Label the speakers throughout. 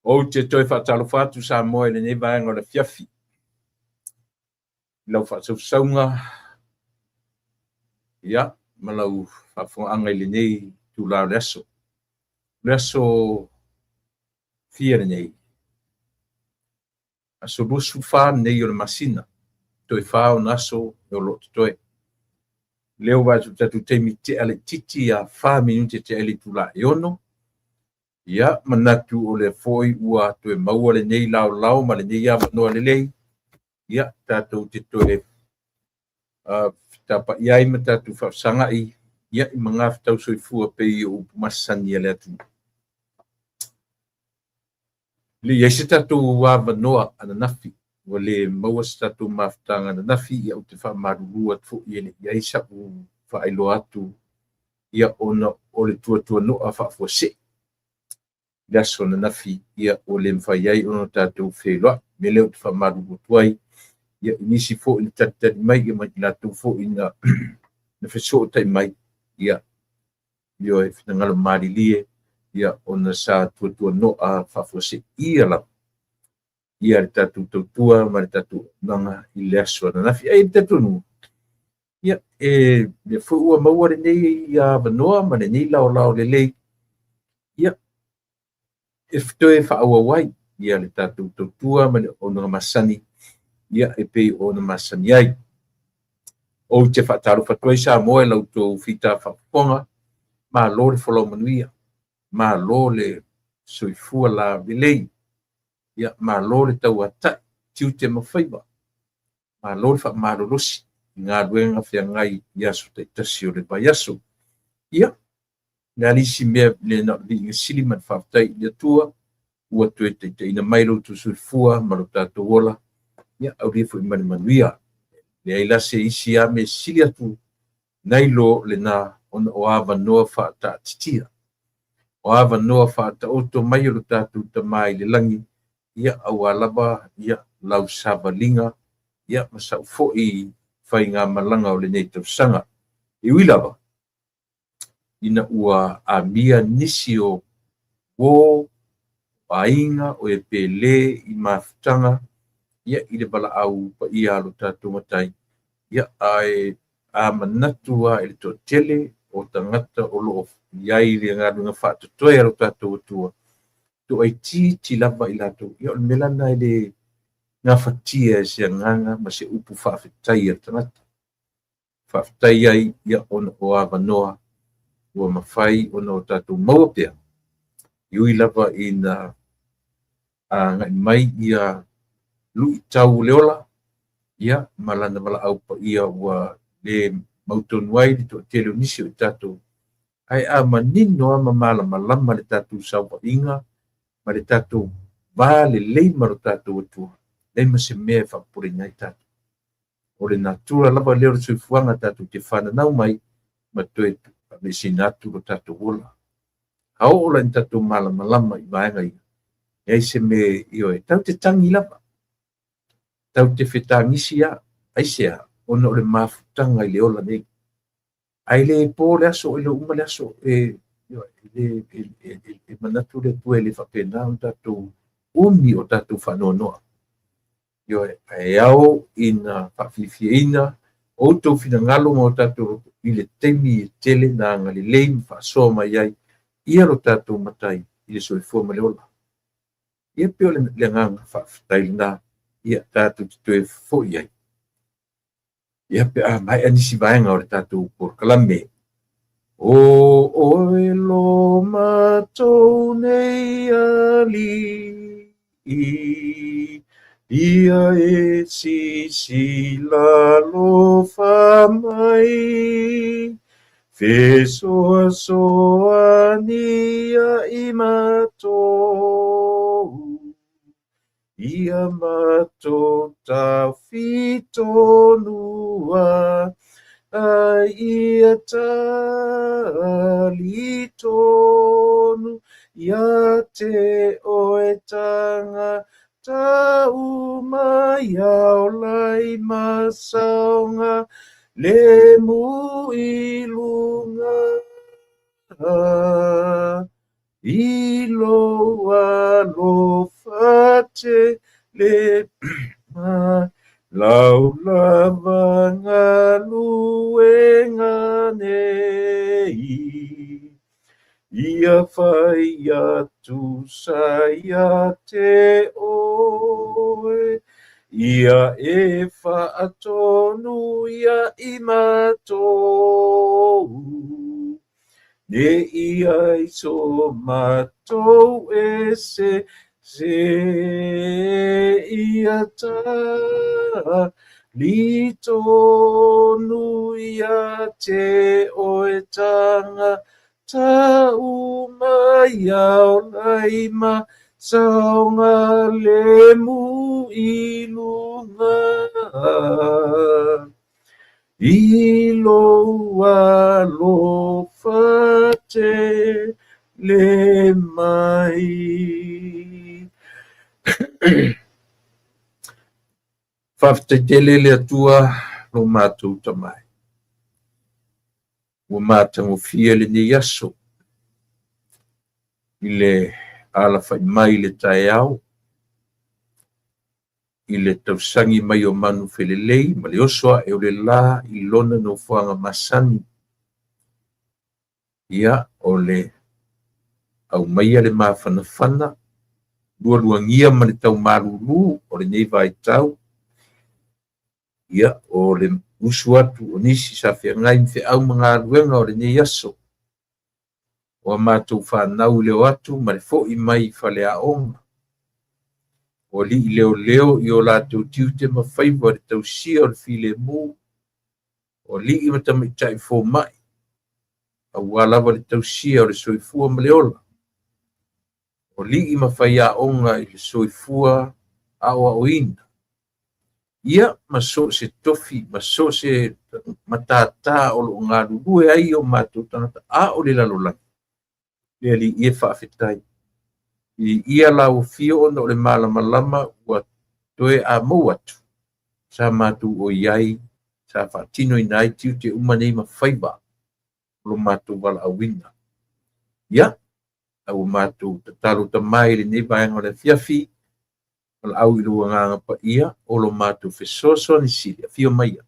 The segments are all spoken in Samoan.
Speaker 1: Ou te toe faatalofa atu Samoa i lenei vaega o le afiafi i lau faasausauga ia ma lau faafofogaaga i lenei itula o le aso. O le aso fia lenei? Aso 24 lenei o le masina, toe fa ona aso o lo o totoe. Lea ua vaai atu i le tatou taimi tea laitiiti ia 4 minute tea i le itula e 6. Ia, manatu o lea foi ua toe maua lenei laolao ma lenei avanoa lelei, ia, tatou te toe fetapai ai ma tatou faafesagai ia i magafetau soifua pei o upu masani a le atunuu. E le i i ai se tatou avanoa ananafi, ua le maua se tatou mafutaga ananafi, ia ou te faamalulu atu foi e le i i ai sau faailoa atu ia ona o le tuatuanoa faafuasei i le aso ananafi, ia ua le mafai ai ona tatou feiloai. O le mea lea ou te faamalulu atu ai ia i nisi foi na talitali mai ia ma i latou foi na fesootai mai, ia ioe, finagalo malilie ia ona sa tuatuanoa faafuaseia lava ia le tatou tautua ma le tatou auaunaga i le aso ananafi. Ae i ai le talitonuga, ia, e lea foi ua maua lenei avanoa ma lenei laolao lelei, ia, e toe faaauau ai ia le tatou tautua ma le auaunaga masani ia e pei ona masani ai. Ou te faatalofa atu ai Samoa i la outou fita faafofoga, malo le folau manuia, malo le soifua laulelei, ia malo le tauatai, tiute ma faiva, malo le faamalolosi i galuega feagai i aso taitasi o le vaiaso. Ia, o le a le isi mea le na o le viiga sili ma le faafetai i le Atua ua toe taitaiina mai lo outou soifua ma lo tatou ola, ia aulia foi ma le manuia. Leai la se isi lava mea sili atu nai lo lena ona o avanoa faataatitia, o avanoa faataoto mai o lo tatou Tama i le lagi, ia aua lava ia lau savaliga ia ma sau foi faigamalaga o lenei tausaga. E ui lava ina ua amia nisi o uo, o aiga, o e pele i mafutaga ia i le valaau paia a lo tatou Matai, ia ae a manatu lava i le toatele o tagata o lo o i ai i le galuega faatotoe a lo tatou Atua, toaitiiti lava i latou. Ia o le mea la lena e le gafatia e se agaga ma se upu faafetai a le tagata. Faafetai ai ia ona o avanoa ua mafai ona o tatou maua pea, e ui lava ina agai mai ia luitau o le ola, ia ma lana valaau paia ua le mautonu ai le toatele o nisi o i tatou, ae a manino lava ma malamalama le tatou saofaiga ma le tatou va lelei ma lo tatou Atua, leai ma se mea e faapopoleina ai tatou. O le natura lava lea o le soifuaga tatou te fananau mai ma toe aveeseina atu lo tatou ola. A oo la ina tatou malamalama i vaega ia, leai se mea, ioe, tatou te tagi lava, tatou te fetagisi lava, aisea? Ona o le mafutaga i le ola nei. Ae le po le aso, e le uma le aso, e, e, e, e, e manatu le Atua e le faapena ona tatou umi o tatou faanoanoa. Ioe, ae ao ina faafiafiaina outou finagalo ma o tatou loto i le taimi e tele na agalelei ma faasoa mai ai ia lo tatou Matai i le soifua ma le ola. Ia pei o le agaga faafetai lena ia tatou te toe foi ai. Ia pe a maea nisi vaega o le tatou polokalame. O oe lo matou nei alii, ia e sisila alofa mai, fesoasoani ia i matou. Ia matou taofi tonua, a ia talitonu ia te oe tagata uma ia ola i ma saoga le mu i luga i lou alofa tele mai lau lava galuega nei. Ia fai atu sa ia te oe, ia e faatonu ia i matou. Ne i ai so matou e se se ia talitonu ia te oe tagata uma ia ola i ma saoga le mu i luga i lou alofa tele mai. Faafetai tele le Atua lo matou tamai. Ua matagofie lenei aso i le alafai mai le taeao, i le tausagi mai o manu felelei ma le oso ae o le la i lona nofoaga masani. Ia, o le aumaia le mafanafana, lualuagia ma le taumalulu o lenei vaitau. Ia, o le usu atu o nisi sa feagai ma feau ma galuega o lenei aso. O a matou whanau i leo atu ma le fo'i mai i faleaoga. O alii leoleo i o latou tiute ma faiva le tausia o le filemu. O alii ma tamaitai fomai auā lava le tausia o le soifua ma le ola. O alii ma faiaoga i le soifua aoaoina. Ia ma so o se tofi, ma so o se matatā o loo galulue ai o matou tagata a o le lalolagi. Le Alii e faafetai. I ia lau afio ona o le malamalama ua toe a mou atu. Sa matou o iai, sa faatinoina ai tiute uma nei ma faiva o lo matou valaauina. Ia, a ua matou tatalo tamai i lenei vaega o le afiafi, valaau i lou agaga paia o lo matou fesoasoani sili, afio maia,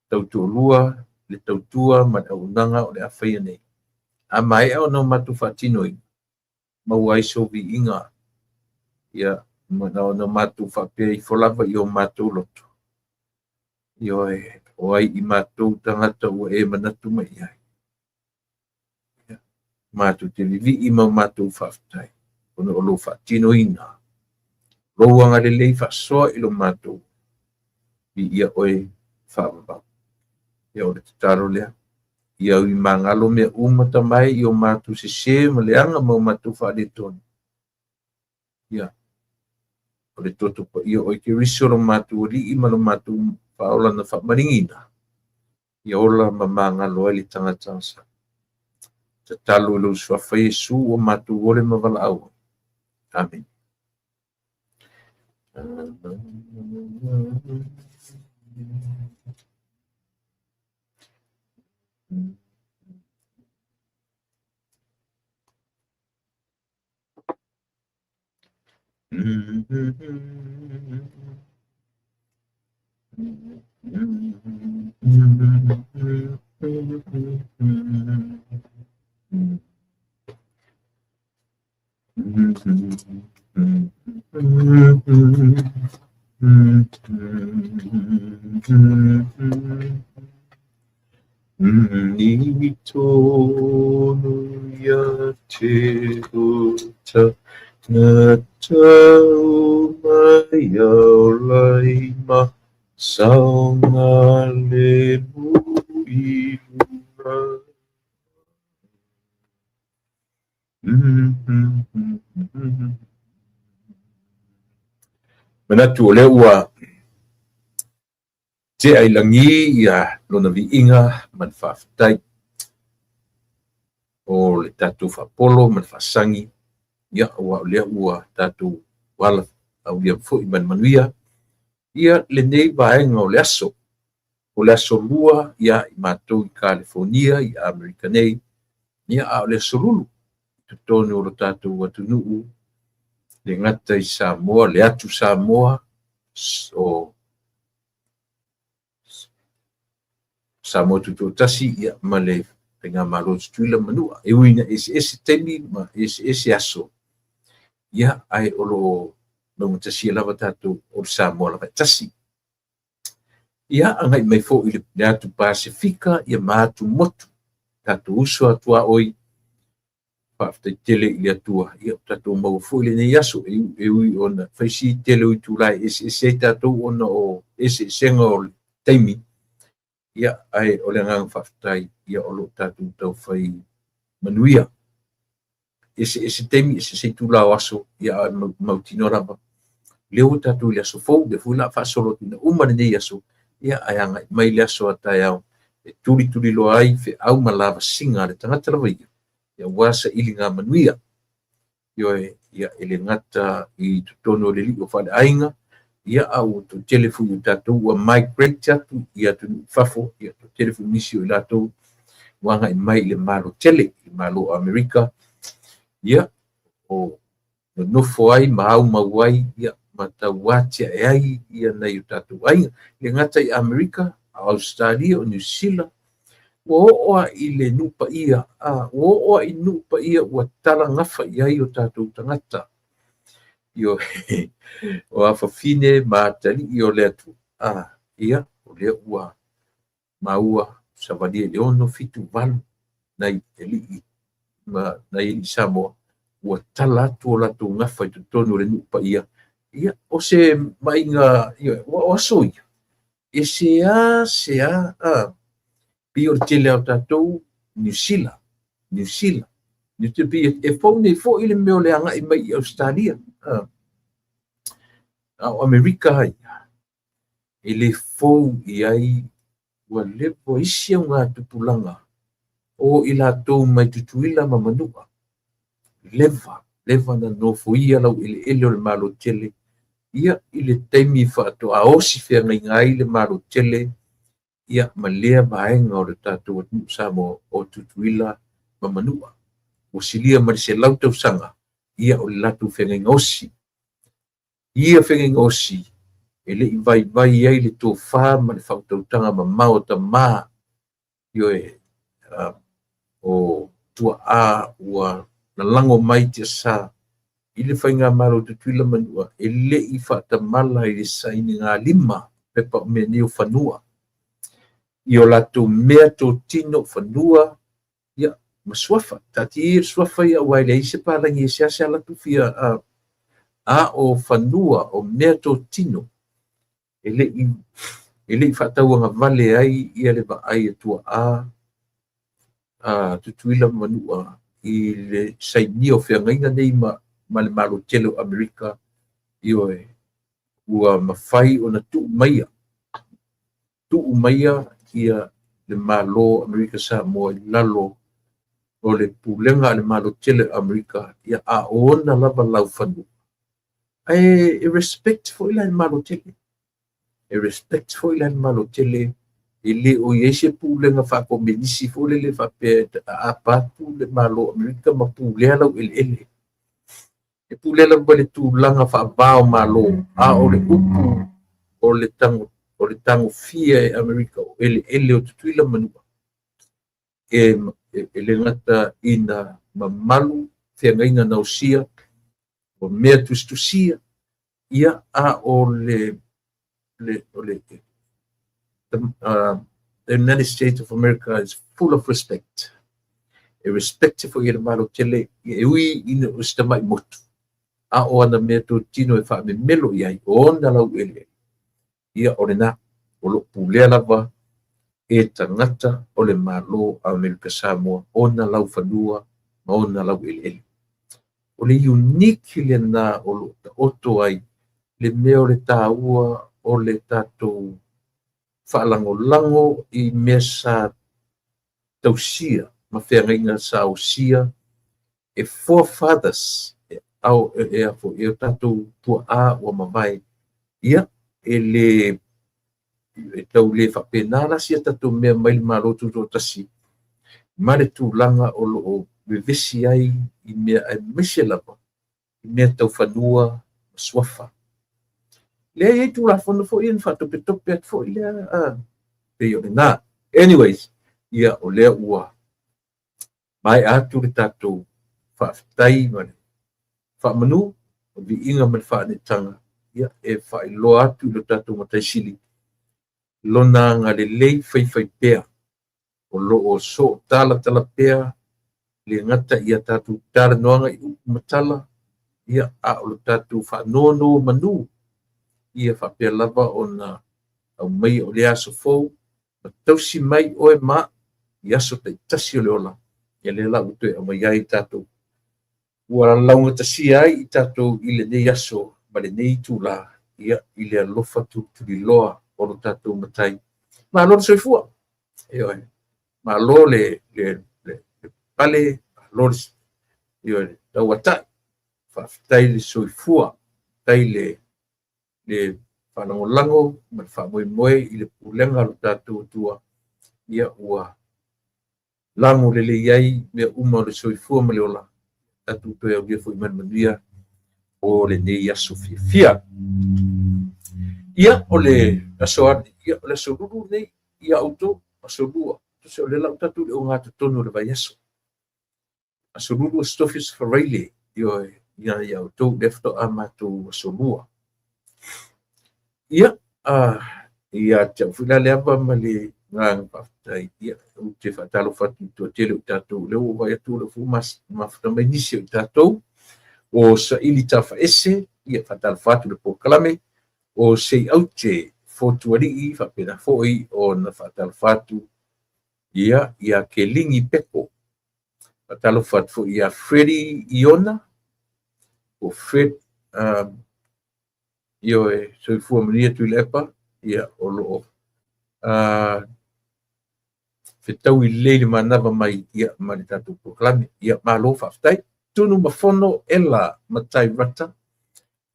Speaker 1: tautoalua, le tautua ma le auaunaga o le a faia nei. A maea ona o matou faatinoina, maua ai so viiga, ia, ma ona matou faapea ifo lava i o matou loto. Ioe, o ai i matou tagata ua e manatu mai ai. Ia, matou te vivii ma matou faafetai, ona o lou faatinoina. Lou agalelei faasoa i lo matou, viia oe faavavau. Ia o le tatalo lea. Ia ui magalo mea uma tamai i o matou sese ma leaga ma o matou faaletonu. Ia, o le toto paia o Keriso lo matou alii ma lo matou faaolana faamaligi. Ia ola ma magalo ai le tagata sa. Tatalo i lou suafa Iesu o matou ole ma valaau. Amen. Ni tonu ia te uta tagata uma ia ola i ma saoga le mu i luga. Manatu o lea ua tea i lagi ia lona viiga ma le faafetai o le tatou faapolo ma le faasagi, ia aua o lea ua tatou ala aulia foi ma le manuia ia lenei vaega o le aso. O le aso lua ia i matou i Kalifonia i Amerika nei, ia a o le aso lulu i totonu o lo tatou atunuu, le gata i Samoa, le atu Samoa, o Samoa Tutoatasi, ia ma le Faigamalo Tutuila Manua. E ui ina eseese taimi ma eseese aso, ia ae o lo o laugatasia lava tatou o le Samoa lava e tasi. Ia agai mai foi le atu Pasefika, ia ma atu motu, tatou uso atu a oi, faafetai tele i le Atua, ia tatou maua foi lenei aso, e ui ona faisi tele o itula e eseese ai tatou ona o eseesega o le taimi, ia ae o le agaga faafetai, ia o lo o tatou taufai manuia. Eseese taimi, eseese itula o aso, ia ae mautinoa lava lea ua tatou i le aso fou, lea foi la faasolo atu ina uma lenei aso, ia ae agai mai le aso a taeao e tulituliloa ai feau ma lavasiga a le tagata lava ia, ia aua sailiga manuia. Ioe, ia e le gata i totonu o le lii o faaleaiga, ia a ua toatele foi o tatou ua migrate atu i atunuu i fafo, ia toatele foi nisi o i latou ua agai mai i le Malo tele, i le Malo o Amerika, ia o nonofo ai ma aumau ai, ia ma tauatiae ai ia nai o tatou aiga. Le gata i Amerika, o Australia, o Niu Sila, ua oo lava i le nuu paia, ua oo lava i nuu paia ua talagafa i ai o tatou tagata. Ioe, o afafine ma atalii o le atunuu, ia, o lea ua maua savalia i le 6, 7, 8 nai alii ma nai alii Samoa ua tala atu o latou gafa i totonu o le nuu paia. Ia, o se maaiga, ioe, ua o aso ia, e sea sea, pei o le tele o tatou Niu Sila, Niu Sila, Niu Sila, pei e fou nei foi le mea o le agai mai i Ausetalia. A o Amerika ai, e le fou i ai, ua leva isi augatupulaga o i latou mai Tutuila ma Manua. Leva, leva na nofoia laueleele o le Malo tele, ia i le taimi faatoa osi feagaiga ai le Malo tele, ia ma lea vaega o le tatou atunuu Samoa o Tutuila ma Manua. Ua silia ma le 100 tausaga, ia o le latou feagaiga osi. Ia feagaiga osi, e le i vaivai ai le tofa ma le faautautaga mamao a tama, ioe, o tuaa ua lalago mai tiasa i le Faigamalo Tutuila Manua, e le i faatamala i le sainigalima pepa o mea nei o fanua, i o latou mea totino fanua, ia, ma suafa. Taatia ia le suafa ia aua e leai se palagi e seasea alu atu fia, a o fanua o mea totino e le i faatauagavale ai ia le vaai a tuaa a Tutuila ma Manua i le sainia o feagaiga nei ma le Malo tele o Amerika. Ioe, ua mafai ona tuu maia ia le Malo Amerika Samoa i lalo o le pulega a le Malo tele o Amerika, ia a o ona lava laufanua. Ae e respect foi la le Malo tele. E respect foi la le Malo tele, e le o i ai se pulega faakomenisi foi lele faapea e aapa atu le Malo Amerika ma pulea laueleele. E pulea lava i le tulaga faava o Malo, a o le upu o le tagofia e Amerika o eleele o Tutuila Manua, e le gata ina mamalu feagaiga na osia, o mea tusitusia, ia a o le the United States of America is full of respect. E respect foi e le Malo tele, e ui ina o se tamai motu, a o ana mea totino e faamemelo i ai, o ona laueleele, ia o lena, o lo pulea lava e tagata o le Malo Amerika Samoa, ona laufanua ma ona laueleele. O le unique lena o lo taoto ai le le mea o le taua o le tatou faalagolago i mea sa tausia ma feagaiga sa osia e forefathers, e e o tatou tuaa ua mavae. Ia, e le e tau le faapena la si a tatou mea mai le Malo Tutoatasi ma le tulaga o lo o vevesi ai i mea, aemaise lava i mea tau fanua ma suafa. Lea e i ai Tulafono foi ia na faatopetope atu foi lea, pei o lena. Anyways, ia o lea ua maea atu le tatou faafetai ma le faamanu, o le viiga ma le faaneetaga, ia e faailoa atu i lo tatou Matai Sili lona agalelei faifaipea o lo o sootalatala pea, le gata i a tatou talanoaga i upu ma tala, ia a o lo tatou faanonomanu, ia faapea lava ona aumaia o lea aso fou ma tausi mai oe ma au i aso taitasi o le ola. Ia lea la ua toe aumai ai tatou, ua laugatasia ai i tatou i lenei aso ma lenei itulā, ia i le alofa tulituliloa o lo tatou Matai. Malo le soifua, ioe, malo le pale, malo le, ioe, tauatai, faafetai le soifua, faafetai le faalagolago ma le faamoemoe i le pulega a lo tatou Atua, ia ua lago lelei ai mea uma o le soifua ma le ola, tatou toe aulia foi ma le manuia o lenei aso fiafia. Ia, o le aso, ia, o le aso lulu lenei ia outou, aso lua, tusa o lea la ua tatou i le ogatotonu o le vaiaso. Aso lulu, aso tofi, aso faraile, ioe, ia ia outou lea faatoa matou aso lua. Ia, ia te au foi la le ava ma le agaga faafetai, ia, ou te faatalofa atu i le toatele o i tatou, lea ua ou vaai atu o lea foi ua mafuta mai nisi o i tatou, o Saili Tafaese, ia, faatalofa atu i le polokalame, o Seiaute Fotualii, faapena foi ona faatalofa atu ia ia Keligi Peko, faatalofa atu foi ia Freddy Iona, o Fred, ioe, soifua manuia Tuilaepa, ia o lo o fetaui lelei le manava mai ia ma le tatou polokalame. Ia malo faafetai. Tunu ma Fono Ela Matai Rata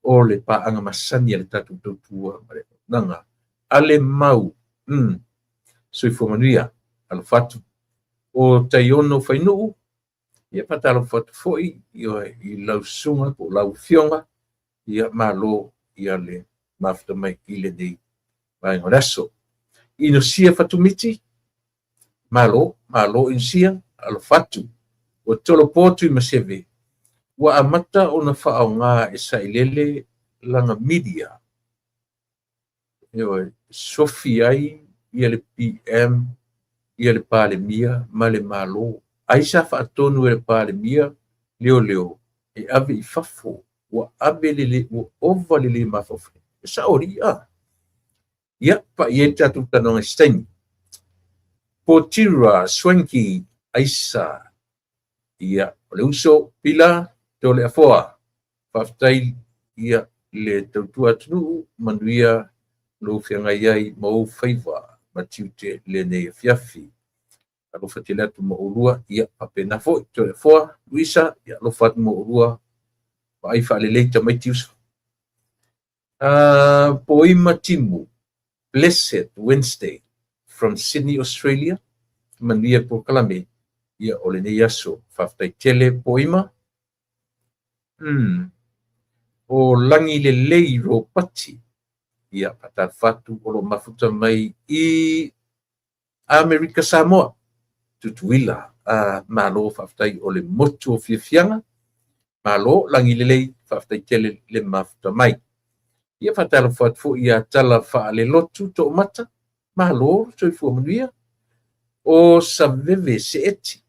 Speaker 1: o le paaga masani a le tatou tautua ma le auaunaga. Ale Mau, soifua manuia, alofa atu. O Taiono Fainuu, ia faatalofa atu foi ioe, i lau susuga po o lau afioga, ia malo ia le mafuta mai i lenei vaega o le aso. Inosia Fatumiti, malo, malo Inosia, alofa atu. Ua tolopo Tuimaseve, ua amata ona faaaoga e Sailele lana media, ioe, sofi ai ia le PM, ia le Palemia ma le Malo. Ai sa faatonu e le Palemia leoleo e ave i fafo, ua ave le ua ova le le mafaufau. E sao alii a. Ia, pai ai le tatou talanoaga i se taimi. Potira Swanky Aisa, ia, o le uso Pila Toleafoa, faafetai ia le tautua atunuu, manuia lou feagai ai ma ou faiva ma tiute lenei afiafi. Alofa tele atu ma oulua, ia faapena foi Toleafoa, Luisa, ia alofa atu ma oulua, vaai faalelei tamaiti uso. Poima Timu, Blessed Wednesday from Sydney, Australia, manuia polokalame, ia o lenei aso. Faafetai tele Poima. O Lagi Lelei Ropati, ia faatalofa atu o lo o mafuta mai i Amerika Samoa, Tutuila, malo faafetai o le motu o fiafiaga, malo Lagi Lelei, faafetai tele le mafuta mai. Ia faatalofa atu foi ia Tala Faalelotu Toomata, malo soifua manuia. O Saveve Seeti,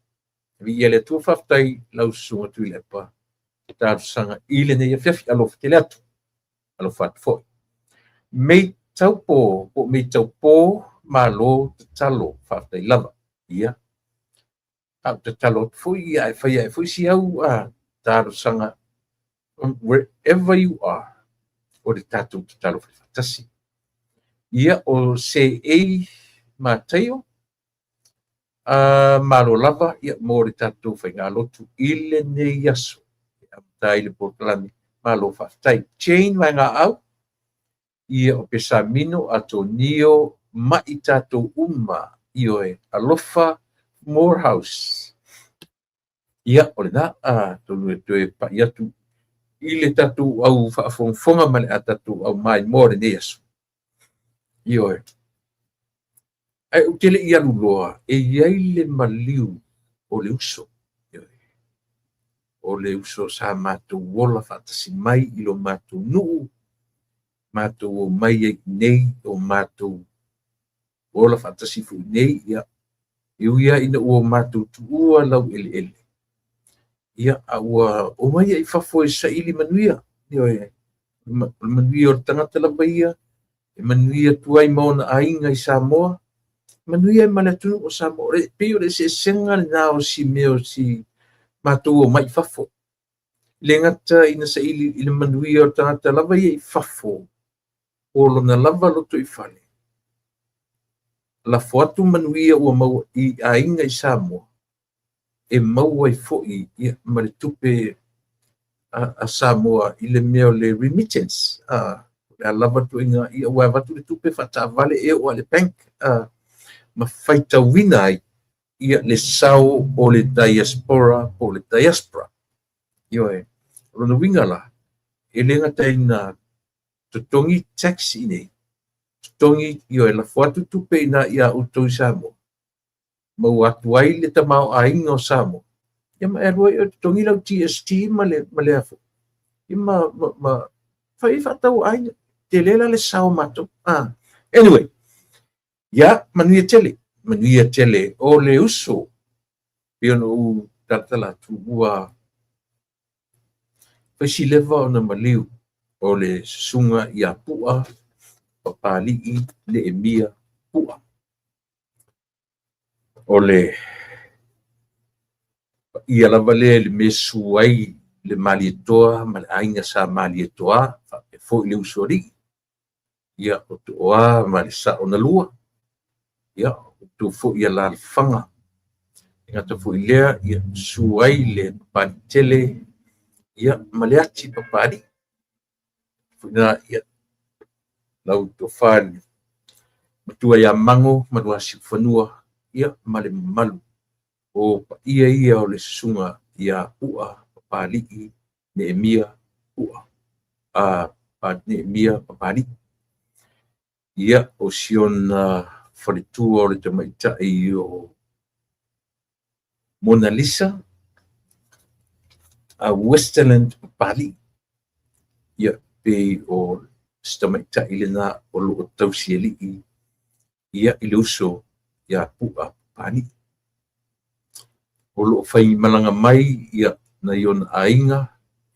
Speaker 1: viia le Atua, faafetai lau susuga Tuilaepa talosaga i lenei afiafi, alofa tele atu, alofa atu foi. Mei taupo po mei taupo, malo tatalo, faafetai lava. Ia, a tatalo atu foi, ia e fai ai foi si au talosaga from wherever you are. o le tatou tatalo faifaatasi. Ia, o Seei Mataio, malo lava ia mo le tatou faigalotu i lenei aso e amata ai le polokalame. Malo faafetai. Jane Vaegaau, ia o Pesamino Atonio ma i tatou uma, ioe, alofa Morehouse. Ia, o lena, atonu e toe pai atu i le tatou au faafogafoga ma le a tatou au maimoa o lenei aso. Ioe. Ae ou te le i alu loa, e i ai le maliu o le uso. Ioe. O le uso sa matou ola faatasi mai i lo matou nuu, matou omai ai i inei, o matou ola faatasi foi i inei, ia, e ui lava ina ua matou tuua laueleele, ia, a ua omai ai i fafo e saili manuia. Ioe. O le manuia o le tagata lava ia, e manuia atu ai ma ona aiga i Samoa, manuia ai ma le atunuu o Samoa. E pei o le eseesega lena o si mea o si matou omai i fafo. E le gata ina saili i le manuia o le tagata lava ia i fafo, po o lona lava lotoifale, lafo atu manuia ua maua i aiga i Samoa, e maua ai foi ia ma le tupe a Samoa i le mea o le remittance. O le a lava le ituaiga, ia ua avatu le tupe faataavale e oo lava i le bank, ma faitauina ai ia le sao o le diaspora po o le diaspora. Ioe. O lona uiga la, e le gata ina totogi tax i inei, totogi, ioe, lafo atu tupe i ina ia outou i Samoa, maua atu ai le tamaoaiga o Samoa, ia ma e alu ai oe e totogi lau GST ma le ma le a foi, ia ma fai ai faatauaiga. Tele la le sao o matou. Anyway, ia, manuia tele, manuia tele. O le uso, pei ona ou talatala atu, ua fai si leva ona maliu o le susuga ia Pua Papali'i Neemia Pu'a. O le paia lava lea i le mea e susu ai le Malietoa ma le aiga sa Malietoa, faapea foi le Usoalii, ia o Tooa ma le Sao na Lua, ia o outou foi alaalafaga. E gata foi i lea, ia susu ai le Papaliitele, ia ma le ati Papalii. Foi na, ia, lau tofa i le matua ia Mago ma Luasiufanua, ia ma le mamalu o paia ia o le susuga ia Pua Papali'i Neemia Pua, Neemia Papali'i. Ia, o si ona faletua o le tamaitai o Mona Lisa a Westerland Papali'i. Ia, pei o si tamaitai lena o lo o tausialii ia i le uso ia Pua Papali'i. O lo o faimalaga mai ia nai ona aiga,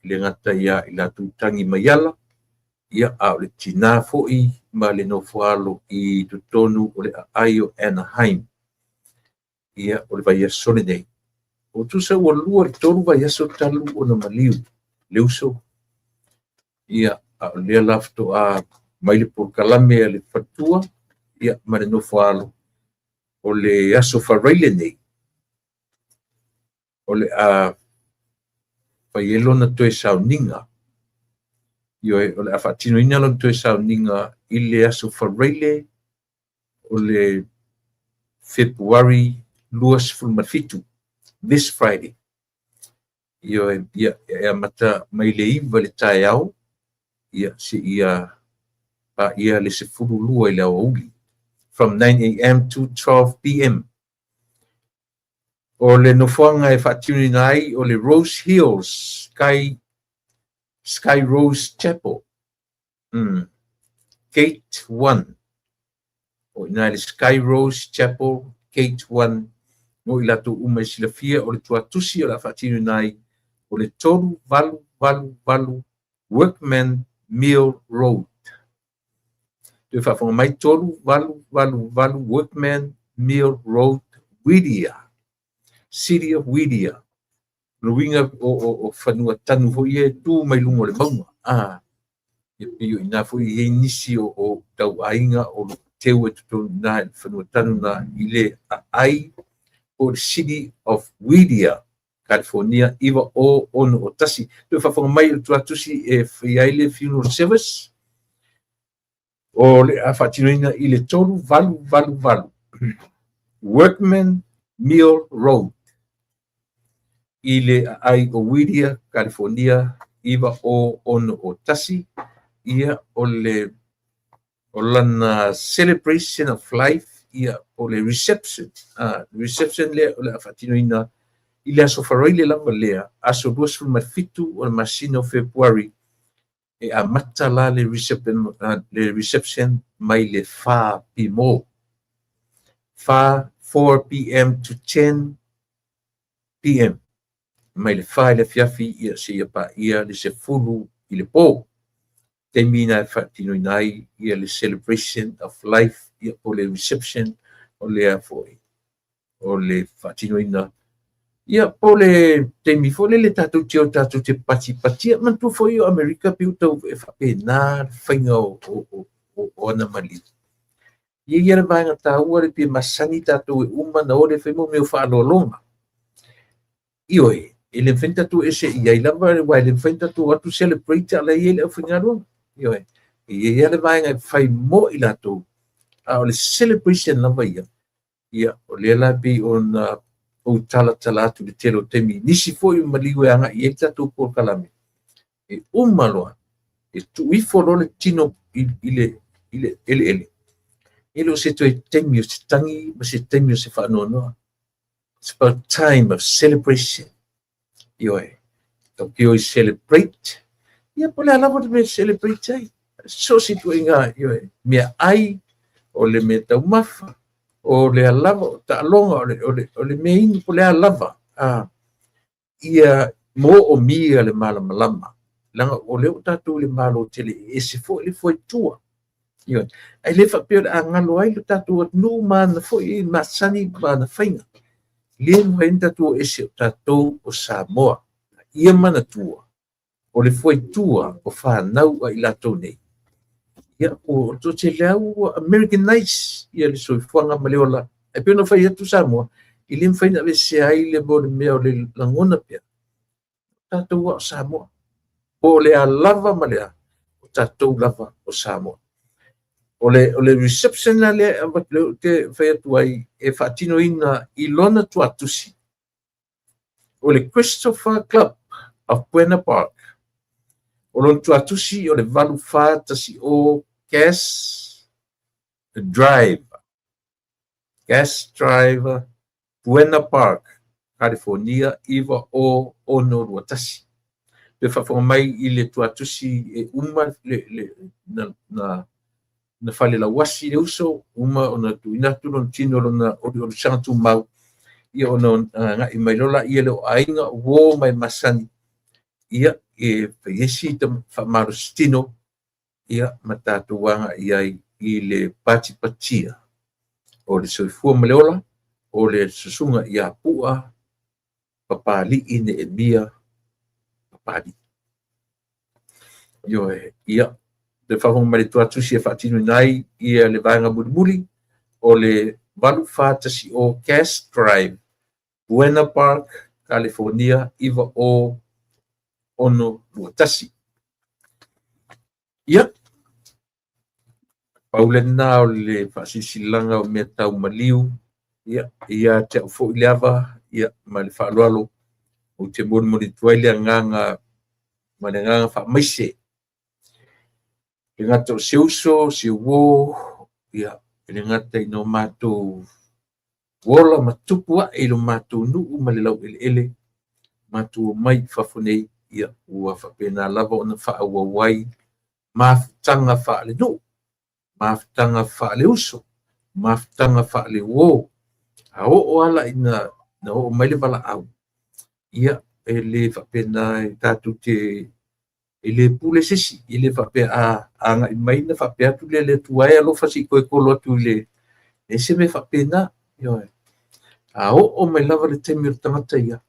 Speaker 1: e le gata ia i latou tagi maiala, ia a o le tina foi ma le nofoaalo i totonu o le aai o Anaheim. Ia, o le vaiaso lenei, o tusa ua 2 i le 3 vaiaso talu ona maliu le uso, ia, a o lea la faatoa mai le polokalame a le faletua, ia, ma le nofoaalo, o le aso Faraile nei, o le a fai ai lona toe sauniga. Ioe, o le a faatinoina lona toe sauniga i le aso Faraile o le Fepuari 27, this Friday. Ioe, ia, e amata mai le 9 i le taeao, ia, seia paia le 12 i le aoauli. From 9 a.m. to 12 p.m. O le nofoaga e faatinoina ai o le Rose Hills Sky Rose Chapel, Gate 1. O i ina i le Sky Rose Chapel, Gate 1, mo i latou uma e silafia o le tuatusi o le a faatinoina ai o le 3888 Workman Mill Road. Toe faafofoga mai, 3888 Workman Mill Road, Whittier, City of Whittier. O le uiga o fanua tanu foi ia e tu mai luga o le mauga. Ia pei o i ina foi e i ai nisi o tauaiga o lo o teu ai totonu i ina i le fanua tanu lena i le aai po o le City of Whittier, California 90601. Toe faafofoga mai o le tuatusi e faia ai le funeral service o le a faatinoina i le 3888 Workman Mill Road i le aai o Whittier, California 90601. Ia, o le o lana celebration of life, ia, o le reception, reception lea o le a faatinoina i le aso Faraile lava lea, aso 27 o le masina o Fepuari, e amata la le reception, le reception mai le 4 pimo. 4 4 p.m. to 10 p.m., mai le 4 i le afiafi ia seia paia le 10 i le po. Taimi na e faatinoina ai ia le celebration of life, ia po le reception o lea foi o le faatinoina, ia po le taimi foi lele tatou te o tatou te patipatia. Manatua foi o Amerika pei ua tau e faapena le faiga o ana maliu. Ia ia le vaega taua le pei masani tatou e uma na o le fai mo mea o faaaloaloga. Ioe, e le mafai ona tatou ese i ai lava, aua e le mafai ona tatou atu celebrate a o la e i ai le aufaigaluega. Ioe, e i ai lava le vaega e fai mo i latou, a o le celebration lava ia, ia o lea la pei ona ou talatala atu i le tele o taimi, nisi foi o maliu e agai i ai le tatou polokalame, e uma loa, e tuu ifo loa le tino i le eleele, e le o se toe taimi o se tagi ma se taimi o se faanoanoa. It's about time of celebration. Ioe, tatou te celebrate. Ia po o le a lava le mea e celebrate ai. So se ituaiga, ioe, mea ai, o le mea taumafa, o le a lava, o taaloga, o le mea inu, po o le a lava. Ia moomia le malamalama. Leaga o lea ua tatou i le Malo tele e ese foi le fuaitua. Ioe, ae le faapea o le a galo ai lo tatou atunuu ma ana foi masani ma ana faiga. Le mafai ona tatou o ese o tatou o Samoa. Ia manatua, o le fuaitua o fanau a i latou nei. Ia, o toatele ua Americanize ia le soifuaga ma le ola. Ae pei ona fai atu Samoa, e le mafai ona aveesea ai le mo le mea o le lagona pea. Tatou a o Samoa. Po o le a lava ma le a, o tatou lava o Samoa. O le reception la lea e te fai atu ai e faatinoina i lona tuatusi o le Christopher Club of Buena Park. O lona tuatusi o le 8410 Gas Drive. Gas Drive, Buena Park, California 90621. Pe faafofoga mai i le tuatusi e uma le na fale lauasi le uso, uma ona tuuina atu lona tino lona oliolisaga tumau, ia ona agai mai loa laia le o aiga o uo ma e masani, ia e fai ai si faamalositino, ia ma tatou agai ai i le patipatia o le soifua ma le ola o le susuga ia Pua Papali'i Neemia Papali'i. Ioe, ia, le faafofoga mai le tuatusi e faatinoina ai ia le vaega mulimuli o le 8410 Gas Drive, Buena Park, California 90621. Ia, pau lena o le faasilasilaga o mea tau maliu, ia, ia te au foi le ava, ia, ma le faaaloalo, ou te molimoli atu ai le agaga ma le agaga faamaise. Le gata o se uso, se uo, ia, e le gata ina o matou ola ma tupu ae i lo matou nuu ma le laueleele, matou omai i fafo nei, ia, ua faapena lava ona faaauau ai mafutaga faalenuu, mafutaga faaleuso, mafutaga faaleuo. A oo ala ina na oo mai le valaau, ia, e le faapena e tatou te e le pule se isi, e le faapea a agai mai na faapea atu lea le Atua e alofa se i toe tolo atu i le e se mea faapena. Ioe. A oo mai lava le taimi o le tagata ia,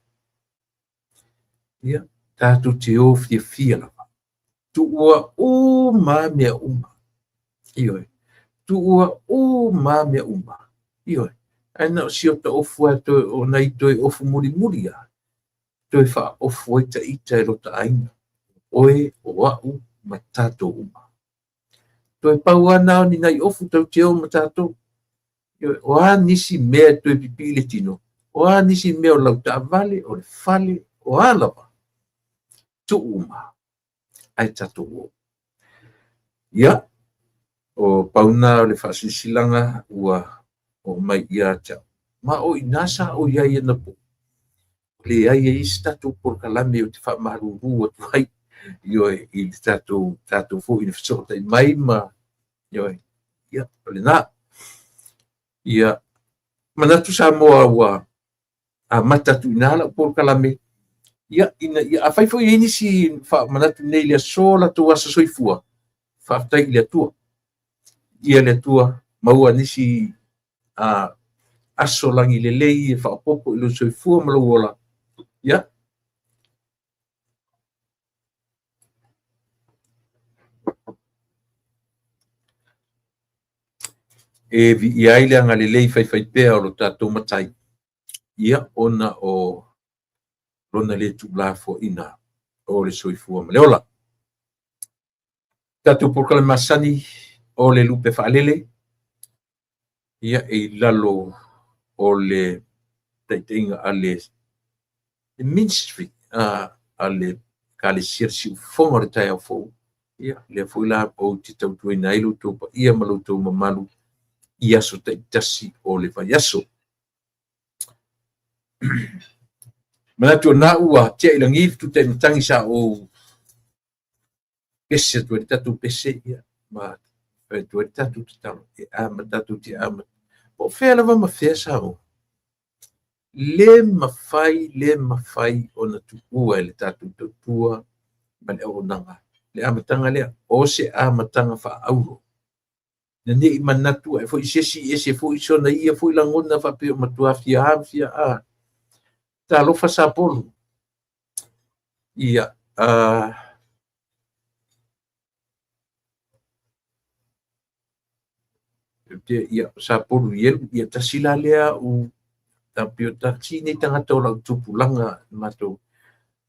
Speaker 1: ia, tatou te o fiafia lava. Tuua uma mea uma. Ioe. Tuua uma mea uma. Ioe. Ae na o si ota ofu lava toe o nai toe ofu mulimuli lava, toe faaofu ai ta ita e lota aiga, o oe, o au ma tatou uma. Toe pau lava na o ni nai ofu tatou te o ma tatou. Ioe. O a nisi mea e toe pipii i le tino, o a nisi mea o lau taavale, o le fale, o a lava, tuu uma ae tatou o. Ia, o pau na o le faasilasilaga ua oo mai ia te au. Ma o i ina sa ou i ai anapo, leai e i ai se tatou polokalame ou te faamalulu atu ai, ioe, i le tatou, tatou foi i le fesootai mai ma, ioe, ia, o lena. Ia, manatu Samoa ua amata atu i ina lau polokalame, ia, ina ia, afai foi e i ai nisi faamanatu nei i le aso latou aso soifua, faafetai i le Atua. Ia le Atua, maua nisi aso lagi lelei e faaopoopo i lou soifua ma lou ola. Ia, e viia ai le agalelei faifaipea o lo tatou Matai, ia ona o lona le tuulafoaiina o le soifua ma le ola. Tatou polokalame masani o le lupe faalele, ia e i lalo o le taitaiga a le ministry a le Ekalesia le Siufofoga o le Taeao Fou, ia lea foi la ou te tautuaina ai lo outou paia ma lo outou mamalu i aso taitasi o le vaiaso. Manatu o lena ua tea i lagi le tuta'i matagi sa ou pese atu ai le tatou pese, ia, ma fai atu ai le tatou tatalo e amata tatou te amata. Po o fea lava ma fea Samoa, le mafai, le mafai ona tuua e le tatou tautua ma le auaunaga le amataga lea, o se amataga faaauro. Ina ne i manatu ae foi se isi ese foi sona ia foi lagona faapea ua matua fia a ma fia a. Talofa Sapolu. Ia, ia, Sapolu Ielu, ia tasi la lea u pei o tasi nei tagata o lau tupulaga matou.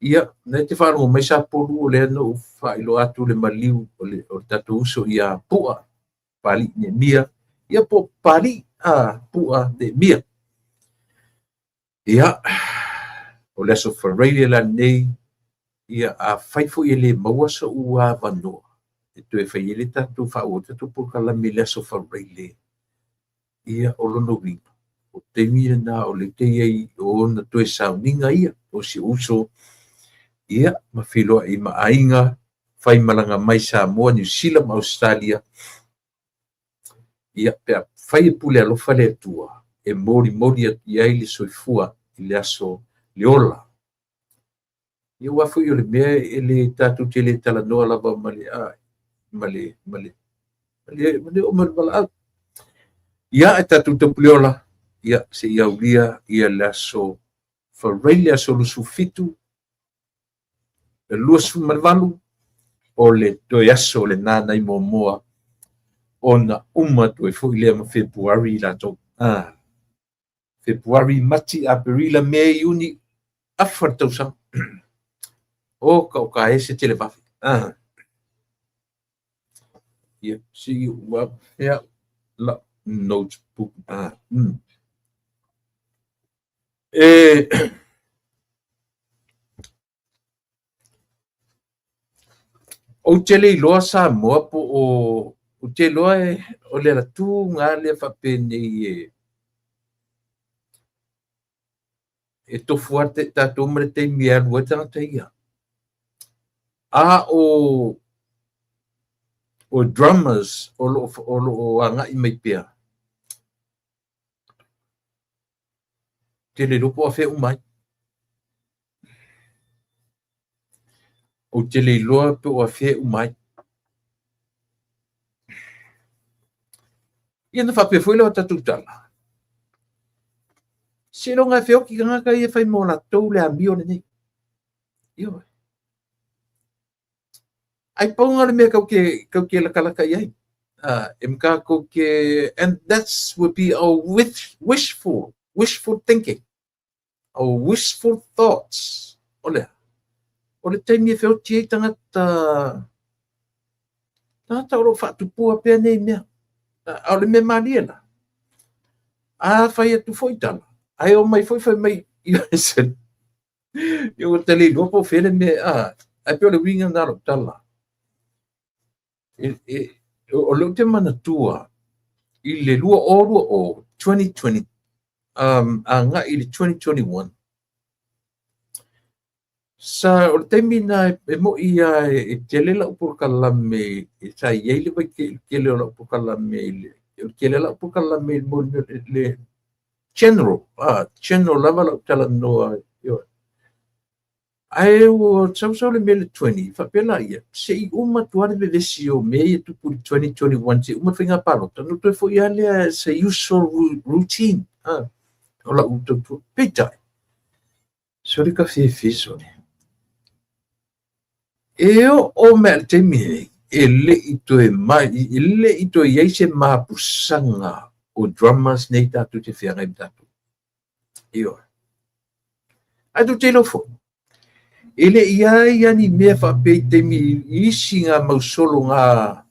Speaker 1: Ia, na te faalogo mai Sapolu o lea na ou faailoa atu le maliu o le tatou uso ia Pu'a, Papalii Neemia, ia po o Papalii, Pu'a Neemia. Ia, o le aso Faraile la lenei, ia afai foi e le maua so'u avanoa e toe fai ai le tatou faaauau tatou polokalame i le aso Faraile, ia o lona uiga, o taimi lena o lea ou te i ai o ona toe sauniga ia o si ou uso, ia ma feiloai ma aiga faimalaga mai Samoa, Niu Sila ma Ausetalia. Ia, pe afai e pule alofa le Atua, e molimoli atu i ai le soifua i le aso le ola. Ia aua foi o le mea e le tatou te le talanoa lava ma le ma le ma le ma le ma le oo mai o le valaau. Ia, e tatou taupuleola, ia seia aulia ia le aso Faraile aso 27, 28, o le toe aso lena nai muamua ona uma atu ai foi lea ma Fepuari i latou. Fepuari, Mati, Aperila, Me, Iuni, afa le tausaga. O ka o ka e se televave. Ia, se i ua fea la notebook. E Ou te le iloa Samoa po o ou te iloa e o le alatuga lea faapenei e e tofu lava tatou ma le taimi e alu ai tagata ia. A o drummers o lo o agai mai pea, ou te le iloa po o afea uma ai. Ou te le iloa po o afea uma ai. Ia na faapea foi lea o tatou tala. Seiloga e feoki tagata ia e fai mo latou le amio lenei. Ioe. Ae pau lena o le mea tatou te, tatou te latalata i ai. E tatou te, and that's would be our wishful, wishful thinking, our wishful thoughts. O le a? O le taimi e feoti ai tagata, tagata o lo o faatupua pea nei mea. A o le mea malie la, a fai atu foi tala, ae omai foi fai mai, Ia ua ta le iloa po o fea le mea, a, ae pei o le uiga lena o lau tala. O lea ou te manatua i le 2020, 2020, agai i le 2021, sa, o le taimi lena e moni lava e tele lau polokalame, sa i ai le vaitele o lau polokalame, o le tele o lau polokalame i le general, general lava lau talanoa. Ae ua sau sau le mea le 20, faapea laia, se i uma atu lava le vevesi o mea ia tupu i le 2021, se i uma le faiga palota, ona toe foi lava lea as a usual routine, o lau tautua. Peitai, sole ka fefe sole. E oo mai i le taimi lenei, e le i toe mai, e le i toe i ai se mapusaga o drummers nei tatou te feagai ma tatou. Ioe. Ae tou te iloa foi, e le i ai lava ni mea faapea i taimi i isi nga mau sologa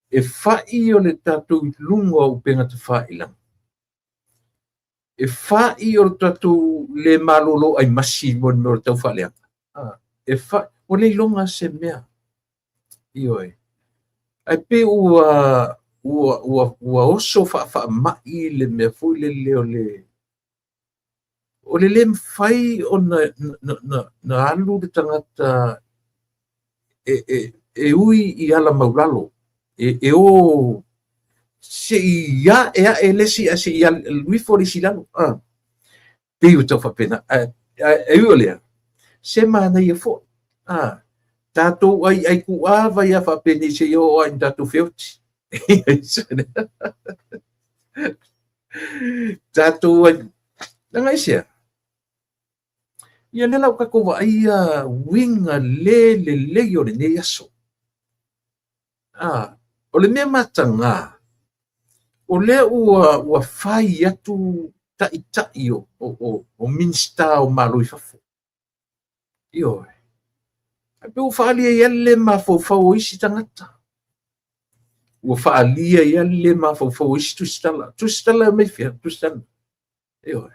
Speaker 1: e fai o le tatou i luga o upega tafailagi. E fai o le tatou le malolo aimasi mo le mea o le taufaaleaga. E fai, ua le iloga se mea. Ioe. Ae pei ua, ua, ua, ua oso faafaamai le mea foi lele o le, o le le mafai ona na, na, na alu le tagata e, e, e ui i ala maulalo, e, e o se i ae ae le isi ae se i alu ifo le isi i lalo. Pei ua tau faapena. Ae, ae ui o lea, se manaia foi. Tatou aiai tuuava ia faapenei seia oo lava ina tatou feoti. Tatou ai, leaga aisea? Ia lea la ua tatou vaaia uiga le lelei o lenei aso. O le mea mataga, o lea ua, ua fai atu taitai o, o, o, o Minisita o Malo i fafo. Ioe. Ae pei ua faaalia ai lava le le mafaufau o isi tagata. Ua faaalia ai lava le le mafaufau o isi tusitala. Tusitala e omai fea? Tusitala. Ioe.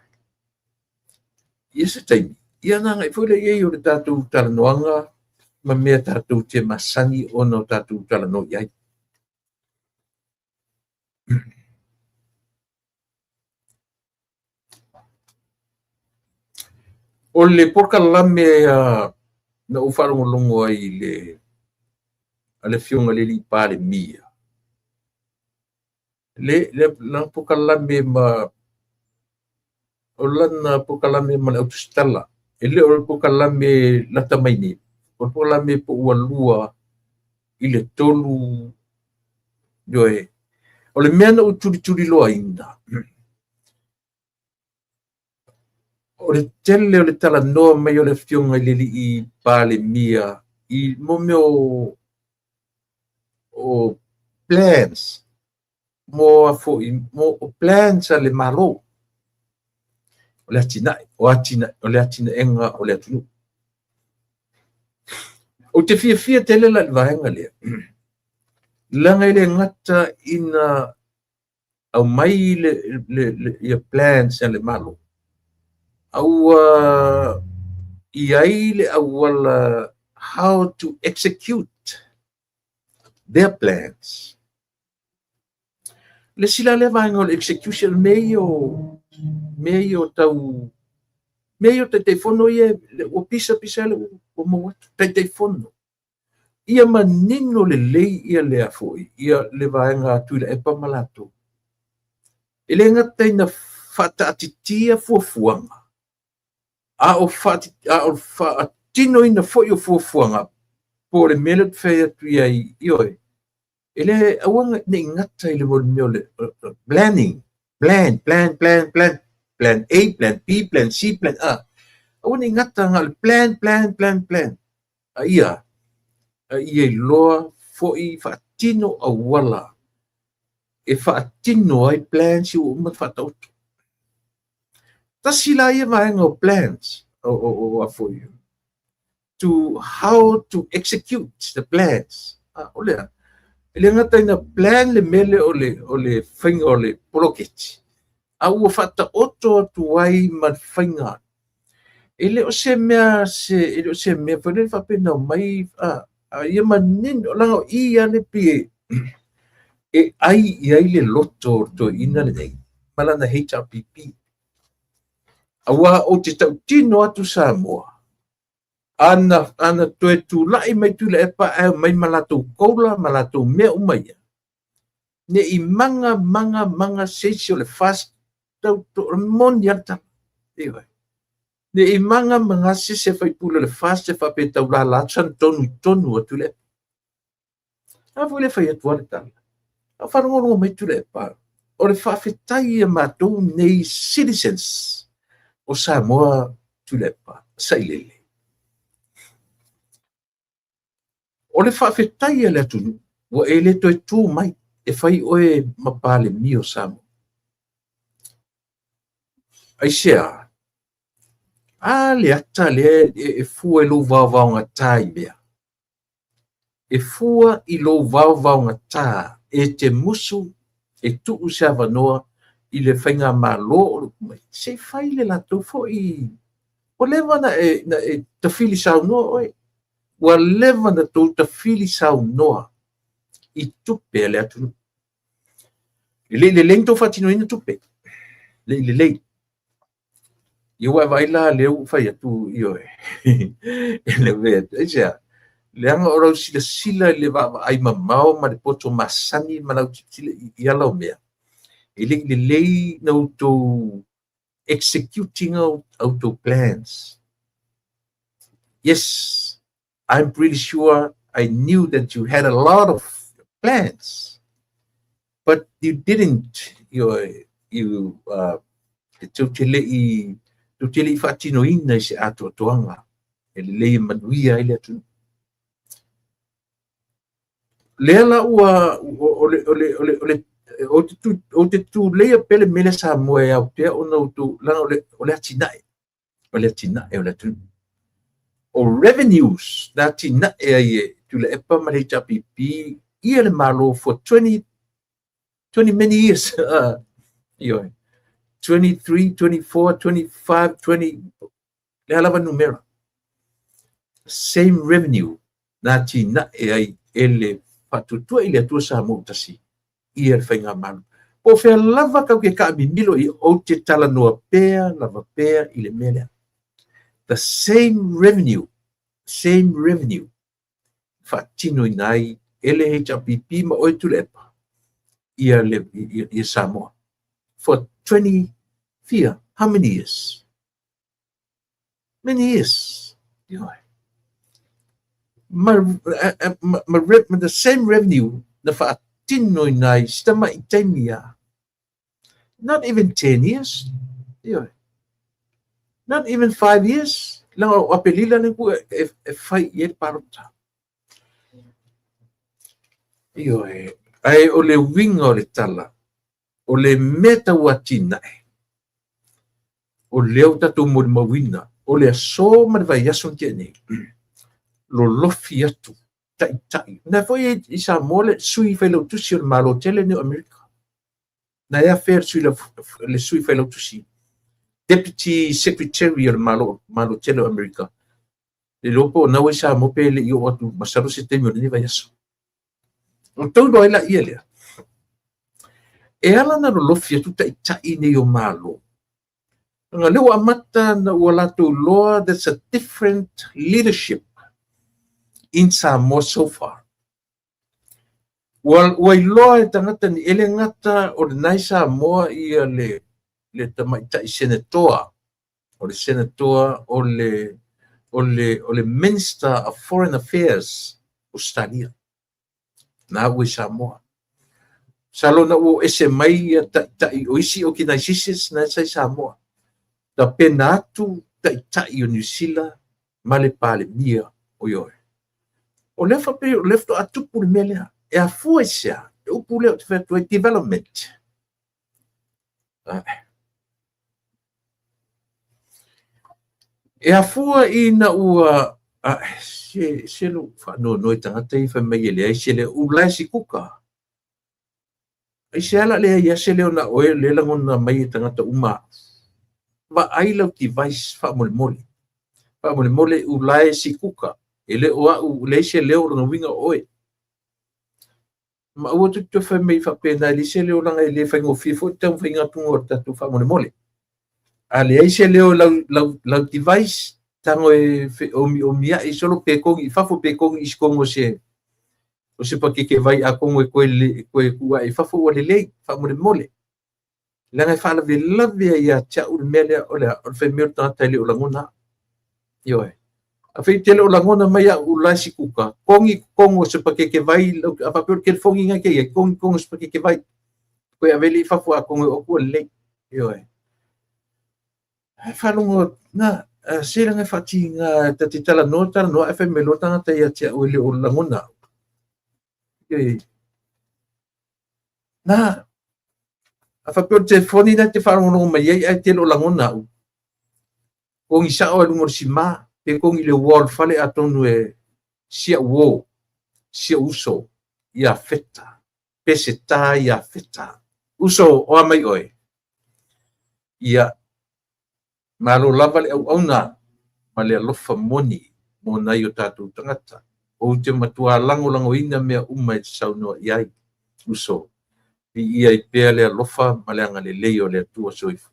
Speaker 1: Ia se taimi, ia ona agai foi lea i ai o le tatou talanoaga ma mea tatou te masani ona o tatou talanoa i ai. O le polokalame a na ou faalogologo ai i le a le Afioga i le Alii Palemia, le, le, lana polokalame ma o lana polokalame ma le autusitala, e le o le polokalame lata mai nei, o le polokalame po ua lua i le tolu, ioe. O le mea na ou tulituliloaina, o le tele o le talanoa mai o le Afioga i le Alii Palemia i mo mea o, o plans, mo a foi, mo o plans a le Malo, o le atinae, o atinae, o le atinaega o le atunuu. Ou te fiafia tele la i le vaega lea, leaga e le gata ina aumai le, le, le, ia plans a le Malo, a ua i ai le auala how to execute their plans. Le isi la lea vaega o le execution, mea ia o, mea ia o tau, mea ia o Taitaifono ia ua pisa pisa le ua maua atu, Taitaifono. Ia manino lelei ia lea foi, ia le vaega a Tuilaepa ma latou. E le gata ina faataatitia fuafuaga, a o faatinoina foi o fuafuaga, po o le mea lea ou te fai atu i ai, ioe, e le aua ne i gata i le mea o le planning, plan, plan, plan, plan, plan A, plan B, plan C, plan A. Aua ne i gata na o le plan, plan, plan, plan. A ia, A ia iloa foi faatino auala e faatino ai plans ua uma ona faataoto. Tasi la ia vaega o plans o a foi to how to execute the plans. O lea, e le gata ina plan le mea lea o le faiga o le poloketi, a ua faataoto atu ai ma le faiga. E le o se mea se e le o se mea foi lele faapena mai a ia manino leaga o i lava le pei e ai i ai le loto o le toeaina lenei ma lana HRPP. Aua ou te tautino atu Samoa, ana toe tulai mai Tuilaepa ae mai ma latou COLA ma latou mea uma ia, ne i maga maga maga se isi o le FAST tau moni lava le tala. Ioe. Ne i maga maga se isi faipule o le FAST e faapea e taulala atu sana tonu i tonu o Tuilaepa. A foi le fai atu le tala. A faalogologo mai Tuilaepa, o le faafetai ia matou nei citizens o Samoa Tuilaepa, sailele. O le faafetai a le atunuu ua e le toe tu mai e fai oe ma Palemia o Samoa. Aisea? A le ata lea e fua i lou vaovaogata i mea. E fua i lou vaovaogata e te musu e tuu se avanoa i le faigamalo o lo mai. Se i fai le latou foi. Ua leva na e tafili saunoa oe. Ua leva na tou tafili saunoa i tupe a le atunuu. E le i lelei na tou faatinoina tupe. Le i lelei. Ia ua e vaai la lea ua fai atu ioe. E le fai atu. Aisea? Leaga o lau silasila i le vaavaai mamao ma le poto masani ma lau tilotilo i ala o mea. E le i lelei na outou executing outou plans. Yes, I'm pretty sure I knew that you had a lot of plans, but you didn't. You tou te le i faatinoina i se atoatoaga e lelei e manuia ai le atunuu. Lea la ua o le ou te tuleia pea le mea lea Samoa e ao pea ona outou leaga o le atinae. O le atinae o le atunuu. O revenues na atinae ai e Tuilaepa ma le HRPP ia le Malo for 20, 20 many years. Ioe. 23, 24, 25, 20, le lava numera. Same revenue na atinae ai e le faatuatua i le Atua Samoa tasi ia le faigamalo. Po o fea lava kau ke kaamimilo i ou te talanoa pea lava pea i le mea lea. The same revenue faatinoina ai e le HRPP ma oe Tuilaepa ia le ia Samoa for 20 fia how many years? Many years. Ioe. Ma the same revenue na faatinoina ai si tamai taimi a. Not even 10 years. Ioe. Not even 5 years. Leaga o Apelila le ku e fai i ai le palota. Ioe. Ae o le uiga o le tala, o le mea tau atinae, o lea ua tatou molimauina, o le aso ma le vaiaso na tea nei, lolofi atu taitai. Na foi i Samoa le sui failautusi o le Malo tele nei o Amerika. Na e afea le sui failautusi, Deputy Secretary o le Malo tele o Amerika. Le iloa po o nau ai Samoa pe le i oo atu masalo se taimi o lenei vaiaso. O tau ai la ia lea. E ala na lolofi atu taitai nei o Malo. Nga lea ua amata na ua latou iloa there's a different leadership in Samoa so far. Ua iloa e tagata ni e le gata o lenai Samoa ia le tamaitai senetoa, o le senetoa o le Minister of Foreign Affairs Australia. Na ua i Samoa. Salo na ua ese mai ia taitai o isi organizations na sa i Samoa. Ta pena atu taitai o New Zealand ma le Palemia o ioe. O lea faapea o lea faatoa tupu le mea lea. E afua i se a? Le upu lea ou te fai atu ai, development. E afua ina ua se se lou faanoanoa i tagata ia fai mai e leai se leo, ula e sikuka. Aisea la leai ai se leo na o oe lea e lagona mai e tagata uma au? Vaai lau device faamolemole. Faamolemole ula e sikuka. E le o au, leai se leo, lona uiga o oe. Ma aua tou te toe fai mai faapena e leai se leo leaga e le faigofie foi le taumafaiga atu o le tatou faamolemole. A leai se leo i lau device, tago e omiomiai solo pe kogi i fafo pe kogi i totonu o se pakeke vai atonu e toe tuu ae i fafo ua lelei, faamolemole. Leaga e faalavelave ai ia te au le mea lea, o le a? O le fai mai o le tagata e le o lagona au. Ioe. Afai e te le o lagona mai au ula e sikuka, kogi i totonu o se pakeke vai, a faapea o le telefoni lena e te i ai, kogi i totonu o se pakeke vai. Toe ave lea i fafo atonu e oo atu ua lelei. Ioe. Ae faalogo na, se leaga e faatiga, ta te talanoa talanoa ae fai mai loa le tagata ia te au e le o lagona au. Ioe. Na, a faapea o le telefoni lena e te faalogologo mai ai ae te le o lagona au, kogi sao i luga o le sima, pe kogi i le uo o le fale atonu e si au uo, si ou uso ia Feta, Peseta ia Feta. Uso, o a mai oe? Ia, malo lava le auauna ma le alofa moni mo nai o tatou tagata. Ou te matua lagolagoina mea uma e te saunoa i ai, uso. Viia ai pea le alofa ma le agalelei o le Atua Soifua.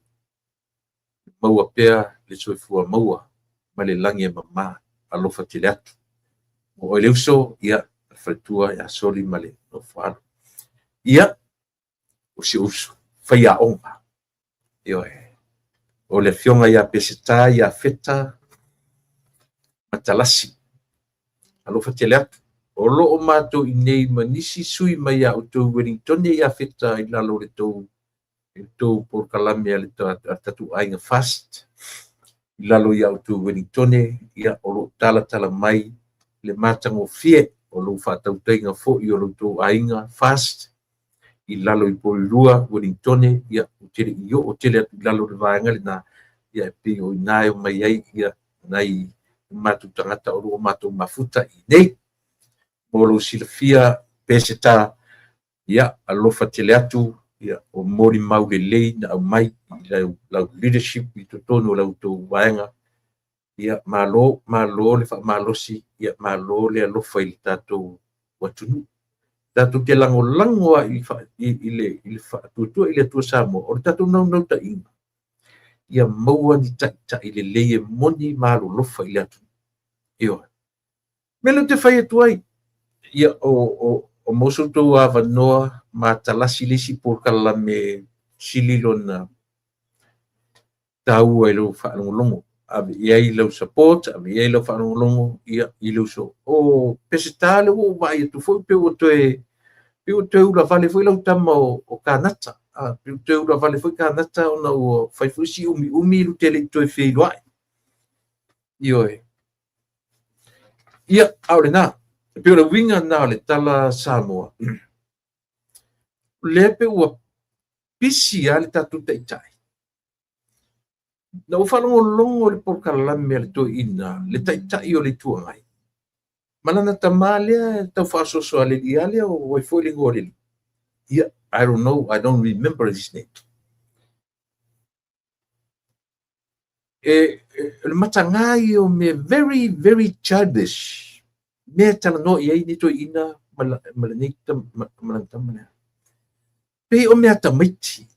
Speaker 1: Maua pea le soifua maua ma le lagi e mama. Alofa tele atu. O oe le uso, ia, le faletua ia Soli ma le nofo alo. Ia, o si ou uso, faiaoga. Ioe. O le afioga ia Peseta ia Feta Matalasi. Alofa tele atu. O lo o matou i inei ma nisi sui mai ia outou i Wellington ia Feta i lalo o le tou i le tou polokalame a le tatou Aiga Fast i lalo ia outou i Wellington, ia o lo o talatala mai le matagofie o lou faatautaiga foi o lo outou Aiga Fast i lalo i Porirua, Wellington, ia ou te le i oo tele atu i lalo o le vaega lena, ia e pei o i ina e omai ai ia nai matou tagata o lo o matou mafuta i inei. Mo lou silafia, Peseta, ia alofa tele atu, ia o molimau lelei na aumai i lau leadership i totonu o la outou vaega. Ia malo, malo le faamalosi, ia malo le alofa i le tatou atunuu. Tatou te lagolago lava i le faatuatua i le Atua Samoa, o le tatou naunautaiga, ia maua ni taitai lelei e moni ma alolofa i le atunuu. Ioe. Mea lea ou te fai atu ai, ia o maua so outou avanoa ma talasi le isi polokalame sili lona taua i lou faalogologo. Ave i ai lau support, ave i ai lau faalogologo ia i le uso. O Peseta lea ua ou vaai atu foi pe ua toe ulavale foi lau tama o Kanata. Pe ua toe ulavale foi Kanata ona ua fai foi si umiumi lu te le i toe feiloai. Ioe. Ia, a o lena. E pei o le uiga lena o le tala Samoa. O lea pe ua pisi lava le tatou taitai. Na ou faalogologo i le polokalame a le toeaina, le taitai o le Itu Agai, ma lana tama lea e tau faasoaso a le alii lava lea, o ai foi le igoa o le alii. Ia, I don't know, I don't remember his name. E le mataga ia o mea very, very childish. Mea e talanoa i ai ni toeaina ma lenei ma lana tama lea. Pei o mea tamaiti.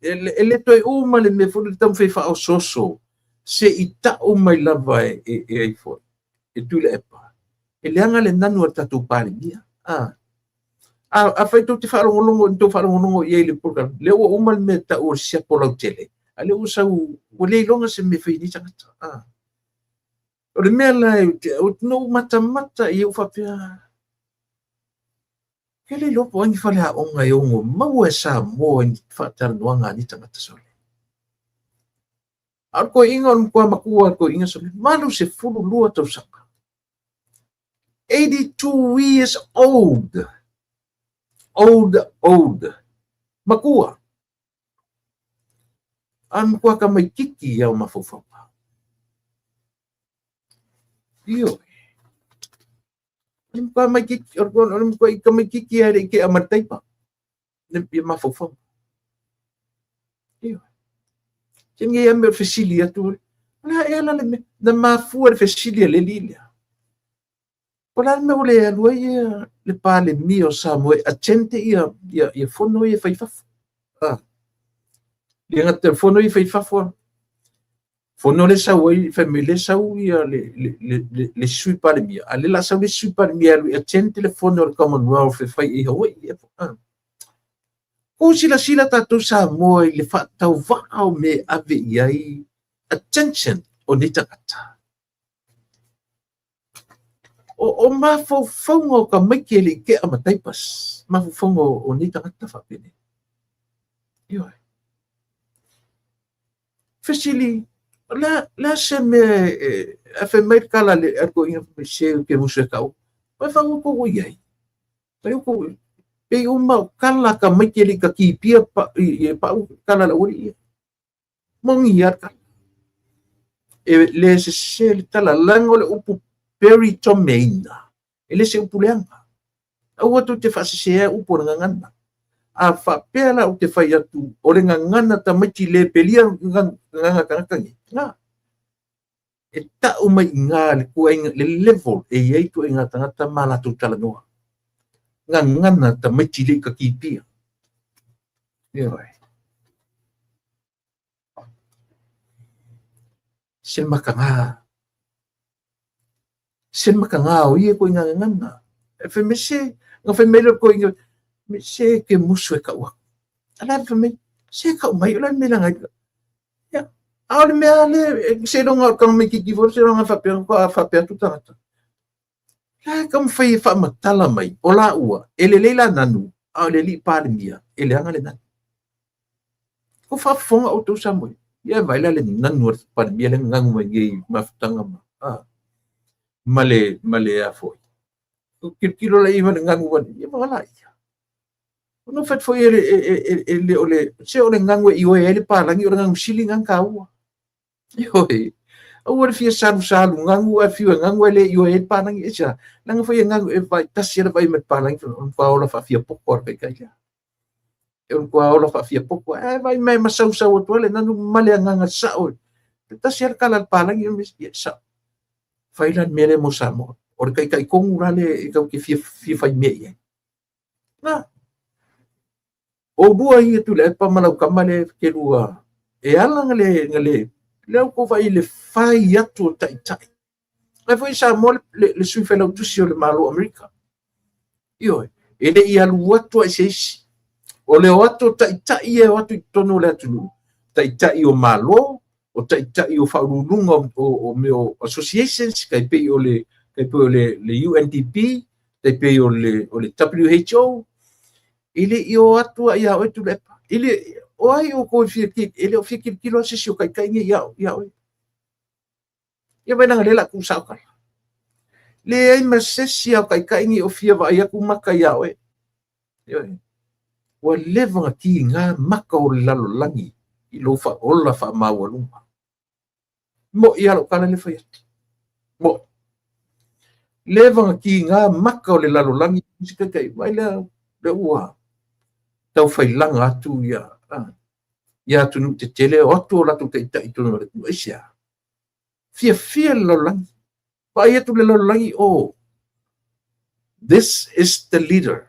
Speaker 1: E le toe uma le mea foi le taumafai faaosooso se i tau mai lava e ai foi, e Tuilaepa. E leaga le nanu a le tatou Palemia. Afai tou te faalogologo, tou faalogologo i ai i le polokalame, lea ua uma le mea tau o le siapo lautele, a lea ua sau, ua le iloga se mea e fai e nei tagata. O le mea la, na ou matamata i ai ou faapea, ke le iloa po o ai ni faleaoga e ono maua e Samoa i ni faatalanoaga a nei tagata sole. A o le toeaina o le matua matua le toeaina sole, 82 tausaga. 82 years old. Old, old. Matua. A matua ka mai kiki i au mafaufauga. Ioe. Le matua mai kiki, o le matua i ka mai kiki ai le i ke a mataipa. Le ia mafaufauga. Ioe. Se nge ia mea fesili atu. O le a ea la le mea. Na mafua le fesili a le alii lea. O le a le mea ua le alu ai ia le Palemia o Samoa e attend ia fono ia fai fafo. Ah. Le gata fono ia fai fafo. Fono le sau ai, fai mai le sau ia le sui Palemia. A le la sau le sui Palemia alu e attend le fono o le Commonwealth e fai i Hawaii. Ah. Kou silasila tatou Samoa i le faatauvaa o mea e ave i ai attention o nei tagata. O mafaufauga o tamaiti e le i tea ma diapers, mafaufauga o nei tagata faapenei. Ioe. Fesili, o le a se mea e fai mai le tala a le toeaina fai mai, se ou te musu e tau. Ua fai outou i ai. Fai outou i ai. Pei uma o tala a tamaiti e le i tatipia i pau tala a le aualii ia. Moni lava le tala. E le sese le tala, leaga o le upu peritomeina, e le se upu leaga. Aua tou te faasese ai upu o le gagana. A faapea la ou te fai atu o le gagana tamaiti le pelia gagana tagata nei, na. E tau mai i ina le tuaiga, le level e i ai tuaiga tagata ma latou talanoa. Gagana tamaiti le i tatipia. Ioe. Se makaga. Se makaga o ia koiga gagana. E fai mai se, na fai mai le koiga, se ke musu e kau aku. A la fai mai, se kau mai, o la me langa. Ia, a o le mea le, se longa o kanga mai kiki fo, se longa faapea, faapea atu tagata. La e taumafai e faamatala mai, o laua, e lelei la nanu, a o le alii Palemia, e leaga le nanu. Ko faafofoga outou Samoa, ia e vaai la le nanu a le Palemia lea na nanu mai nei mafutaga ma, a, ma le a foi. Tilotilo la i ai ma le nanu ma, ia ma la ia. Ona fai foi e le o le, se o le nanu e ioe ai le palagi, o le nanu sili na taua. Ioe. Aua le fia salusalu nanu ae fiu e nanu ae le ioe ai le palagi. E sea, leaga foi e nanu e vaai tasi lava le vaai mai le palagi, o le matua ola faafiapoto lava le taitai lea. E o le matua ola faafiapoto. Ae vaai mai ma sausau atu ai le nanu ma le agaga sao. E tasi lava le tala a le palagi, ia sao. Fai la le mea lea mo Samoa. O le taitai tonu la lea e tatou te fia fai mea i ai. Na. O lua ia Tuilaepa ma lau tama lea e lua, e ala na le, na le, lea ua tou vaai i le fai atu o taitai. Ae foi i Samoa le sui failautusi o le Malo o Amerika. Ioe, e le i alu atu lava i se isi. O le o atu o taitai ia e o atu i totonu o le atunuu, taitai o Malo, o taitai o faauluuluga o mea o associations, tai pei o le, tai pei o le UNDP, tai pei o le WHO, e le i o atu lava ia oe Tuilaepa. E le, o ai outou e fia, e le o fia tilotilo lava se isi o taitai nei ia oe. Ia vaai leaga o lea o le a tuusao tala. Leai ma se isi o taitai nei o fia vaai atu maka ia oe. Ioe. Ua leva ona tiga maka o le lalolagi i lou ola faamaualuga. Moʻi lava lau tala lea e fai atu. Moʻi. Leva ona tiga maka o le lalolagi i se taitai, vaai lea, lea ua taufailaga atu ia atunuu tetele, o atu o latou taitai i totonu o le atunuu. Aisea? Fiafia le lalolagi. Vaai atu le lalolagi, oh, this is the leader.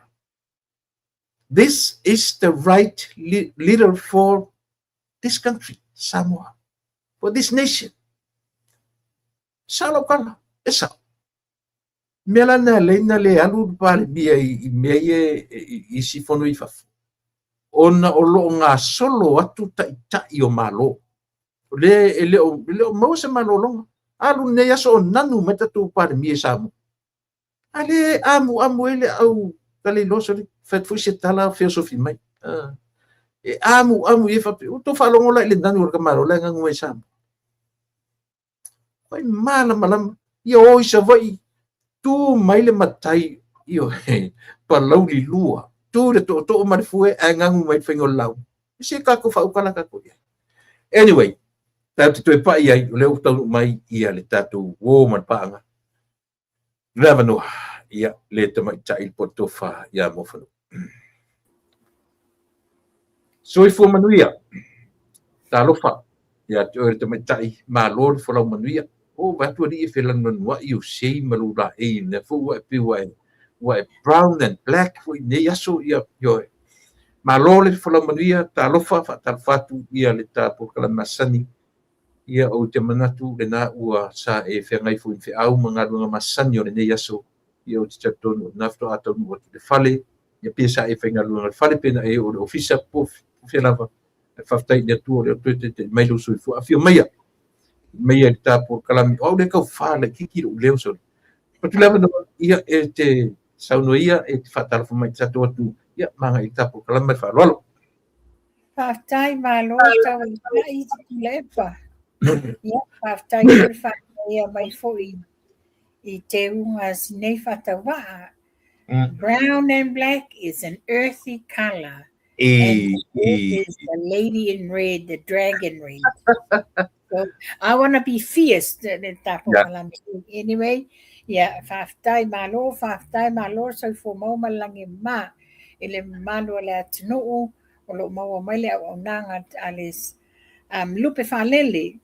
Speaker 1: This is the right leader for this country, Samoa, for this nation. Sao lau tala, e sao. Mea la na alai na le alu le Palemia i mea ia i isi fono i fafo, ona o lo o gasolo atu taitai o Malo. O lea e le o maua se malologa. Alu lenei aso o nanu mai tatou Palemia i Samoa. A le amuamu ai le au taleiloa sole, fai atu foi se tala feosofi mai. E amuamu i ai faapea, ua tou faalogo la i le nanu o le tamaloa la e nanu mai i Samoa. Fai malamalama, ia o i Savaii, Tu mai le matai, ioe, palauli lua, tu le tootoo ma le fue ae gagu mai le faiga o le lauga. Se tatou faautala tatou i ai. Anyway, tatou te toe pai ai, o lea ua taunuu mai ia le tatou uo ma le paaga. Le avanoa, ia, le tamaitai le po o le tofa ia Moafanuu. Soifua manuia, talofa ia te oe le tamaitai, malo le folau manuia. O, vaai atu alii e felanuanuai ou sei ma lou laei, lea foi ua e pei ua e brown and black foi i lenei aso, ia, ioe. Malo le folau manuia, talofa, faatalofa atu ia le ta polokalame masani. Ia, ou te manatu lena ua sa e feagai foi ma feau ma galuega masani o lenei aso. Ia, ou te talitonu o lena faatoa taunuu atu i le fale, ia pe sa e faigaluega i le fale, pe na e oo i le ofisa, po o fea lava. Ae faafetai i le Atua o lea ua toe taitai mai lou soifua. Afio maia, maia i le ta polokalame. O au lea e tau fa laitiiti lou leo sole. Atu le avanoa, ia, e te saunoa ia, e te faatalofa mai i le tatou atunuu, ia, ma agai i le ta polokalame ma le faaaloalo.
Speaker 2: Faafetai malo tauaitai Tuilaepa. Ia, faafetai foi le faaalia mai foi i teuga o si nei faatauvaa. Brown and black is an earthy colour. And is the lady in red, the dragon red. So, I want to be fierce, le tapo kalame. Anyway, yeah, faafetai malo, faafetai malo, soifua maua ma le lagi e mama i le mamalu o le atunuu o lo o maua mai le auaunaga a le lupe faalele.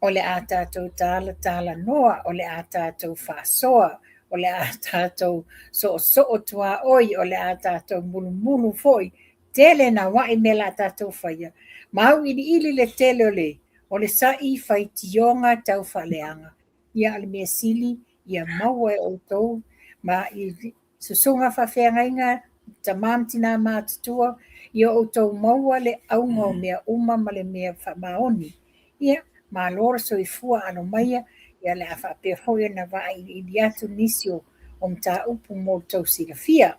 Speaker 2: O le a tatou talatalanoa, o le a tatou faasoa, o le a tatou soosoo tuaoi, o le a tatou mulumulu foi. Tele naua'i mea o le a tatou faia. Ma auiliili le tele o le o le sa'i faitioga tau faaleaga. Ia, a o le mea sili, ia maua e outou ma i susuga faafeagaiga, tama ma tina matutua, ia outou maua le auga o mea uma ma le mea faamaoni. Ia, malo le soifua alo maia, ia o le a faapea foi ona vailiili atu nisi o mataupu mo le tou silafia.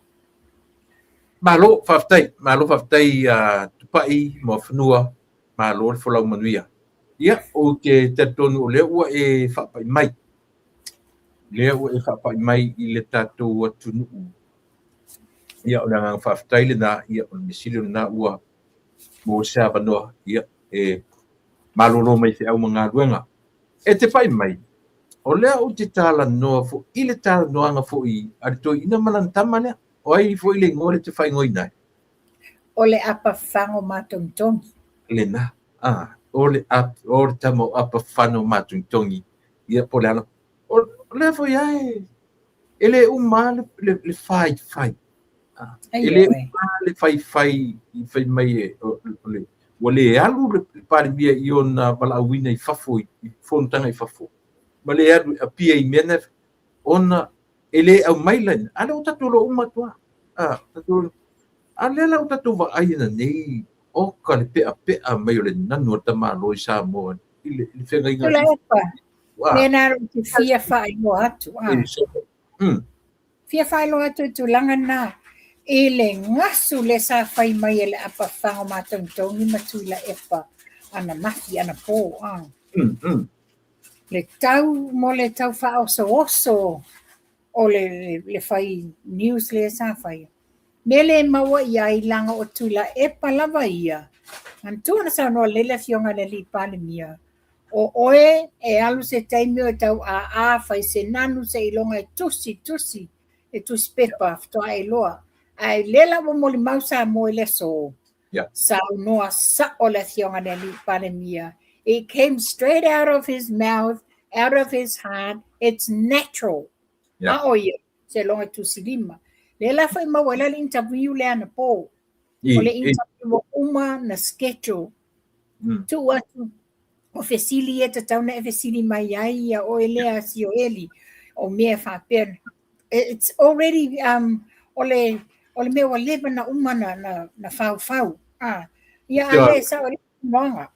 Speaker 1: Malo faafetai, malo faafetai Tupai Moafanua, malo le folau manuia. Ia, ou te talitonu o lea ua e faapai mai, lea ua e faapai mai i le tatou atunuu. Ia, o le agaga faafetai lena, ia, o le mea sili o lena ua maua se avanoa, ia, e malolo mai feau ma galuega. E te pai mai, o lea ou te talanoa foi i le talanoaga foi a le toeaina ma lana tama lea. O ai foi le igoa lea e te faaigoaina ai?
Speaker 2: O le Apafago Matogitogi.
Speaker 1: Lena, o le o le tama o Apafago Matogitogi, ia po o le ala. O lea foi lava e le uma lava le faifai. E le uma le faifai i fai mai e, ua le alu le Palemia i ona valaauina i fafo, i fonotaga i fafo, ma le alu e appear i mea na, ona e le aumai laina. A lea ua tatou iloa uma atu lava. A lea la ua tatou vaai ananei, oka le peapea mai o le nanu a le tamaloa i Samoa i le feagaiga.
Speaker 2: Tuilaepa, mea na ou te fia faailoa atu. Fia faailoa atu i tulaga na i le gasu lea sa fai mai e le Apafaga Matogitogi ma Tuilaepa ananafi anapo. Le tau mo le tau faaosooso o le fai news lea sa faia. Mea le maua i ai laga o Tuilaepa lava ia. Manatua na saunoa lelei le afioga i le alii Palemia, o oe e alu se taimi o e tau aa fai se nanu seiloga e tusi tusi e tusi pepa faatoa e iloa. Ae lea la ua molimau Samoa i le aso, saunoa sao le afioga i le alii Palemia. It came straight out of his mouth, out of his heart. It's natural. A o ia, seiloga e tusi lima. Lea la foi maua ai la le interview lea anapo. O le interview ua uma na schedule. Tuu atu o fesili ia tatau na e fesili mai ai ia oe lea Sioeli o mea faapea. It's already o le o le mea ua leva na uma na faufau. Ia a le sao le moanga.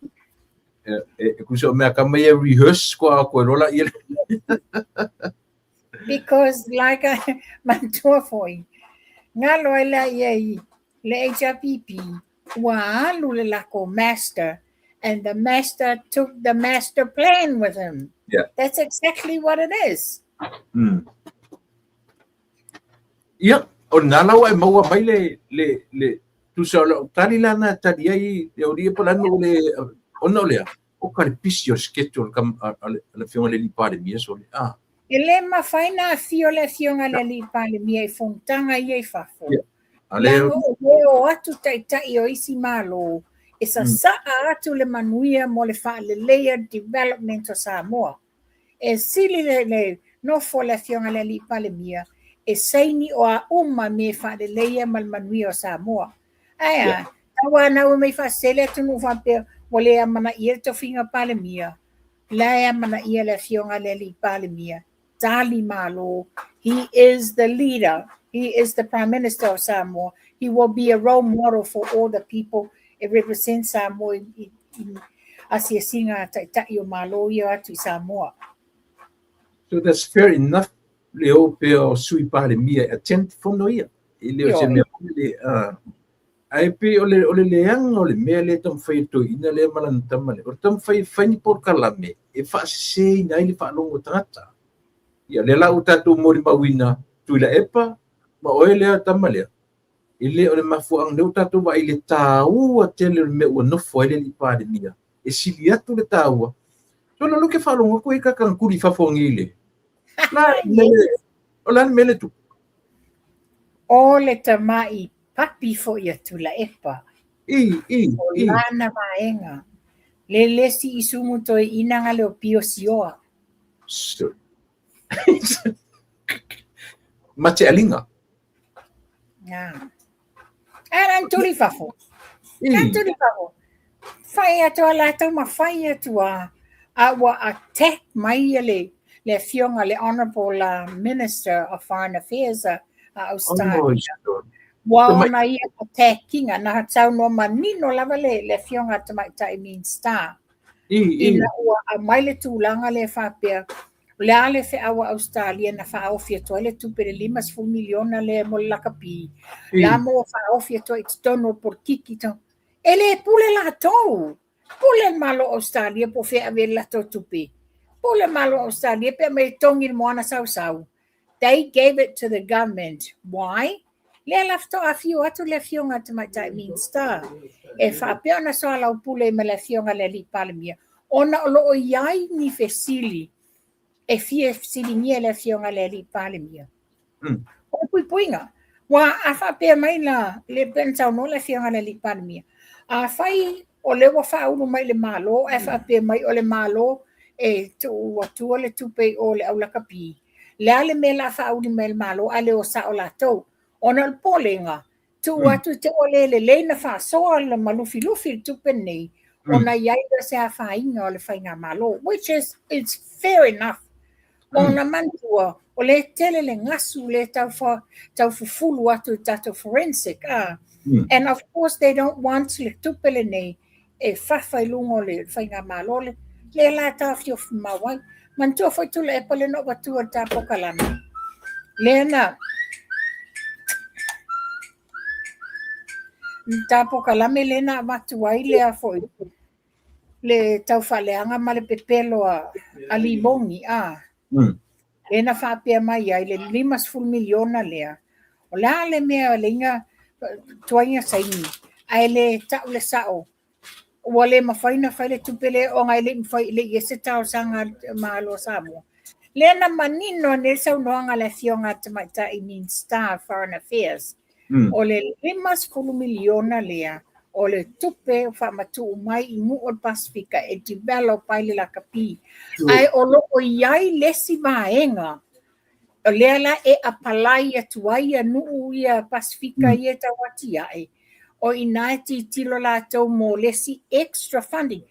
Speaker 1: E kusa o mea ka mai e rehearse ko a koe lola ia.
Speaker 2: Because like I manatua foi, galo ai la ia i le HRPP, ua alu le lako master, and the master took the master plan with him. That's exactly what it is.
Speaker 1: Ia, o lena la ua e maua mai le, le, le, tusa o lau tali la na tali ai le aualii po o le a le mea ua le, ona o le a? Oka le pisi o le schedule a le Afioga i le Alii Palemia sole, a.
Speaker 2: E le mafai ona afio le Afioga i le Alii Palemia i fonotaga ia i fafo.
Speaker 1: Ia, a lea.
Speaker 2: Leaga o lea o atu taitai o isi Malo e sasaa atu le manuia mo le faaleleia development o Samoa. E sili le nofo a le Afioga i le Alii Palemia e saini o a uma mea e faaleleia ma le manuia o Samoa. Ae a, tauanau mai faasese le atunuu faapea ua le amanaia le tofiga Palemia, la e amanaia le Afioga i le Alii Palemia, tali malo, he is the leader, he is the Prime Minister of Samoa, he will be a role model for all the people e represent Samoa i asiasiga a taitai o Malo ia atu i Samoa.
Speaker 1: So that's fair enough le o pea o Sui Palemia e attend fono ia. E le o se mea foi le ae pei o le o le leaga o le mea lea e taumafai e toeaina lea ma lana tama lea, o le taumafai e fai ni polokalame e faaseseina ai le faalogo o tagata. Ia lea la ua tatou molimauina Tuilaepa ma oe lea tama lea, e le o le mafuaaga lea ua tatou vaai i le taua tele o le mea ua nofo ai le Alii Palemia, e sili atu le taua. Solo lea ou te faalogo atu e kakagakuli i fafo nei le. La, o le a le mea lea e tupu?
Speaker 2: O le tamai papi foi a Tuilaepa.
Speaker 1: I, i,
Speaker 2: O lana vaega. Le lesi isumu toeaina nga le o pio sioa.
Speaker 1: So, Matealiga.
Speaker 2: Nga. Ae lan tuli fafo. Lan tuli fafo. Fai atu a latou ma fai atu a a ua attack mai le le afioga le Honourable Minister of Foreign Affairs a Australia.
Speaker 1: Oh,
Speaker 2: Ua ona ia attackinga na saunoa manino lava le le afioga a Tamaitai Minista. Ina ua aumai le tulaga lea faapea, o le a le feau a Ausetalia na faaofi atu ai le tupe le $50 miliona lea mo le lakapi, la mo ua faaofi atu ai i totonu o le polokiki. E le pule latou. Pule le Malo o Ausetalia po o fea e ave ai le latou tupe. Pule le Malo o Ausetalia pe aumai e togi le moana sausau. They gave it to the government. Why? Lea la faatoa afio atu le Afioga i le Tamaitai Minista e faapea ona soalaupule ma le Afioga i le Alii Palemia ona o lo o i ai ni fesili e fia fesiligia e le Afioga i le Alii Palemia. O le puipuiga, ua a faapea mai la, le pei ona saunoa le Afioga i le Alii Palemia, afai o lea ua faaulu mai i le Malo ae faapea mai o le Malo e tuu atua le tupe i o i le au lakapi, le a le mea o le a faauli mai e le Malo ae le o sao latou. Ona o le popolega, tuu atu i te i ua le lelei na faasoa ma lufilufi le tupe lenei, ona i ai lea o se afaina o le faigamalo, which is it's fair enough. Ona manatua, o lea e tele le gasu lea e tau, fa, tau fufulu atu i tatou forensic. Ah. And of course they don't want le tupe lenei e fafa i luga o le faigamalo le, lea la e taofiofi mau ai. Manatua foi Tuilaepa lea na ou avatua i le ta polokalame. Lea na ta polokalame lea na avatu ai lea foi le taufaaleaga ma le pepelo a, a Limoni, a. Lea na faapea mai ai le $50 miliona lea, o le a le mea le iga tuai na saini, ae le tau le sao, ua le mafai ona fai le tupe lea ona e le i mafai, e le i i ai se talosaga a le Malo o Samoa. Lea na manino nei le saunoaga a le Afioga a le Tamaitai Minista of Foreign Affairs, o le $50 miliona lea o le tupe faamatuu mai i nuu o le Pasefika e develop ai le lakapi. Ae o lo o i ai le isi vaega o lea la e apply atu ai ia nuu ia Pasefika ia e tau atiae, o i ina e tilotilo latou mo le isi extra funding.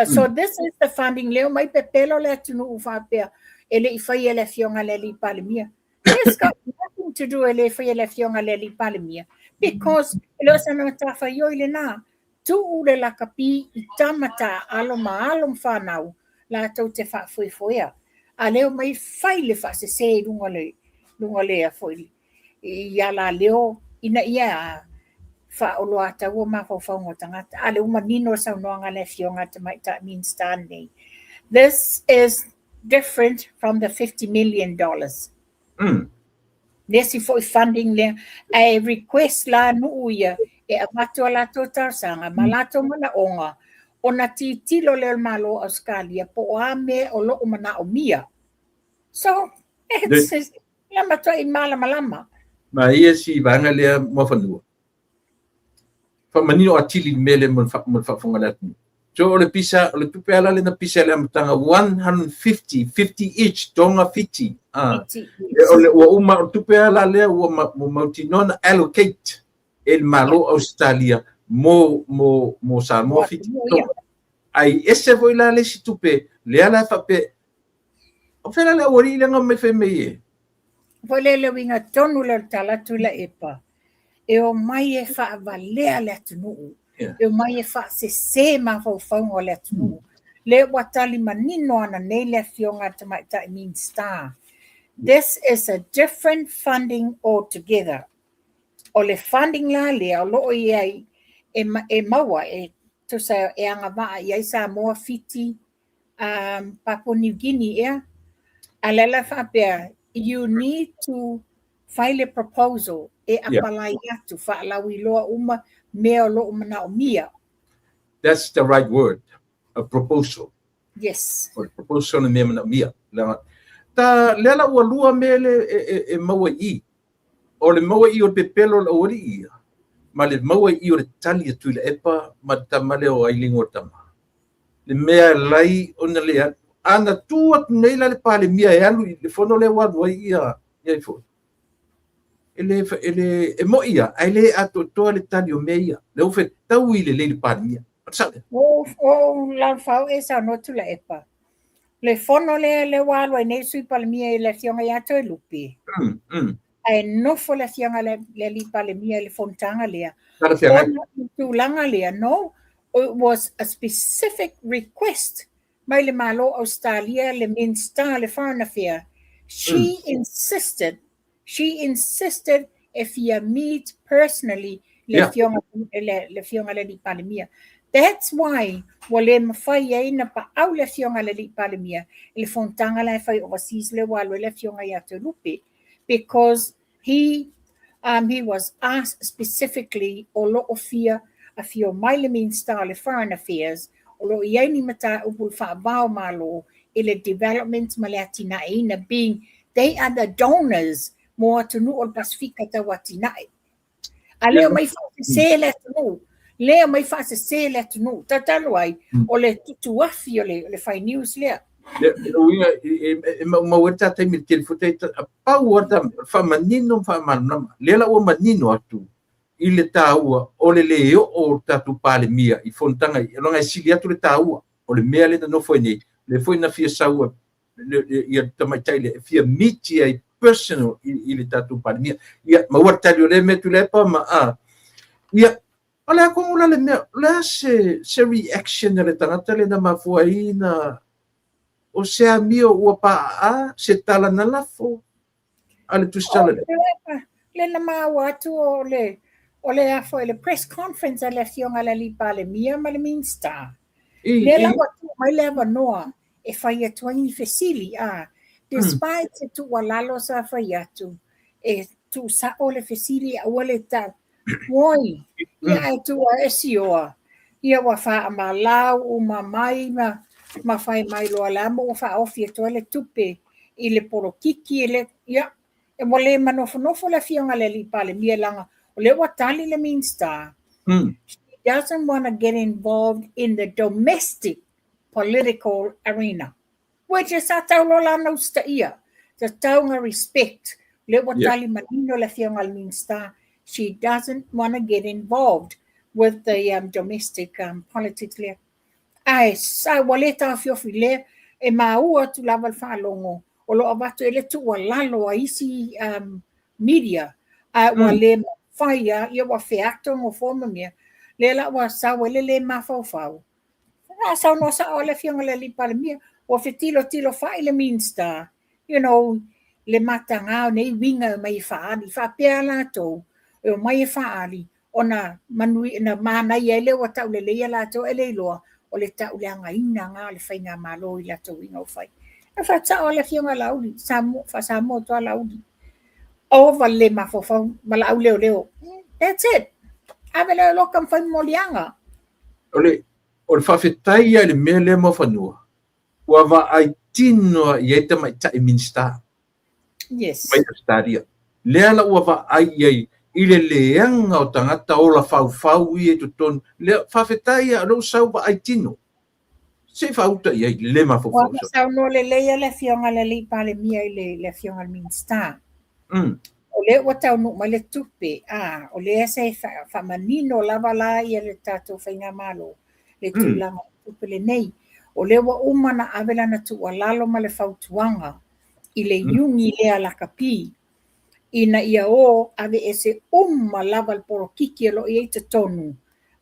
Speaker 2: So this is the funding lea omai pepelo le atunuu faapea e le i faia e le Afioga i le Alii Palemia. It's got nothing to do e le faia e le Afioga i le Alii Palemia because e le o sana matafaioi lena. Tuu le lakapi i tama taaalo ma alo ma fanau latou te faafoefoea. A lea omai fai le faasese i luga le luga le foi i alaleo ina ia faaoloataua mafaufauga o tagata. A lea ua manino le saunoaga a le Afioga a le Tamaitai Minista lenei. This is different from the $50 million. Le isi foi funding lea, ae request la nuu ia e avatu a latou talosaga ma latou manaoga ona tilotilo lea o le Malo o Ausetalia po o a mea o lo o manaomia. So, it's la matuai malamalama.
Speaker 1: Ma ia si vaega lea Muafanua. Faamanino atili le mea lea mo le faafofoga a le atunuu. So o le pisa, o le tupe ala lena pisa i le amataga 150, 50 each, Tonga Fiti. Ah. E, o le, ua uma o le tupe ala lea ua, ma, ua mautinoa na allocate e le Malo Ausetalia mo Samoa Fiti. Tonga. Ai ese foi la le isi tupe, lea la e faapea, o fea la le aualii lea na omai fai mai e?
Speaker 2: Foi le le uiga tonu lea o le tala atu i Laepa, e omai e faavalea le atunuu, e omai e faasese mafaufauga o le atunuu. Lea ua tali manino ananei le afioga a le Tamaitai Minisita. This is a different funding altogether. O le funding la lea o lo o i ai e maua e tusa e agavaa i ai Samoa, Fiti, Papua New Guinea ea. A le la faapea, you need to file a proposal e apalai atu, faalauiloa uma mea o lo o manaomia.
Speaker 1: That's the right word, a proposal.
Speaker 2: Yes.
Speaker 1: O le proposal le mea manaomia. Ta lea la ua lua mea le e maua i i. O le maua i o le pepelo o le aualii ia, ma le maua i o le tali a Tuilaepa ma le tama lea o Ailingo o le tama. Le mea lai ona le alu. A na tu atu nei la le Palemia e alu i le fono lea ua alu ai ia ia foi. E le, e le, e moi ia, ae le atoatoa le tali o mea ia. Le ua fetaui lelei le Palemia. O le sao lea.
Speaker 2: O Lalofau e saunoa Tuilaepa. Le fono lea le ua alu ai nei Sui Palemia i le afioga ia Toelupe. Ae nofo le afioga le alii Palemia i le fonotaga lea.
Speaker 1: Ona
Speaker 2: i tulaga lea, no, it was a specific request mai le Malo Australia, le Minister le Foreign Affairs. She insisted, she insisted e fia meet personally le afioga le afioga le alii Palemia. That's why ua le mafai ai na paau le afioga le alii Palemia i le fonotaga la e fai overseas le ua alu ai le afioga ia Toelupe, because he was asked specifically o lo o fia afio mai le Minister o le Foreign Affairs o lo o i ai ni mataupu le faavao malo i le development ma le atinaeina, being they are the donors mo atunuu o le Pasifika tau atinae. A lea mai faasese le atunuu, lea mai faasese le atunuu. Tatalo ai, o le tutuafi o le fai news lea.
Speaker 1: Le uiga e maumau ai le ta taimi i le tele foi a pau lava ta faamanino ma faamalamalama. Lea la ua manino atu i le taua o le le oo o le tatou Palemia i fonotaga i leaga e sili atu le taua o le mea lea na nofo ai nei, lea foi na fia sau ia le tamaitai lea e fia miti ai personal i le tatou Palemia. Ia, maua le tali o lea mea Tuilaepa ma a. Ia, o le a kogo la le mea, o le a se reaction a le tagata lea na mafua ai na o se amio ua paaa se tala na lafo a le tusitala lea.
Speaker 2: Le na maua atu o le afo le press conference a le afioga le alii Palemia ma le Minista. Lea la ua tuu mai le avanoa e fai atu ai ni fesili a despite se tuualalo sa fai atu e tuusao le fesili aua le ta oi ia ae tuua e sioa ia ua faamalau uma mai ma fai mai loa la mo ua faaofi atu ai le tupe i le polokiki e le ia e ua le manofonofo le afioga le alii Palemia leaga o lea ua tali le Minista. She doesn't want to get involved in the domestic political arena, which is sa tau lola na usitaia tatau nga respect le ua tali manino le afioga le Minista. She doesn't want to get involved with the domestic politics lea. Ae sa ua le taofiofi lea e maua atu lava le faalogo o lo o avatu e le tuualalo a isi media a ua le mafai a ia ua feato gofoa ma mea lea la ua sau ai le le mafaufau. A saunoa sao le afioga le alii Palemia ua fetilotilo fai le Minista le mataga o nei uiga e mai e faaali faapea latou e omai e faaali ona manui na manaia ai lea ua tauleleia latou e le iloa o le tauleagaina ga o le faigamalo i latou uiga o fai. E faasao le afioga Laauli Samoa faa-Samoa toa Laauli. Ova le mafaufau ma le auleoleo. That's it. Ave lea loka ma fai moliaga.
Speaker 1: O le faafetai ia i le mea lea Muafanua, ua vaai tino i ai tamaitai Minisita mai Australia. Lea la ua vaai i ai i le leaga o tagata ola faufau ia i totonu. Lea faafetai ia o lea ua sau vaai tino. Se i faauta i ai le
Speaker 2: Ua
Speaker 1: mafaufau.
Speaker 2: Saunoa lelei le afioga i le alii Palemia i le afioga i le Minisita. O lea ua taunuu mai le tupe, a o lea se faamanino lava la ia le tatou faigamalo le tulaga o le tupe lenei. O lea ua uma na ave lana tuualalo ma le fautuaga i le iuni lea lakapi ina ia o ave ese uma lava le polokiki o lo o i ai totonu,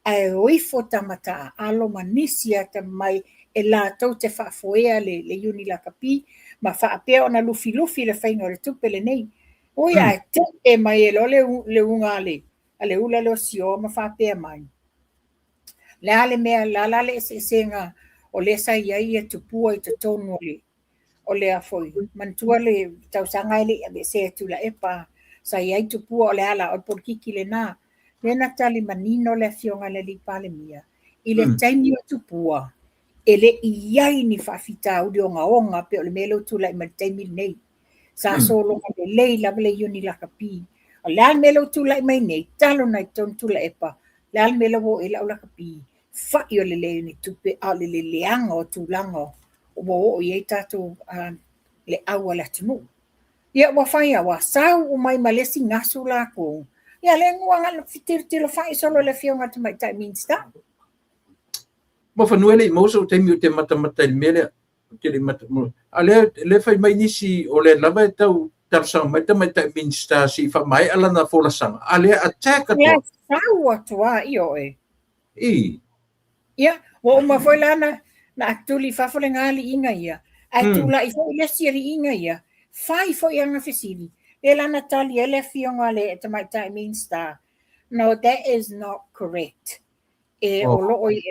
Speaker 2: ae o ifo tamata alo ma nisi ata mai e latou te faafoea le iuni lakapi ma faapea ona lufilufi le faiga o le tupe lenei. Ui ae tee mai e loa le uga a le ula lea o Sioa ma faapea mai. Le a le mea la la le eseesega o lea sa i ai ia tupua i totonu o le a foi manatua le tausaga e le i aveesea e Tuilaepa sa i ai tupua o le ala o le polokiki lena. Lea na tali manino le afioga i le alii Palemia i le taimi o tupua e le i ai ni faafitauli ogaoga pe o le mea lea ua tulai mai le taimi lenei. Sa sologa lelei lava le iuni lakapi. O le a le mea lea ua tulai mai nei, talo na i totonu Tuilaepa, le a le mea lea ua oo i ai lau lakapi, fai o le leai o ni tupe, a o le leleaga o tulaga ua oo i ai tatou le au a le atunuu. Ia ua fai a ua sau umai ma le isi gasu lakou. Ia lea ua agai tilotilo fai solo le afioga i le tamaitai Minisita.
Speaker 1: Muafanua e le i maua sou taimi o te matamata i le mea lea. Te le mata, a lea, lea fai mai nisi o le lava e tau talosaga mai tamaitai Minisita si faamaea lana folasaga. A lea attack
Speaker 2: atu. Ia sau atu a i oe.
Speaker 1: I.
Speaker 2: Ia, ua uma foi la na atuli i fafo le galiiga ia. Ae tulai foi le isi aliiga ia, fai foi ana fesili. Le lana tali ai le afioga le tamaitai Minisita. No, that is not correct. E o loo i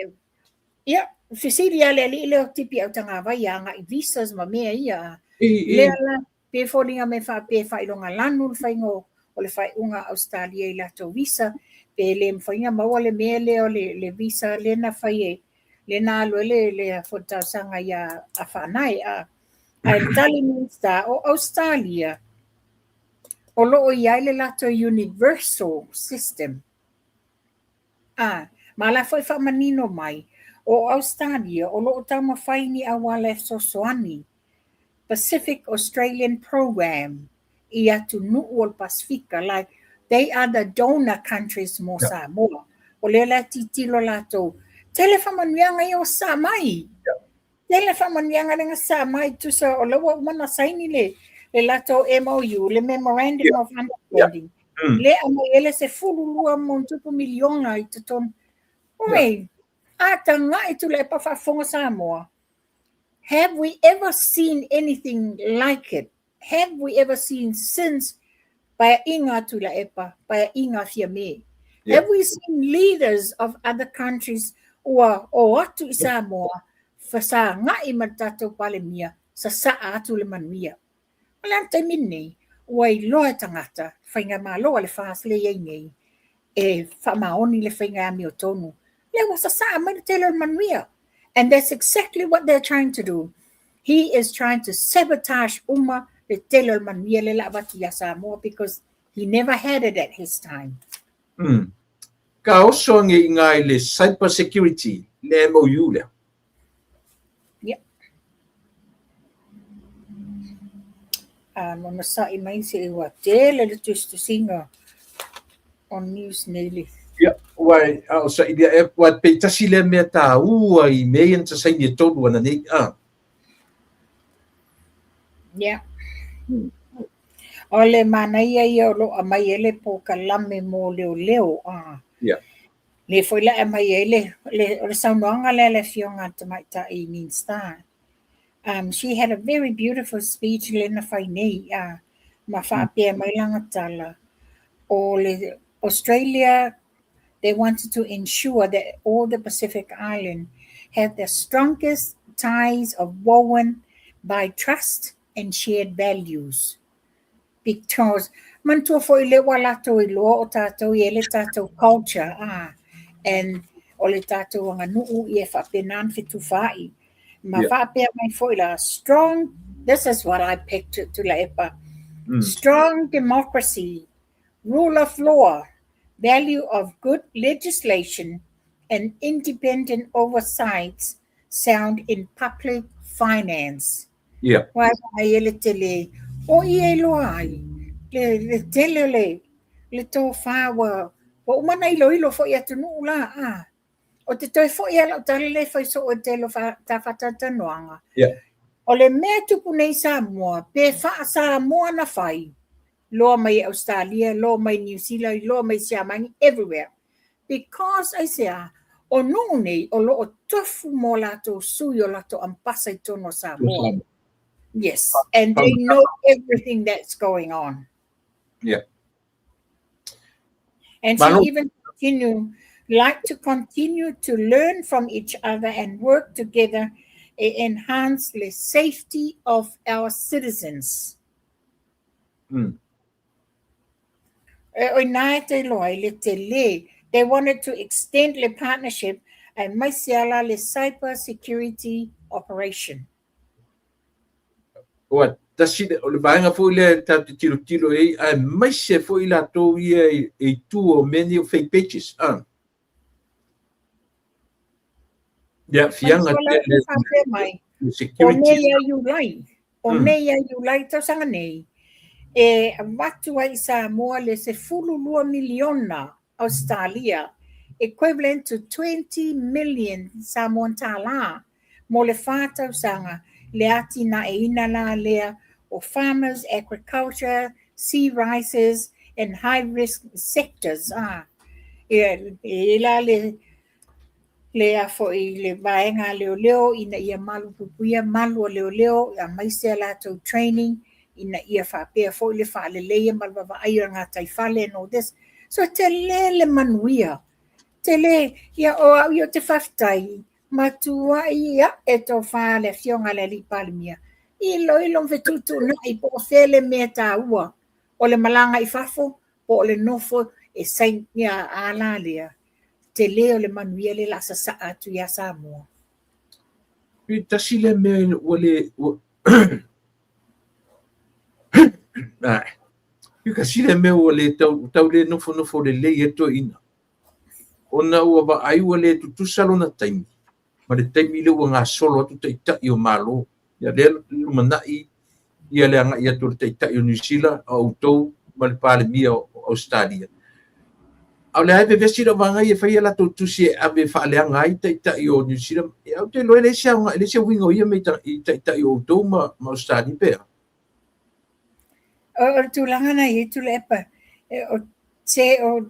Speaker 2: ia, fesili a le alii lea o Tipi au tagavai agai visas ma mea ia. Lea la, pe foliga me faapea faailoga lanu le faiga o le faaiuga a Australia i latou visa, pe le mafai ona maua le mea lea o le visa lea na fai e le na alu ai le foi talosaga ia a Faanae. A ae le tali Minisita o Australia o loo i ai le latou universal system. A, ma la foi faamanino mai, o Australia o loo taumafai ni auala e fesoasoani Pacific Australian Program i atunuu o le Pasifika, like they are the donor countries mo Samoa. O lea la tilotilo latou, tele faamanuiaga ia ua sa mai. Tele faamanuiaga lea na sa mai tusa o la ua uma na saini le latou MOU, le Memorandum of Understanding. Le aumai ai le 12+ miliona i totonu. Oi, a tagai Tuilaepa faafofoga Samoa. Have we ever seen anything like it? Have we ever seen since paeaiga Tuilaepa, paeaiga Fiame? Have we seen leaders of other countries ua o atu i Samoa, fesagai ma le tatou Palemia, sasaa atu le manuia? O le taimi nei, ua iloa e tagata, faigamalo a le FAST le i ai nei, e faamaoni le faiga amiotonu. Lea ua sasaa mai le tele o le manuia. And that's exactly what they're trying to do. He is trying to sabotage uma le tele o le manuia le la avatu ia Samoa because he never had it at his time.
Speaker 1: Ka oso ange i ngā i le cyber security, le MOU lea.
Speaker 2: Yep. Mo masa'i mai se ua tele le tusitusiga o news nei le.
Speaker 1: Ia, ua a o sa ilia e ua pe tasi le mea tāua i mea ia na saini e tolu ana nei. Ah.
Speaker 2: Yeah. O le manaia ia o loo aumai ai le polokalame mo leoleo a. Le foi la aumai ai le o le saunoaga lea le afioga a le tamaitai Minisita. She had a very beautiful speech le na fai nei ma faapea mai lana tala o le Australia, they wanted to ensure that all the Pacific Island have the strongest ties of woven by trust and shared values. Because manatua foi lea ua latou iloa o tatou e i ai le tatou culture a and o le tatou aganuu ia e faapena ona fetufaai. Ma faapea mai foi la strong, this is what I picked Tuilaepa, strong democracy, rule of law, value of good legislation and independent oversight sound in public finance. Ua ai e le tele o i e iloa ai le tele o le tofa ua uma ona iloilo foi atunuu la a. O te toe foi a lau tala lea e fai soo e le tele o ta faatalatalanoaga. O le mea e tupu nei i Samoa, pe faa-Samoa na fai, loa mai i Ausetalia, loa mai i Niu Sila, loa mai i Siamani, everywhere. Because aisea, o nuu nei o lo o tofu mo latou sui o latou ambasa i totonu o Samoa. Yes, and they know everything that's going on. And she even continue, like to continue to learn from each other and work together to enhance the safety of our citizens. E o ina e te iloa i le tele. They wanted to extend le partnership aemaise ala le cyber security operation.
Speaker 1: Ua tasi le, o le vaega foi lea tatou te tilotilo i ai, aemaise foi latou ia i tua o mea nei o fake pages. Ah. Ia, fiaga
Speaker 2: tele mai. O nei ia Iulai, o nei ia Iulai tausaga nei, e avatu ai i Samoa le 12 miliona Ausetalia, equivalent to 20 million Samoan tālā, mo le 4 tausaga, le atinaeina la lea o farmers, agriculture, sea rices and high risk sectors. Ah, e i la le a foi le vaega a leoleo ina ia malupuipuia malu o leoleo, aemaise a latou training ina ia faapea foi le faaleleia ma le vaavaai o le gataifale and all this. So tele le manuia. Tele, ia o au ia ou te faafetai, matuai ae tofa le afioga a le Alii Palemia, iloilo ma fetuutuunai po o fea le mea taua, o le malaga i fafo po o le nofo e sainia a la lea, tele o le manuia lea o le a sasaa atu ia Samoa.
Speaker 1: Pe tasi lea mea ua le ua Pe tasi lea mea ua le tau, tau le nofonofo lelei ai toeaina, ona ua vaai ua le tutusa lona taimi ma le taimi lea ua gasolo atu taitai o Malo. Ia lea lumanai ia le agai atu o le taitai o Niu Sila, o outou ma le Palemia o Ausetalia. A o lea e vevesi lau vaega ia e fai a latou tusi e ave e faaleaga ai taitai o Niu Sila. Ou te iloa e leai se aoga, e leai se uiga o ia mea i taitai o outou ma Ausetalia pe a?
Speaker 2: O le tulaga na i ai Tuilaepa, o se o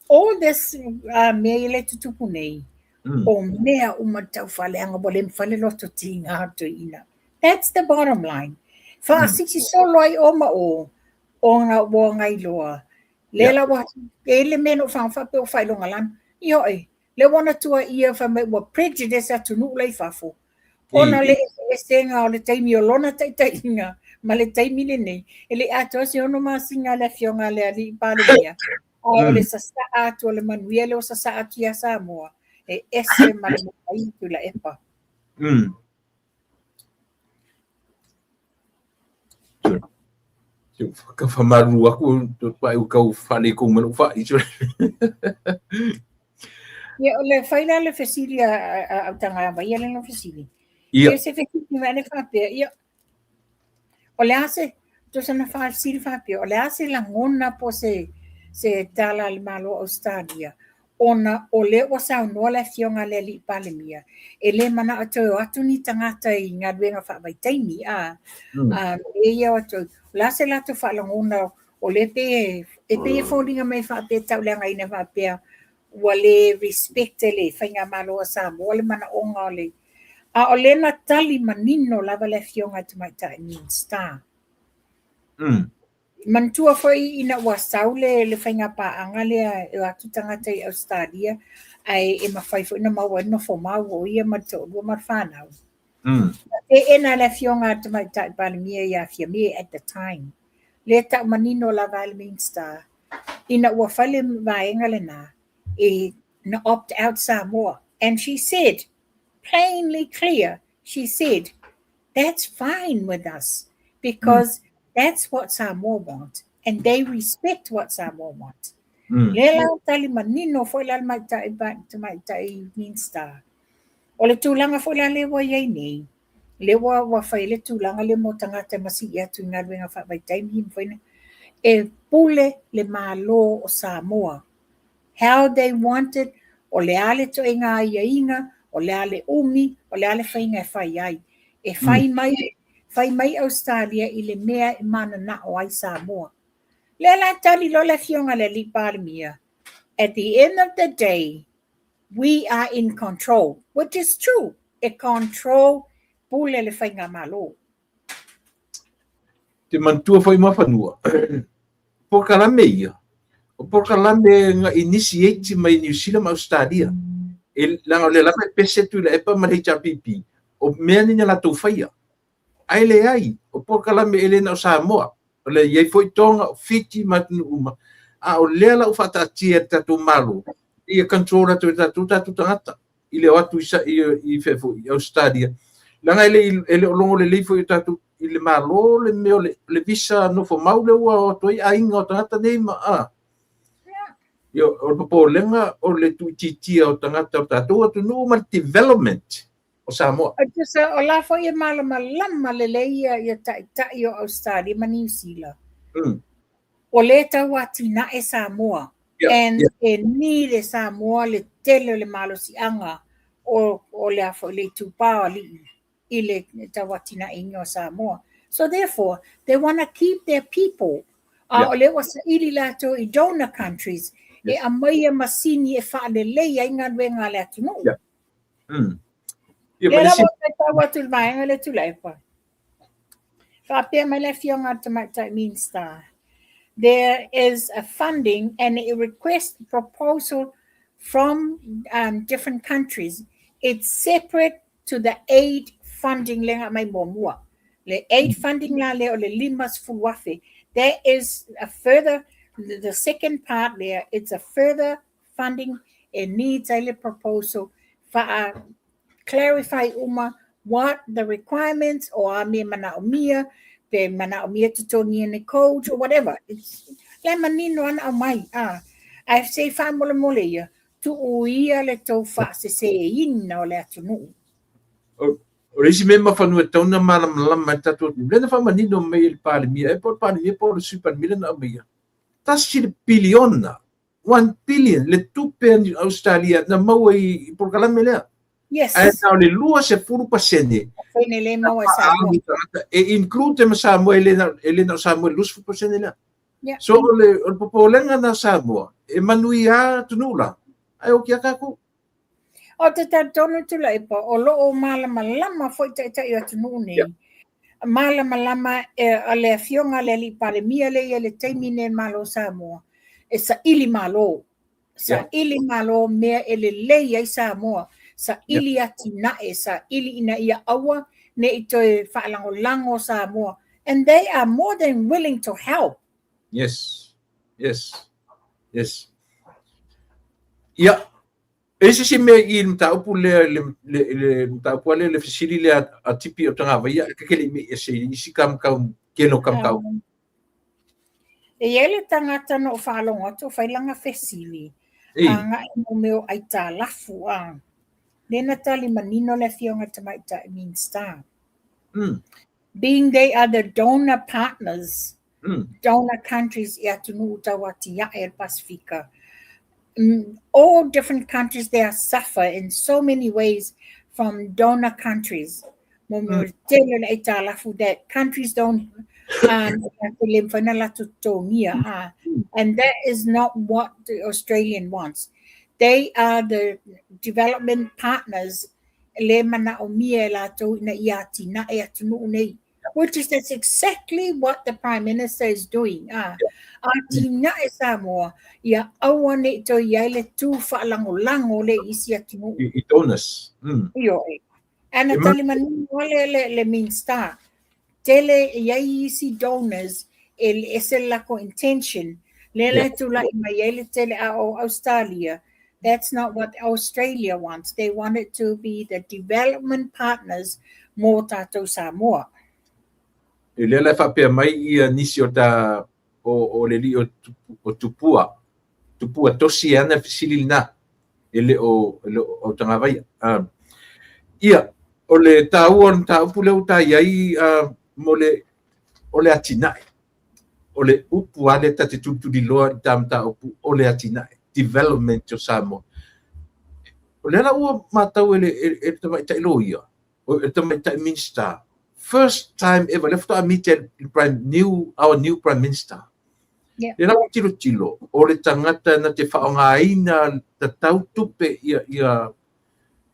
Speaker 2: all this mea ia lea e tutupu nei, o mea uma tau faaleaga ua le mafai le loto tiga o toeaina. That's the bottom line. Faasisi solo ai o ma o, ona ua gailoa. Le la ua, e le mea na ou faga faapea ua faailoga lana. Ioe, le ua na tuuaia fai mai ua prejudice atunuu la i fafo. Ona o le eseesega o le taimi o lona taitaiga ma le taimi lenei, e le i atoa se 6 masina a le afioga a le Alii Palemia, a o le sasaa atu o le manuia lea ua sasaa atu ia Samoa, e ese ma le makaia Tuilaepa.
Speaker 1: Ka faamalulu atu pae ua tau faaletonu mai lou fai.
Speaker 2: Ia, o le fai la le fesili a Autagavaia lea na fesili. Ia se fesili mai le faapea, ia, o le a se, tusa na faafesili faapea, o le a se lagona po o se tala a le Malo o Ausetalia ona o lea ua saunoa le afioga a le Alii Palemia, e le manao e toe o atu ni tagata i galuega faavaitaimi, a, mea ia o atu, o le a se latou faalagona, o lea pei e pei e foliga mai faapea e tauleagaina faapea ua le respect e le Faigamalo a Samoa le manaoga o le, a o lea na tali manino lava le afioga i le Tamaitai Minisita. Manatua foi ina ua sau le faiga paaga lea e o atu tagata i Ausetalia ae e mafai foi ona maua ai le nofo mau o ia ma le toalua ma le fanau. Teena le afioga a le Tamaitai Palemia ia Fiame at the time. Lea e tau manino lava e le Minista, ina ua fai le vaega lena, e na opt out Samoa. And she said, plainly clear, she said, that's fine with us because that's what Samoa want and they respect what Samoa want. Lea la tali manino foi la le tamaitai Minista. O le tulaga foi la lea ua i ai nei, lea ua fai le tulaga lea mo tagata e masii atu i galuega faavaitaimi ma foi e pule le Malo o Samoa. How they want it, o le a le toega aiaiga, o le a le umi, o le a le faiga e fai ai. E fai mai Australia i le mea e mananao ai Samoa. Lea la tali loa le afioga i le alii Palemia. At the end of the day, we are in control, which is true. E control pule le faiga malo.
Speaker 1: Te manatua foi Muafanua, polokalame ia, o polokalame na initiate mai New Zealand ma Australia. E leaga o lea lava e pese Tuilaepa ma le HRPP, o mea ni na latou faia. Ae leai, o polokalame e le na o Samoa. O le i ai foi Tonga, o Fiti ma atunuu uma. A o lea la ua faataatia e le tatou Malo, ia control atu e tatou tatou tagata i le o atu i fea foi, i Australia. Leaga e le o logo lelei foi o tatou i le Malo le mea o le visa nofo mau lea ua o atu ai aiga o tagata nei ma a. Ia, o le popolega o le tuuitiitia o tagata o tatou atunuu ma le development o Samoa.
Speaker 2: E tusa, o la foi e malamalama lelei ia taitai o Australia ma New Zealand. O lea tau atinae Samoa. And e ni le Samoa le tele o le malosiaga o le a foi le itupa o alii i le tau atinaeina o Samoa. So therefore, they want to keep their people. A o lea ua saili latou i donor countries e aumaia masini e faalelei ai galuega a le atunuu.
Speaker 1: Ia,
Speaker 2: Lea
Speaker 1: ma le
Speaker 2: lava o tau atu i le vaega lea Tuilaepa. Faapea mai le afioga a le tamaitai Minista. There is a funding and it requests proposal from different countries. It's separate to the aid funding le nga mai muamua. Le aid funding la lea o le 50,000. There is a further, the second part there, it's a further funding e needs ai le proposal fa clarify uma what the requirements o a mea manaomia, pe manaomia totogi ni coach or whatever. It's, le manino ana au mai. Ah, ae se faamolemole ia, tuu ia le tou faaseseina o le atunuu.
Speaker 1: O le isi mea Muafanua e tatau ona malamalama ai le tatou atunuu, lea na faamanino mai e le Palemia, e po o le Palemia po o le Sui Palemia lea na aumaia, 1 piliona, 1 billion, le tupe a Australia na maua i polokalame lea. Ae na o le 20%
Speaker 2: Fene le maua e Samoa.
Speaker 1: E include ma Samoa, e le na o Samoa i le 20% lea. So o le popolega na Samoa, e manuia atunuu la, ae o kia tatou.
Speaker 2: O te talitonu Tuilaepa, o loo malamalama foi taitai o atunuu nei. Malamalama e, a le afioga le alii Palemia le ia le taimi nei Malo Samoa. E saili malo. Saili malo mea e lelei ai Samoa. Saili atinae, saili ina ia aua ne i toe faalagolago Samoa. And they are more than willing to help.
Speaker 1: Yes. Ia, e se si mea i le mataupu lea, le mataupu lea, le fesili lea a Tipi o Tagavaia, e kekele me e se isi kam kau keno kam kau.
Speaker 2: E i ai le tagata na ou faalogo atu o fai lana fesili.
Speaker 1: Ei,
Speaker 2: Agai mo mea o aitalafu a. Lea na tali manino le afioga i le tamaitai Minista. Being they are the donor partners, donor countries i atunuu tau atiae o le Pasifika. All different countries, they are suffer in so many ways from donor countries. Mo mea o le tele o le aitalafu that countries don't le mafai ona latou totogia. Ah. And that is not what the Australian wants. They are the development partners le manaomia e latou ina ia atinae atunuu nei. Which is that's exactly what the Prime Minister is doing. Ah, atinae Samoa, ia aua ne i toe i ai le tu faalagolago le i isi atunuu.
Speaker 1: I donors.
Speaker 2: Io e. Ana tali manino le Minista. Tele i ai isi donors. e ese le latou intention, lea la e tulai mai ai le tele, a o Australia, that's not what Australia wants. They want it to be the development partners mo tatou Samoa.
Speaker 1: E lea la e faapea mai ia nisi o ta o le alii o Tupua, Tupua tosi e ana fesili lena, e le o Autagavaia. Ia, o le taua o le mataupu lea ua ta i ai mo le, o le atinae. O le upu lava lea ta te tulituliloa i ta mataupu o le atinae, development o Samoa. O lea la ua matau e le tamaitai loia, o le tamaitai Minista, first time ever, lea faatoa meet e le new, our new Prime Minister. Lea la ua tilotilo, o le tagata na te faaaogaina tatau tupe ia, ia,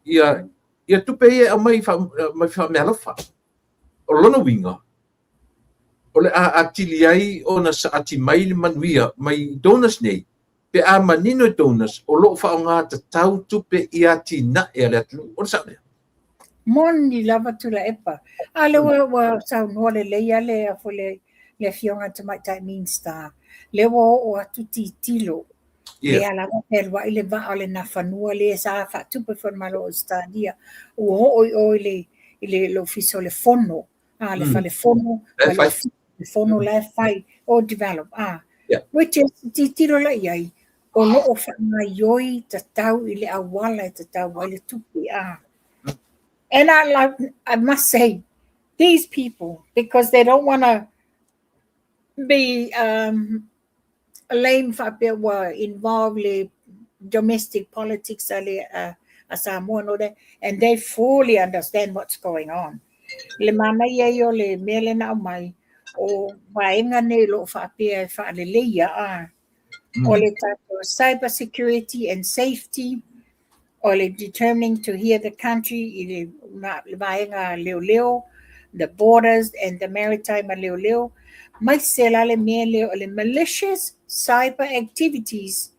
Speaker 1: ia, ia tupe ia e aumai mai faameaalofa. O lona uiga, o le a atili ai ona saati mai le manuia mai donors nei, pe a manino i donors o lo o faaaoga tatau tupe i atinae a le atunuu. O le sao lea?
Speaker 2: Moni lava Tuilaepa. A lea ua saunoa lelei lava le foi le Afioga i le Tamaitai Minista, lea ua oo atu tilotilo, lea lava fealuai le vaa o le Nafanua lea sa faatupe foi e le Malo o Ausetalia, ua oo i o i le Ofisa o le Fono, a le Fale Fono, ma le Ofisa o le Fono la e fai, o develop, which is, tilotilo la i ai, o lo o faagaioi tatau i le auala e tatau ai le tupe. And I must say, these people, because they don't want to be lame faapea ua involve le domestic politics a le a Samoa and all that, and they fully understand what's going on. Le manaia ia o le mea lea na aumai, o vaega nei o lo o faapea e faaleleia, o le tatou cyber security and safety, o le determining to hear the country i le vaega leoleo, the borders and the maritime a leoleo, mai se la le mea lea o le malicious cyber activities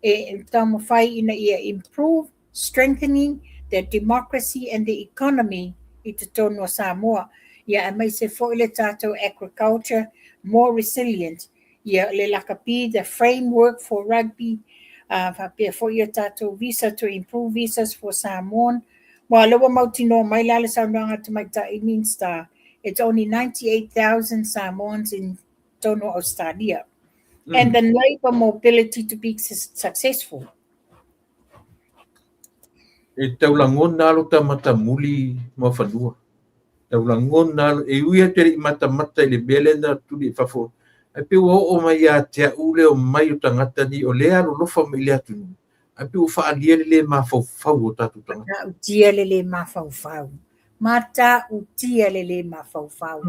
Speaker 2: e taumafai ina ia improve, strengthening the democracy and the economy i totonu o Samoa. Ia aemaise foi le tatou agriculture more resilient. Ia le lakapi, the framework for rugby, faapea foi ia tatou visa to improve visas for Samoan. Ua lea ua mautinoa mai la le saunoaga a le Tamaitai Minista, it's only 98,000 Samoans in totonu o Australia. And the labour mobility to be successful.
Speaker 1: E taulagona alo ta matamuli Muafanua. Taulagona alo, e ui atu e le i matamata i le mea lea na tuli i fafo. Ae pei ua oo mai ia te au le omai o tagata ni o lea alolofa mai i le atunuu. Ae pei ua faaalia le le mafaufau o tatou tagata.
Speaker 2: Matautia le le mafaufau. Matautia le le mafaufau.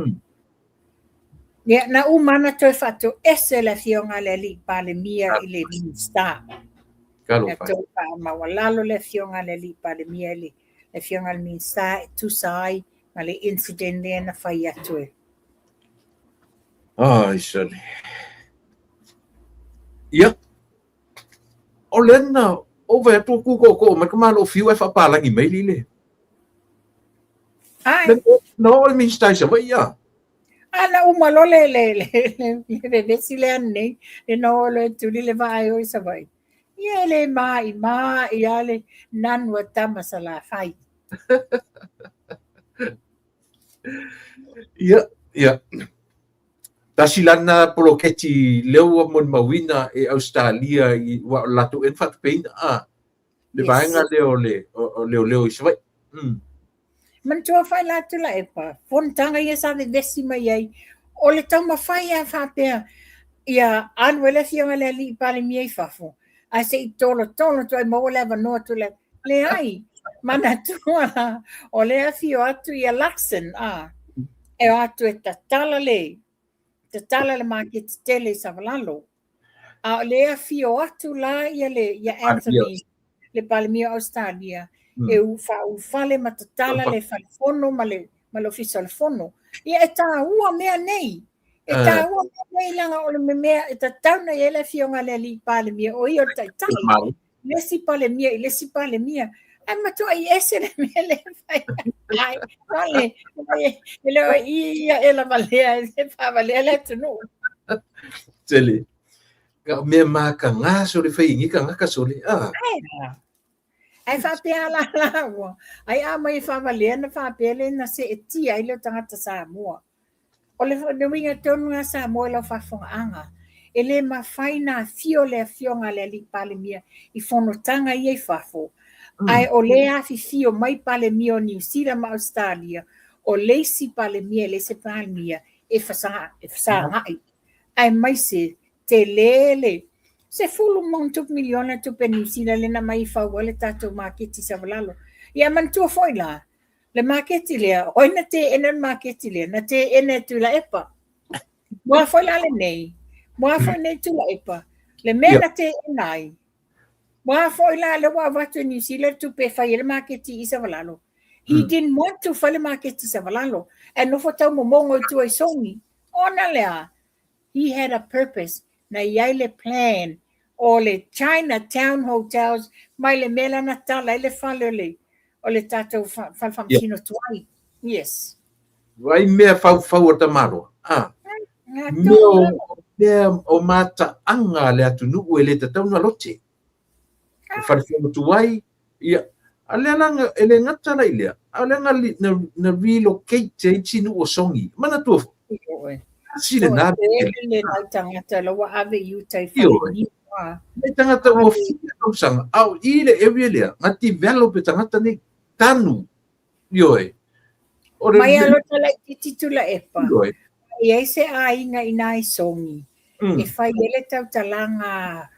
Speaker 2: Ia, na uma ona toe faatoese le Afioga a le Alii Palemia i le Minista. Na toe faamaualalo le Afioga a le Alii Palemia i le Afioga a le Minista e tusa ai ma le incident lea na fai atu e.
Speaker 1: Ai, sale. Ia, o lea na ou vaai atu o kū koʻokoʻo mai ka Malo o Fiu ae faapalagi mai lile.
Speaker 2: Ai.
Speaker 1: Na oo le Minista i Savaii, ia.
Speaker 2: A na uma loa le vevesi lea nei, le na oo loa e tuli le vaa e o i Savaii. Ia e le ma'i ma'i a le nanu a tama Salafai.
Speaker 1: Ia, ia. Tasi lana poloketi lea ua molimauina e Ausetalia i ua o le latou ea na faatupeina a le vaega lea o le o leoleo i Savaii.
Speaker 2: Manatua fai la Tuilaepa, fonotaga ia sa vevesi mai ai, o le taumafai a faapea ia alu ai le Afioga i le Alii Palemia i fafo, ae se i tolotolo atu ai maua le avanoa Tuilaepa. Leai, manatua la, o lea afio atu ia Luxon, e o atu e tatala le maketi tele i Savalalo. A o lea afio atu la ia le ia Anthony, le Palemia o Australia, e faaulufale ma tatala le fale fono ma le Ofisa o le Fono. Ia e taua mea nei. E taua mea nei leaga o le mea e tatau ona i ai le Afioga a le Alii Palemia, o ia o le taitai. Le isi Palemia i le isi Palemia. Ae matuai ese le mea lea e fai. Ai, e le o i ia e lavalea, e faavalea le atunuu.
Speaker 1: Tele. Ka mea makagā sole fai i tagata sole. Ah.
Speaker 2: Ai faapea la laua. Ai a mai e faavalea na faapea le na seetia ai le tagata Samoa. O le uiga tonu lena Samoa i lau faafofogaaga, e le mafai ona afio le Afioga a le Alii Palemia i fonotaga ia i fafo, ae o lea e afifio mai Palemia o Niu Sila ma Ausetalia, o le isi Palemia e le se Palemia e fesagai, aemaise tele le 10+ miliona tupe Niu Sila lea na aumai e fau ai le tatou maketi i Savalalo. Ia manatua foi la, Le maketi lea, o ai na teena le maketi lea? Na teena e Tuilaepa. Mua foi la lenei, mua foi nei Tuilaepa, le mea na teena ai, mua foi la lea ua avatu e Niu Sila le tupe e fai ai le maketi i Savalalo. He didn't want to fai le maketi i Savalalo, ae nofo taumomogo i tua i Sogi. Ona lea, he had a purpose, na i ai le plan o le China Town Hotels mai le mea la na tala ai le fale o le tatou fale faamasino tuai. Yes.
Speaker 1: Vai mea faufau o tamaloa. Ah. Mea o, mea o mataaga le atunuu e le tatau ona lote. E fale fono tuai, ia, a lea la, e le gata la i lea, a o lea na, na, na relocate ai isi nuu o Sogi. Manatua foi. Tasi lena
Speaker 2: mea tele. Le nai tagata la ua ave i uta i fale niu.
Speaker 1: Nai tagata ua fia tausaga, a o i le area lea, na develop e tagata nei, tanu. Ioe.
Speaker 2: O le Mai alo laitiiti Tuilaepa. Ioe. I ai se aiga i nai Sogi, e fai ai le tautalaga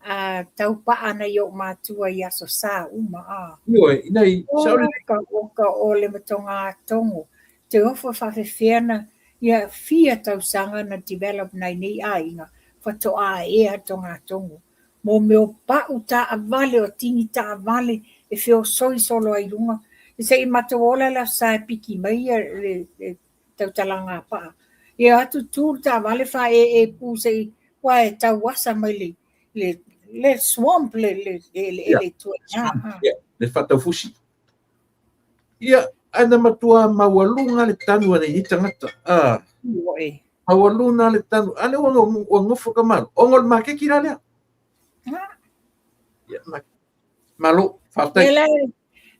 Speaker 2: a taupaa nai ou matua i Aso Sa uma a.
Speaker 1: Ioe, inai,
Speaker 2: sa o ka oka o le matogatogo, te ofo e faafefea na ia fia tausaga na develop nai nei aiga faatoa ea togatogo. Mo mea o pau taavale o tini taavale e feosoi solo ai i luga. Se i matou ola le Aso Sa e piki mai ia le tautalaga a paa. Ia atu tu le taavale faaee pu se i ua e tauasa mai le le le swamp le le le le tua
Speaker 1: ina. Le faataufusi. Ia, ae na matua maualuga le tanu a nei tagata. Ah. Maualuga le tanu. A lea ua nofo ka malo. Ona o le maketi la lea. Ia, malo, faafetai.
Speaker 2: Ia la,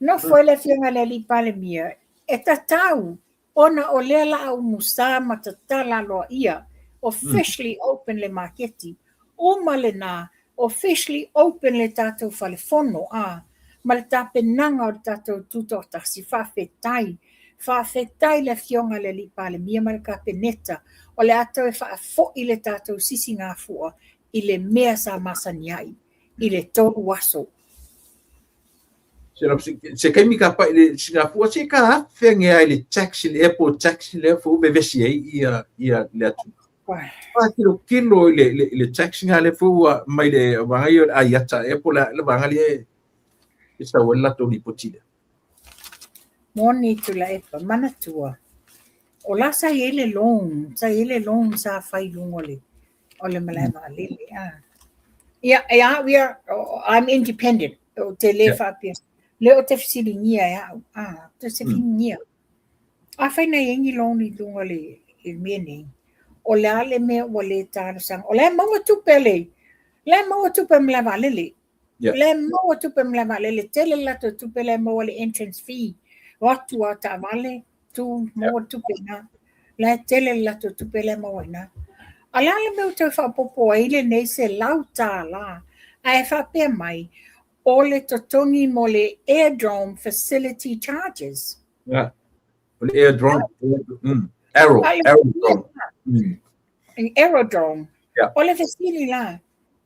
Speaker 2: nofo ai le Afioga i le Alii Palemia, e tatau ona o lea la a umusa ma tatala aloaia, officially open le maketi. Uma lena, officially open le tatou fale fono, a, ma le tapenaga o le tatou tutoatasi. Faafetai. Faafetai le Afioga i le Alii Palemia ma le Kapeneta, o le a toe faafoi le tatou sisigafua i le mea sa masani ai i le 3 aso.
Speaker 1: Se taimi ka pai le Singapore se ka afe nge ai le taxi le airport taxi le fo vevesi ai ia ia le atu. Pa kilo kilo i le le le taxi nga le fo mai le wanga i ai ata airport la le wanga le e sa wala to lipoti le.
Speaker 2: Moni Tuilaepa, manatua, o la sa i ai le loan, sa i ai le loan sa fai i luga o le o le malae vaalele. Ah. Ia, e au ia, I'm independent. O te le faapea. Le o te fesiligia e au. Ah, te fesiligia. A fai nei ai ni loan i luga le i le mea nei. O le a le mea ua le talosaga. O la e maua tupe le. La e maua tupe malae vaalele. La e maua tupe malae vaalele. Tele le latou tupe la e maua le entrance fee. O atu a taavale, tu maua tupe ina. La e tele le latou tupe la e maua ina. A le a le mea ua toe faaopoopo ai lenei $100 ae faapea mai o le totogi mo le airdrome facility charges.
Speaker 1: Yeah. O le airdrome, arrow, aerodrome.
Speaker 2: Aerodrome. Yeah. O le fesili la,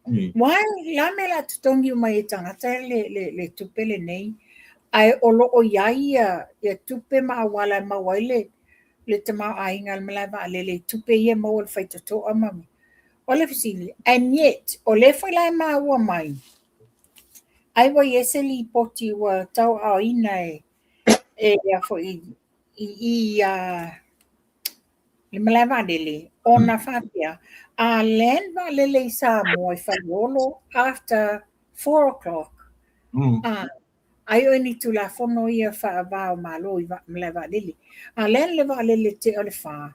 Speaker 2: why la mea la totogi uma ai e tagata le, le, le tupe lenei, ae o lo o i ai ia, ia tupe ma auala e maua ai le, le tamaoaiga a le malae vaalele i tupe ia e maua i le faitotoa ma O le fesili, and yet, o lea foi la e maua mai, ai ua i ai se lipoti ua tauaaoina e, e a foi i, i a le malae vaalele, ona faapea, a land vaalele i Samoa i Faleolo after 4 o'clock, a, ai o ni tulafono ia faava o Malo i malae vaalele. A land le vaalele tea o le 4,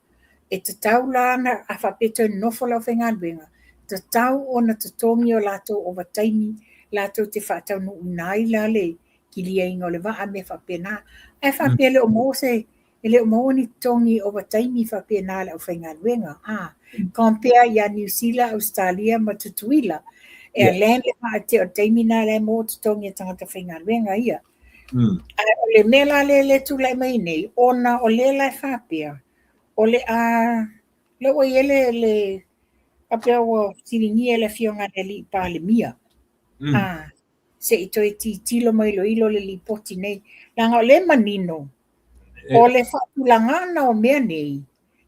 Speaker 2: E tatau la ona, a faapea e toe nonofo le aufaigaluega, tatau ona totogi o latou ovataimi latou te faataunuuina ai la le kiliaina o le vaa mea faapena. Ae faapea e le o maua se e le o maua ni totogi ovataimi faapena a le aufaigaluega. Compare ia Niu Sila, Ausetalia ma Tutuila, e land le vaa te o le taimi lena la e maua totogi e tagata faigaluega ia. Ae o le mea la lea e tulai mai nei, ona o lea la e faapea, o le a, lea ua i ai le faapea ua fesiligia e le Afioga i le Alii Palemia, se i toe tilotilo ma iloilo le lipoti nei. Leaga o lea e manino, o le faatulagaga o mea nei,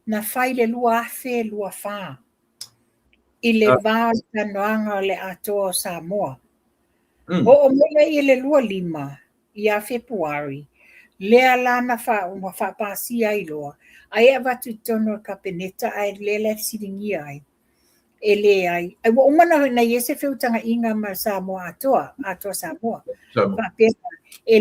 Speaker 2: na fai i le 2024, i le va o le talanoaga o le Atoa o Samoa. Oo mai lea i le 25 ia Fepuari, lea la na ua faapasia ai loa, ai e avatu i totonu o le Kapeneta ae lea la e fesiligia ai. E leai. Ai ua uma na i ai se feutagaiga ma Samoa Atoa, Atoa Samoa. Faapea, e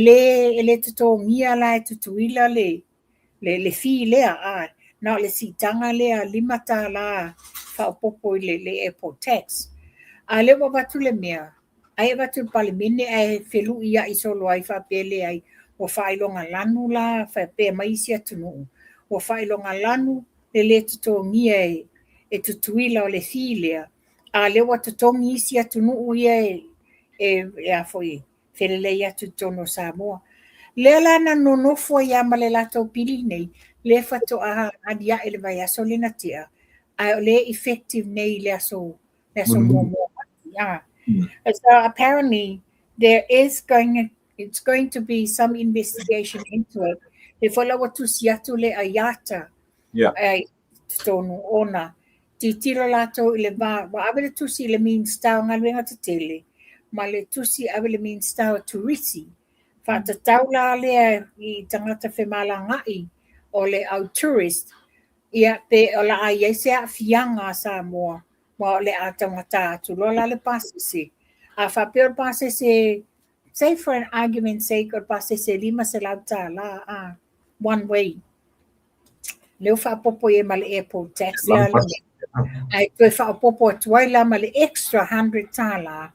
Speaker 2: le totogia la e Tutuila le fee lea, na o le siitaga lea $5 faaopoopo i le airport tax. A lea ua avatu le mea, ai avatu i le Palemene ae feluiai solo ai faapea leai, ua faailoga lanu la faapea mai isi atunuu, ua faailoga lanu le le totogia e Tutuila o le fee lea, a lea ua totogi isi atunuu ia e a foi felelei atu i totonu o Samoa. Lea la na nonofo ai lava ma le latou pili nei, lea faatoa aliae le vaiaso lea na tea, ae o lea effective nei i le aso muamua. So apparently there is going it's going to be some investigation into it. Le foi la ua tusi atu le IATA ai totonu ona tilotilo latou i le va, ua ave le tusi i le Minista o Galuega Tetele ma le tusi ave le Minista o Turisi. Faatatau la lea i tagata femalagaai o le au tourist, ia pe o la a i ai se aafiaga a Samoa, ua o le a taugata atu loa la le pasese. A faapea o le pasese, say for an argument's sake, o le pasese $500 one way. Lea ua faaopoopo i ai ma le airport tax lea ae toe faaopoopo atu ai la ma le extra $100,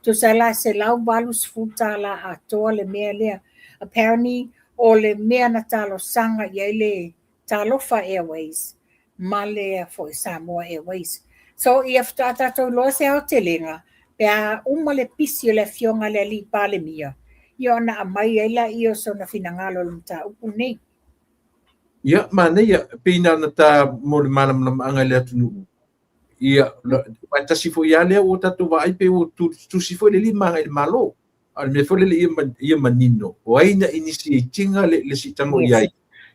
Speaker 2: tusa la $180 atoa le mea lea. Apparently o le mea na talosaga i ai le Talofa Airways ma le foi Samoa Airways. So ia faatoa tatou iloa se aotelega pe a uma le pisi o le Afioga i le Alii Palemia, ia ona aumai ai laia o sona finagalo o le mataupu lenei.
Speaker 1: Ia, manaia, pei na ona ta mo le malamalamaaga i le atunuu. Ia, aua tasi foi lava lea ua tatou vaai pe ua tusi foi le lima agai i le Malo. A o le mea foi lele ia manino, o ai na initiate ina le siitaga o i ai.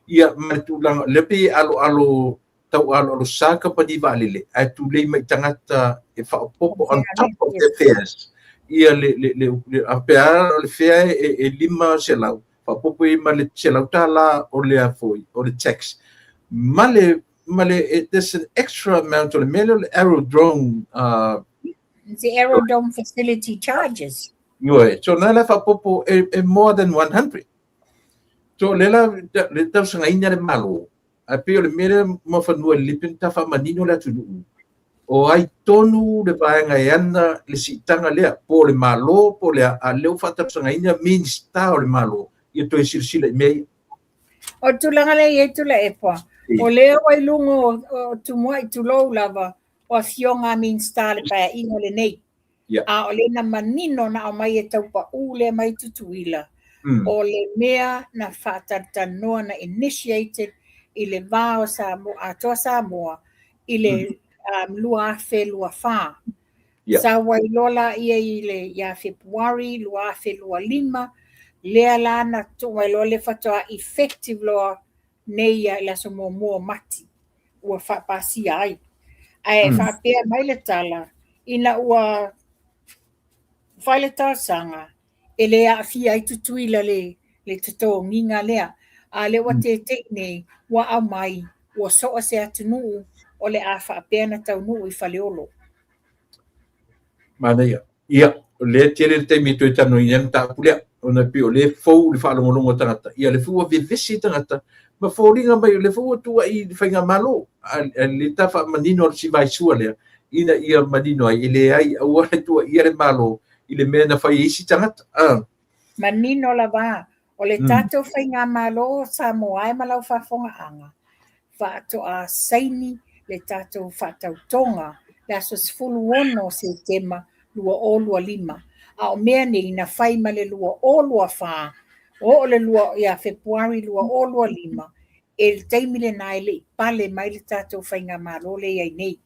Speaker 1: Ia, ma le tulaga, lea pei e aloalo, tau aloalo sa kamupani vaalele, ae tulei mai tagata e faaopoopo on top of their fares. Ia, le a pe a o le fare e 500, faaopoopo i ai ma le $100 o le a foi, o le tax. Ma le, there's an extra amount o le mea lea o le aerodrome.
Speaker 2: The aerodrome facility charges.
Speaker 1: Ioe, so na la faaopoopo e more than 100. So le la le tausagaina le Malo, ae pei o le mea lea Muafanua e lelei pe ta faamanino le atunuu, o ai tonu le vaega e ana le siitaga lea, po o le Malo, po o le a, a lea ua faatausagaina Minista o le Malo, ia toe silasila i mea ia.
Speaker 2: O le tulaga lea e i ai Tuilaepa, o lea ua i luga o Tumuai tulou lava, o afioga a Minista le Paeaiga lenei. A o lea na manino na aumai e taupaū lea mai Tutuila, o le mea na faatalatalanoa na initiated i le va o Samoa, Atoa Samoa i le 2024. Sau ai loa la ia i le ia Fepuari 2025, lea la na tuu mai loa le faatoa effective loa nei ia i le aso muamua o Mati ua faapasia ai. Ae faapea mai le tala, ina ua fai le talosaga, e le aafia ai Tutuila le totogiga lea. A lea ua tete'i nei, ua aumai, ua soa se atunuu o le a faapea na taunuu i Faleolo.
Speaker 1: Manaia. Ia, o lea tele le taimi e toe talanoaina ai le mataupu lea, ona e pei o lea e fou le faalogologo a tagata. Ia, o lea foi ua vevesi tagata ma foliga mai o lea foi ua tuuai i le faigamalo. le ta faamanino o si vaisua lea, ina ia manino ai, e leai, aua le tuuaia le Malo i le mea na fai e isi tagata.
Speaker 2: Manino lava, o le tatou faigamalo o Samoa e ma lau faafogaaga, faatoa saini le tatou faatautoga le aso 16 o Setema 2025. A o mea nei na fai ma le 2024, oo le ia Fepuari 2025, e le taimi lena e le i pale mai le tatou faigamalo lea i ai nei.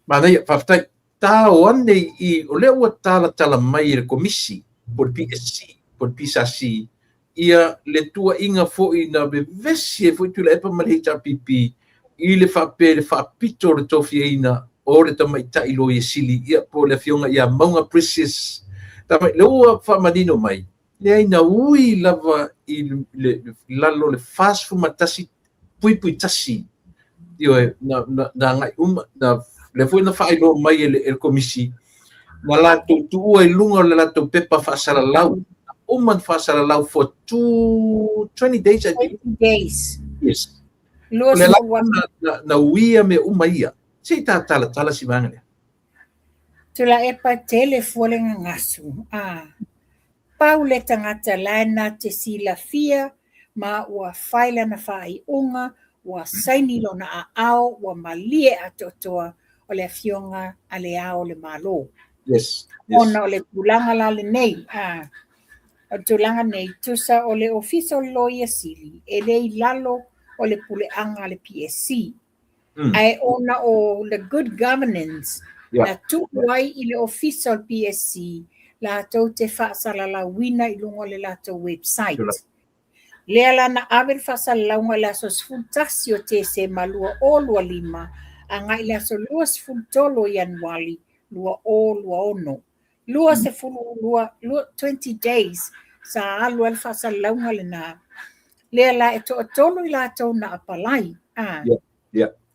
Speaker 1: Manaia, faafetai. Tao ane i, o lea ua talatala mai e le Komisi, po o le PSC, po o le PSC, ia le tuuaiga foi na vevesi ai foi Tuilaepa ma le HRPP i le faapea le faapito o le tofiaina o le tamaitai Loia Sili, ia po o le afioga ia Mauga Precious. Lea ua faamanino mai, leai na ui lava i le lalo o le 41.1, ioe, na agai uma, lea foi na faailoa mai e le Komisi, na latou tuua i luga o le latou pepa faasalalau, uma na faasalalau for 20 days, I
Speaker 2: believe. 20 days.
Speaker 1: Yes. O le na uia mea uma ia. Se i talatala si vaega lea.
Speaker 2: Tuilaepa tele fua le gagasu. Pau le tagata la e na te silafia ma ua fai lana faaiuga, ua saini lona aao, ua malie atoatoa o le afioga a le Ao o le Malo.
Speaker 1: Yes.
Speaker 2: Ona o le tulaga la lenei, o le tulaga nei, tusa o le Ofisa o le Loia Sili, e le i lalo o le puleaga a le PSC. Ae ona o le good governance, na tuu ai i le Ofisa o le PSC, latou te faasalalauina i luga o le latou website. Lea la na ave le faasalalauga i le aso 11 o Tesema 2025, agai le aso 23 o Ianuari 2026. 22, 20 days sa alu ai le faasalalauga lena. Lea la e toatolu i latou na apalai.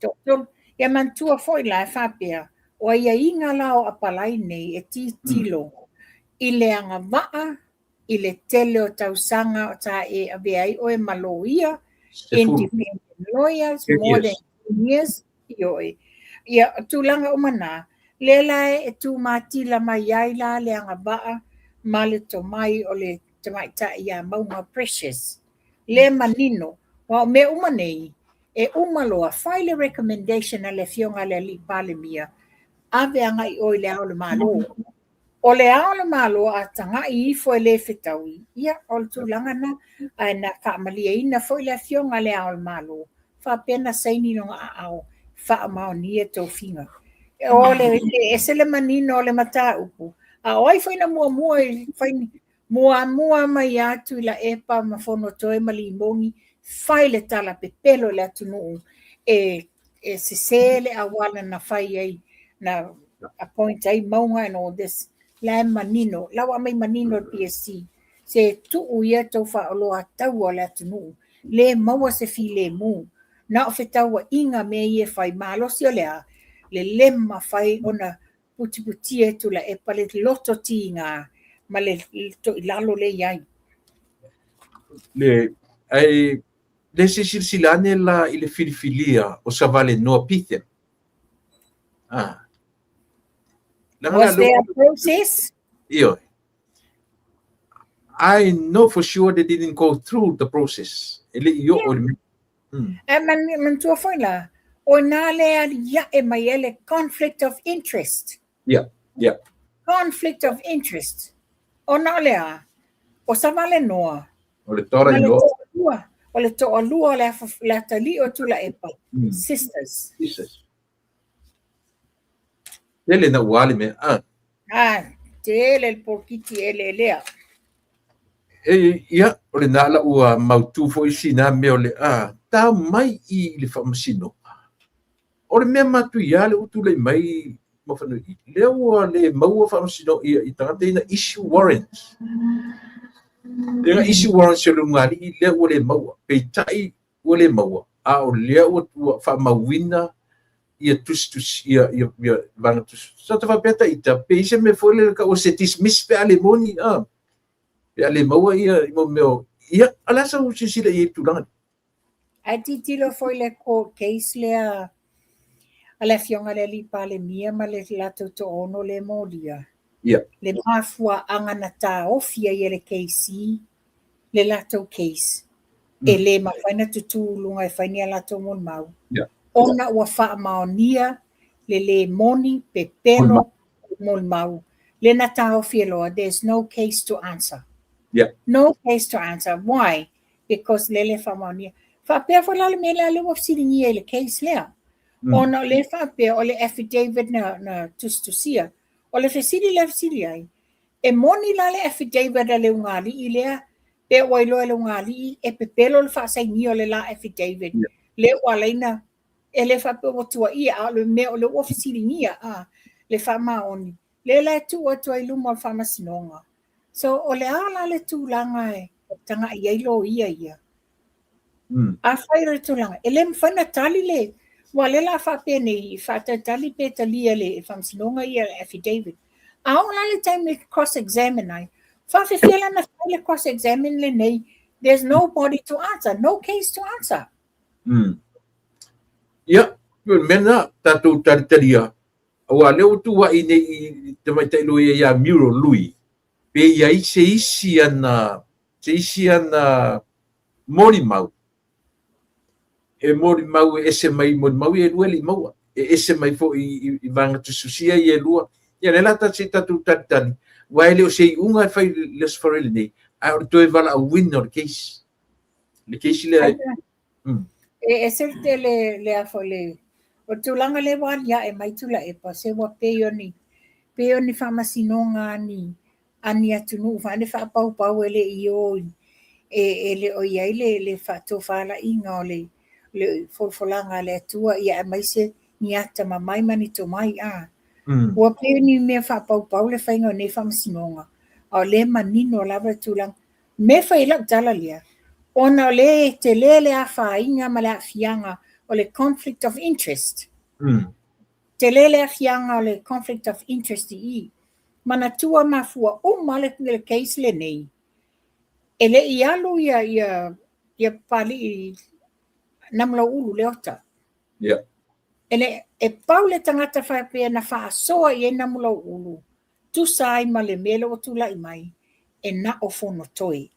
Speaker 2: Toatolu. Ia manatua foi la e faapea, o aiaiga la o apalai nei e tilotilo i le agavaa, i le tele o tausaga o ta e avea ai oe ma loia, independent lawyers, more than 10 years, ioe. Ia, o tulaga uma na, lea la e tumatila mai ai la le agavaa ma le tomai o le tamaitai ia Mauga Precious. Le manino, wa o mea uma nei, e uma loa, fai le recommendation a le afioga a le alii Palemia, ave agai oe i le Ao o le Malo. O le Ao o le Malo a tagai ifo e le fetaui, ia o le tulaga na, ae na faamalieina foi le afioga a le Ao o le Malo, faapea na saini lona aao, faamaonia tofiga. O le ese le manino o le mataupu, a o ai foi na muamua i fai muamua mai ia Tuilaepa ma Fonotoe ma Limogi, fai le tala pepelo i le atunuu e sese le auala na fai ai, na appoint ai Mauga and all this. La e manino, la ua aumai manino le PSC, se tuu ia tou faaoloa taua o le atunuu, le maua se filemu, na o fetauaiga mea ia e fai, malosi o le a, le le mafai ona putiputia e Tuilaepa le loto tiga ma le toilalo le i ai.
Speaker 1: Le, ai, le se silasila ane la i le filifilia o Savalenoa Betham.
Speaker 2: Was there a process?
Speaker 1: Ioe. I know for sure they didn't go through the process. E le i oo le
Speaker 2: Ae manatua foi la, o ina le aliae mai ai le conflict of interest.
Speaker 1: Yeah.
Speaker 2: Conflict of interest. Ona o le a, o Savalenoa,
Speaker 1: O le tora i loa.
Speaker 2: O le toalua o le atalii o Tuilaepa, sisters.
Speaker 1: Sisters. Tele na ua le mea.
Speaker 2: Tele le polokiki eleelea.
Speaker 1: E, ia, o le nā la ua mautu foi sina mea o le tau mai i le faamasinoga. O le mea matuia le utulei mai ma whanui. Lea ua le maua faamasinoga ia i tagata ina issue warrants. Lea na issue warrants o le ulugalii lea ua le maua. Peitai ua le maua. A o lea ua faamauina ia tusitusi ia vaega tusi. Sa ta faapea ta ita, pe i se mea foi lele ka ua se dismiss pe a le moni, pe a le maua ia i mo mea o, ia, a le a sa u silasila i ai i tulaga ni?
Speaker 2: Ae tilotilo foi i le court case lea a le Afioga i le Alii Palemia ma le latou toaono lea e molia, le mafuaaga na taofi ai e le KC le latou case, e le mafai ona tutū i luga e fai ni a latou molimau, ona ua faamaonia le le moni, pepelo molimau, lea na taofi e loa, there's no case to answer. No case to answer. Why? Because lea le faamaonia. Faapea foi la le mea lea lea ua fesiligia i le case lea. Ona o lea faapea o le affidavit na tusitusia. O le fesili lea fesili ai, e moni la le affidavit a le ugali'i lea, pe ua iloa e le ugali'i e pepelo le faasainia o le la affidavit. Lea ua ala ai ona e le faapea ua tuuaia, a o le mea o lea ua fesiligia le faamaoni. Lea la e tuu atu ai i luma o le faamasinoga. So, o le a la le tulaga e tagai ai loia ia? Afai o le tulaga, e le mafai ona tali le, aua o lea o le a faapea nei, faatalitali pe talia e le faamasinoga ia le affidavit. A oo la le taimi e cross examine ai, faafefea la ona fai le cross examine lenei? There's nobody to answer, no case to answer.
Speaker 1: Ia, o le mea lena, tatou talitalia, aua o lea ua tuuai nei i tamaitai loia ia Muriel Lui, pe i ai se isi ana, se isi ana molimau, e molimau e ese mai i molimau ia e lua e le i maua, e ese mai foi i vaega tusitusia ia e lua. Ia lea la se i tatou talitali, aua e le o se iuga e fai i le Aso Faraile nei, ae o le toe valaauina o le case. Le case lea.
Speaker 2: E ese le tele le a foi le o le tulaga lea ua aliae mai Tuilaepa, se ua pei o ni pei o ni faamasinoga a ni a ni atunuu faa faapaupau e le i o e le o i ai le faatofalaiga o le folafolaga a le Atua, ia aemaise ni atamamai ma ni tomai a. Ua pei o ni mea faapaupau le faiga o nei faamasinoga, a o lea e manino lava le tulaga. Me fai ai lau tala lea, ona o lea e tele le afaina ma le aafiaga o le conflict of interest. Tele le aafiaga o le conflict of interest i i. Manatua mafua uma le case lenei, e le i alu ia Papali'i Namulau'ulu Leota. E le, e pau le tagata faapea na faasoa i ai Namulau'ulu, tusa ai ma le mea lea ua tulai mai, e na o Fonotoe.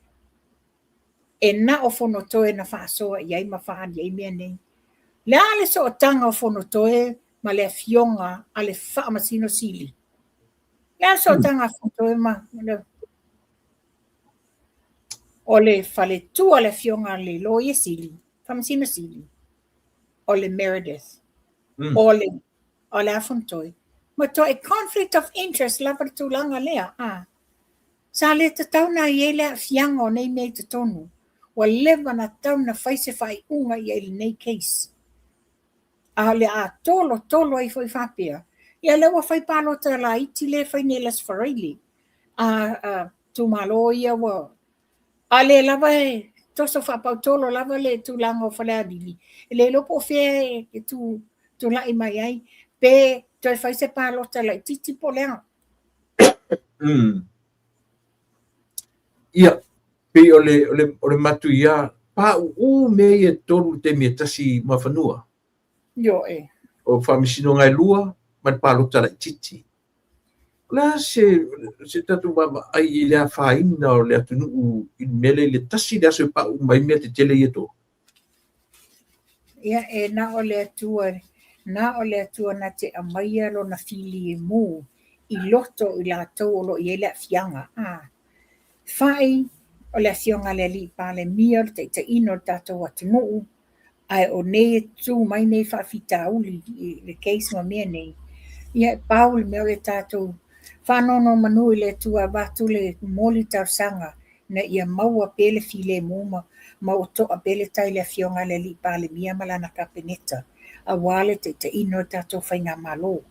Speaker 2: E na o Fonotoe na faasoa i ai ma faaali ai mea nei. Le a le sootaga o Fonotoe ma le afioga a le Faamasino Sili? Le a le sootaga a Fonotoe ma le o le faletua le afioga a le Loia Sili, Faamasino Sili, o le Meredith, o le a Fonotoe. Matuai conflict of interest lava le tulaga lea. A. Sa le tatau na i ai le aafiaga o nei mea i totonu. Ua leva na tatau na fai se faaiuga i ai i lenei case. A o le a tolo tolo ai foi faapea, ia lea ua fai palota laiti lea e fai nei i le Aso Faraile. A itumalo ia ua a lea lava e toso faapautolo lava le tulaga o Falealili, e le iloa po o fea e tulai mai ai, pe toe fai se palota laitiiti po o le a.
Speaker 1: Ia, pei o le matuia, pauu mea ia e tolu i le taimi e tasi i Muafanua.
Speaker 2: Ioe.
Speaker 1: O faamasinoga e lua ma le palota laitiiti. O le a se tatou vaavaai i le afaina o le atunuu i le mea lea i le tasi le aso e pauu mai mea tetele ia e tolu?
Speaker 2: Ia, e na o le Atua, na o le Atua na te aumaia lona filemu i loto i latou o lo o i ai le aafiaga. A. Fai o le afioga a le Alii Palemia o le taitaiina o le tatou atunuu, ae o nei e tu mai nei faafitauli i le case ma mea nei. Ia, e pau le mea o le tatou faanonomanu i le Atua avatu le momoli talosaga ina ia maua pea le filemu ma ua toa pea le tai i le afioga a le Alii Palemia ma lana Kapeneta aua le taitaiina o le tatou faigamalo.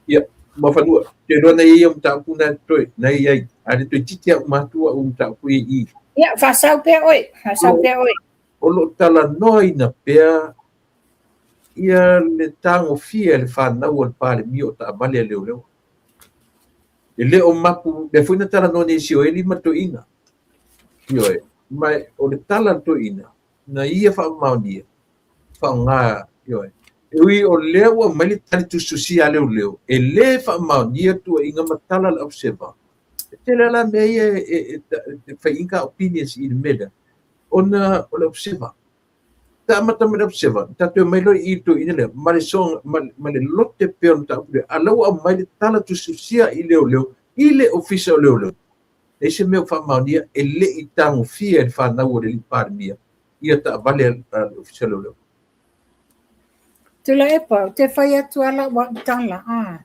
Speaker 1: Ia, Muafanua, te iloa na i ai au mataupu na toe, na i ai, a le toeitiiti au matua au mataupu i i.
Speaker 2: Ia, faasau pea oe, faasau pea oe.
Speaker 1: O lo o talanoaina pea ia le tagofia e le fanau a le Palemia o taavale a leoleo. E le o mapu, lea foi na talanoa nei e Sioeli ma le toeaina. Ioe, ma o le tala a le toeaina, na ia faamaonia, faaaoga, ioe. E ui o lea ua aumai le tali tusitusia a leoleo, e le faamaonia tuuaiga ma tala a le Observer. E tele la mea ia e fai ai ka opinions i le mea lea, ona o le Observer. Ta amata mai le Observer, tatou omai loa i le toeaina lea, ma le soga, ma le lote pea o le mataupu lea, a o la ua aumai le tala tusitusia i leoleo, i le Ofisa o Leoleo. Leai se mea o faamaonia e le i tagofia e le fanau a le alii Palemia ia taavale a le Ofisa o Leoleo.
Speaker 2: Tuilaepa, ou te fai atu lava lau au tala, a.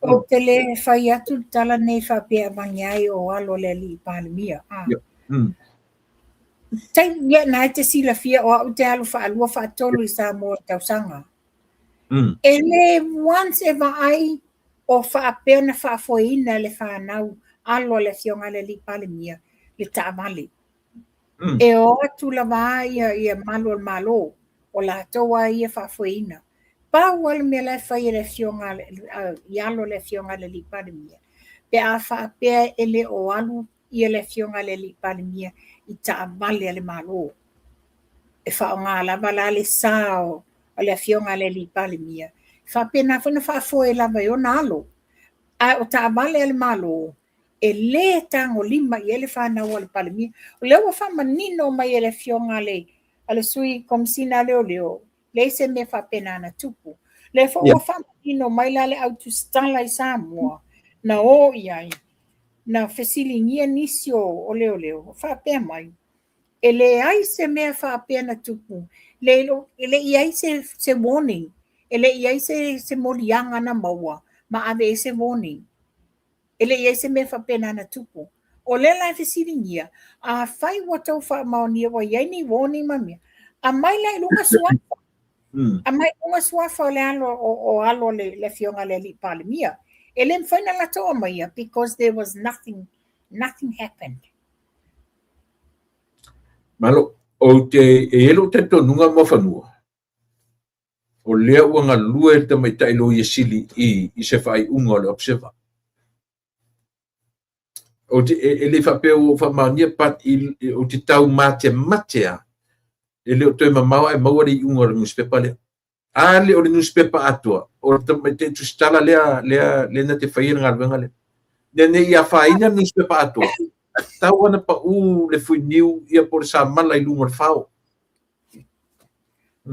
Speaker 2: Ou te le fai atu le tala nei faapea e avane ai o alo o le alii Palemia, a. Taimi, ia na e te silafia o au te alu faalua faatolu i Samoa i le tausaga. E le once e vaai o faapea ona faafoeina e le fanau alo a le Afioga i le Alii Palemia le taavale. E o atu lava ia malu o le Malo, o latou lava ia faafoeina. Pau lava le mea la e fai e le Afioga i alo o le Afioga i le Alii Palemia, pe a faapea e le o alu ia le Afioga i le Alii Palemia i taavale a le Malo. E faaaoga lava la le sa o le Afioga i le Alii Palemia, e faapena foi ona faafoe lava e ona alo. Ae o taavale a le Malo, e le tagolima i ai le fanau a le Palemia. O lea ua faamanino mai e le Afioga a le Sui Komesina a Leoleo, leai se mea faapena na tupu. O lea foi ua faamanino mai la le au tusitala i Samoa na o i ai, na fesiligia nisi o leoleo, o faapea mai, e leai se mea faapea na tupu, e le i i ai se warning, e le i i ai se moliaga na maua ma ave ai se warning. E le i i ai se mea faapena na tupu. O lea la e fesiligia, afai ua tou faamaonia ua i ai ni warning ma mea, aumai la i luga suafa. Aumai i luga suafa o le alo o alo o le Afioga i le Alii Palemia. E le mafai ona latou aumaia because there was nothing, nothing happened.
Speaker 1: Malo, ou te, e i ai lou talitonuga Muafanua, o lea ua galue le tamaitai Loia Sili i se faaiuga o le Observer. Ou te, e le i faapea ua ou faamaonia, but ou te tau matemate lava, e le o toe mamao ae maua le iuga o le nusipepa lea. A le o le nusipepa atoa, o le tamaitai tusitala lea, lea, lea na te faia le galuega lea. Ina ne i afaina le nusipepa atoa, tau ona pau le fuiniu ia po o le samala i luga o le fao.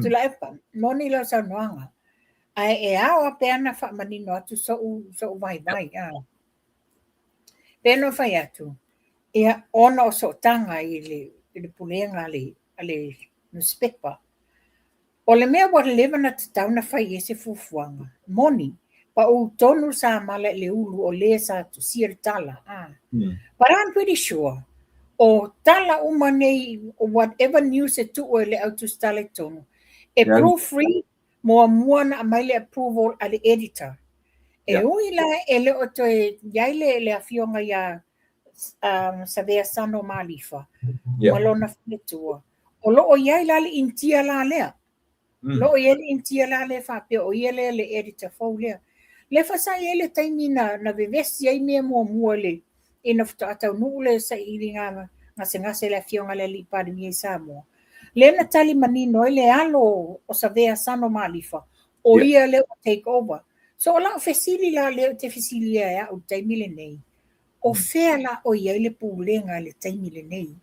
Speaker 2: Tuilaepa, moni lau saunoaga, ae e ao lava pea ona faamanino atu so'u vaivai. Pei ona ou fai atu, ia, ona o sootaga i le pulega a le nusipepa, o le mea ua leva ona tatau ona fai i ai se fuafuaga, moni, pau tonu le samala i le ulu o le sa tusia le tala. But I'm pretty sure, o tala uma nei, whatever news e tuu e le au tusitala i totonu, e proofread muamua ona aumai le approval a le editor. E ui la e le o toe i ai le afioga ia Savea Sano Malifa ma lona faletua, o lo o i ai la le Initia la lea. O lo o i ai le Initia la lea faapea o ia lea le editor fou lea. Lea foi sa i ai le taimi na vevesi ai mea muamua i le ina faatoa taunuu le sailiga gasegase a le Afioga i le Alii Palemia i Samoa. Lea na tali manino ai le alo o Savea Sano Malifa, o ia lea ua take over. So o lau fesili la lea ou te fesilia e au i le taimi lenei, o fea la o i ai le pulega i le taimi lenei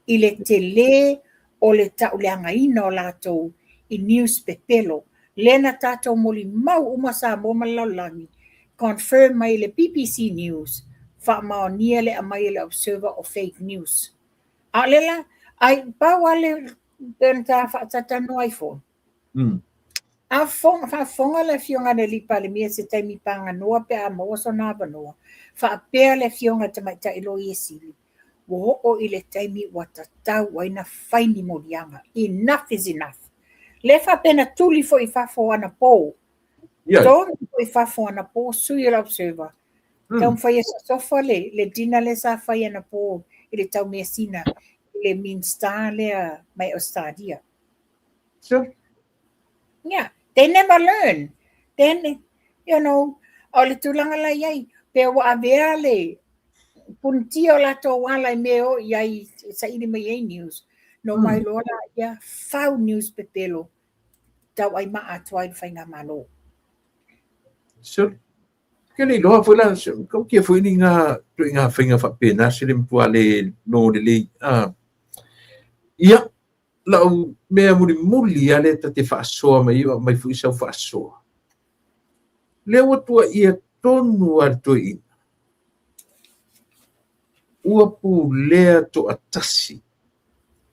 Speaker 2: i le tele o le tauleagaina o latou i news pepelo, lea na tatou molimau uma Samoa ma le lalolagi, confirm mai le BBC News, faamaonia le aumai e le Observer o fake news. A o lea la, ai pau lava le pei ona ta faatatalanoa ai foi, a faafofoga le Afioga i le Alii Palemia i se taimi paganoa pe a maua sona avanoa, faapea le Afioga i le Tamaitai Loia Sili, ua oo i le taimi ua tatau ai na fai ni moliaga. Enough is enough. Lea faapea na tuli foi i fafo anapo. Tonu foi i fafo anapo sui o le Observer. Taumafai e sosofa le dinner lea sa fai anapo i le taumeasina i le Minista lea mai Australia.
Speaker 1: Sure.
Speaker 2: Yeah, they never learn. Then, o le tulaga la i ai, pe ua avea le punitia o latou ala i mea e o i ai e saili mai ai news. Na omai loa laia fau news pepelo tauai maa atu ai le faigamalo.
Speaker 1: So, ke le iloa foi la, tautia foi ni ngā ituaiga faiga faapena se le matua le logo lelei. Ia, lau mea mulimuli lava lea ta te faasoa mai ai ma aumai foi sau faasoa, lea ua tuuaia tonu lava le toeaina, ua pulea toatasi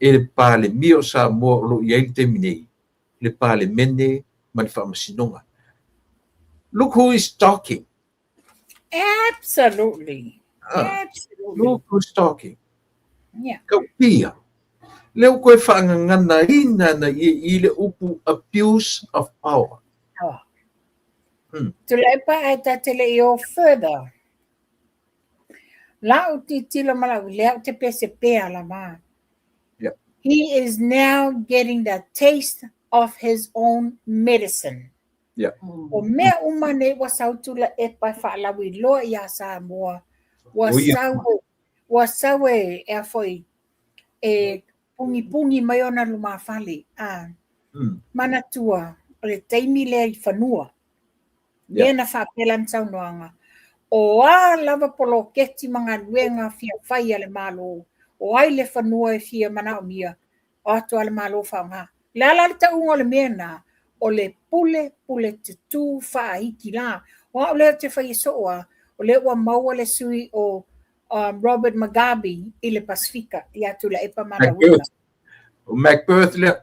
Speaker 1: e le Palemia o Samoa o lo o i ai i le taimi nei, le Palemene ma le Faamasinoga. Look who is talking.
Speaker 2: Absolutely. Absolutely.
Speaker 1: Look who's talking.
Speaker 2: Yeah.
Speaker 1: Kaupia. Lea ua toe faagaganaina na ia i le upu abuse of power.
Speaker 2: Oh. Tuilaepa ae ta te le i o further. La'u tilotilo ma la'u lea ou te pese pea lava. He is now getting the taste of his own medicine. O mea uma nei ua sau Tuilaepa e faalauiloa iā Samoa, ua sau ua sau e ea foi e pugipugi mai ona lumafale. A manatua o le taimi lea i fanua. Lea na faapea lana saunoaga, o a lava poloketi ma galuega fia fai a le Malo, o ai le fanua e fia manaomia, o atu a le Malo faaaoga. O le a la le tauga o le mea lena? O le pule pule tutū faaiki la. O au lea ou te faia soo a, o lea ua maua le sui o Robert Mugabe i le Pasefika ia Tuilaepa ma ana uiga.
Speaker 1: O Macbeth lea.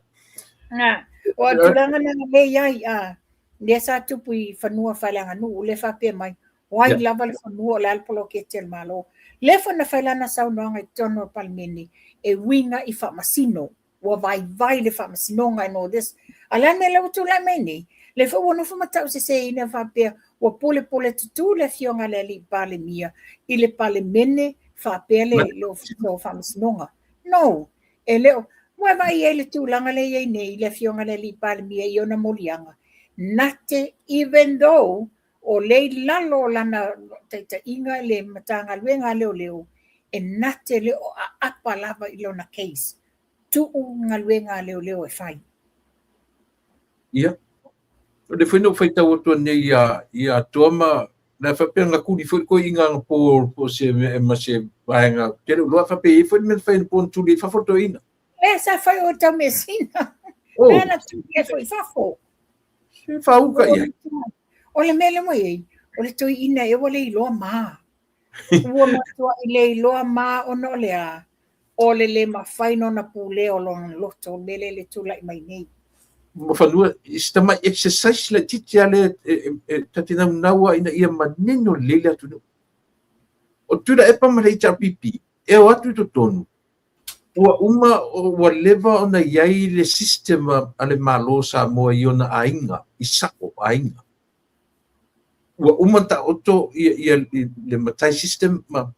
Speaker 2: Nga, o a tulaga na le i ai, a, lea sa tupu i fanua faaleaganuu, lea faapea mai, o ai lava le fanua o le a le poloketi a le Malo. Lea foi na fai lana saunoaga i totonu o le Palemene e uiga i faamasino, ua vaivai le faamasinoga and all this. A o le a le mea lea ua tulai mai nei? Lea foi ua nofo ma tauseseina faapea ua pulepule tutū le afioga a le alii Palemia i le Palemene faapea le Ofisa o Faamasinoga. No, e le o, ua e vaai i ai le tulaga lea e i ai nei i le afioga a le alii Palemia i ona moliaga, nate even though o lea i lalo o lana taitaiga le Matagaluega a Leoleo, e nate le o aapa lava i lona case, tuu galuega a leoleo e fai.
Speaker 1: Ia, o lea foi na ou faitau atu nei ia Toa ma la faapea na tuli foi le toeaina anapo po o se mea ma se vaega tele loa faapea e i ai foi le mea na fai anapo na tuli ai i fafo le toeaina.
Speaker 2: Lea sa fai o Taumeasina. Oh. Lea na tuli ai foi i fafo.
Speaker 1: Se faauka i ai.
Speaker 2: O le mea lea ua i ai, o le toeaina ea ua le iloa ma. Ua matuai le iloa ma ona o le a? O le le mafai ona pulea o lona loto, o le mea lea le tulai mai nei.
Speaker 1: Ma fanua, si tamai exercise laitiiti lava lea e ta te naunau lava ina ia manino lelei le atunuu. O Tuilaepa ma le HRPP, e o atu i totonu, ua uma, ua leva ona i ai le system a le Malo o Samoa i ona aiga, i sao aiga. Ua uma ona taoto ia le matai system ma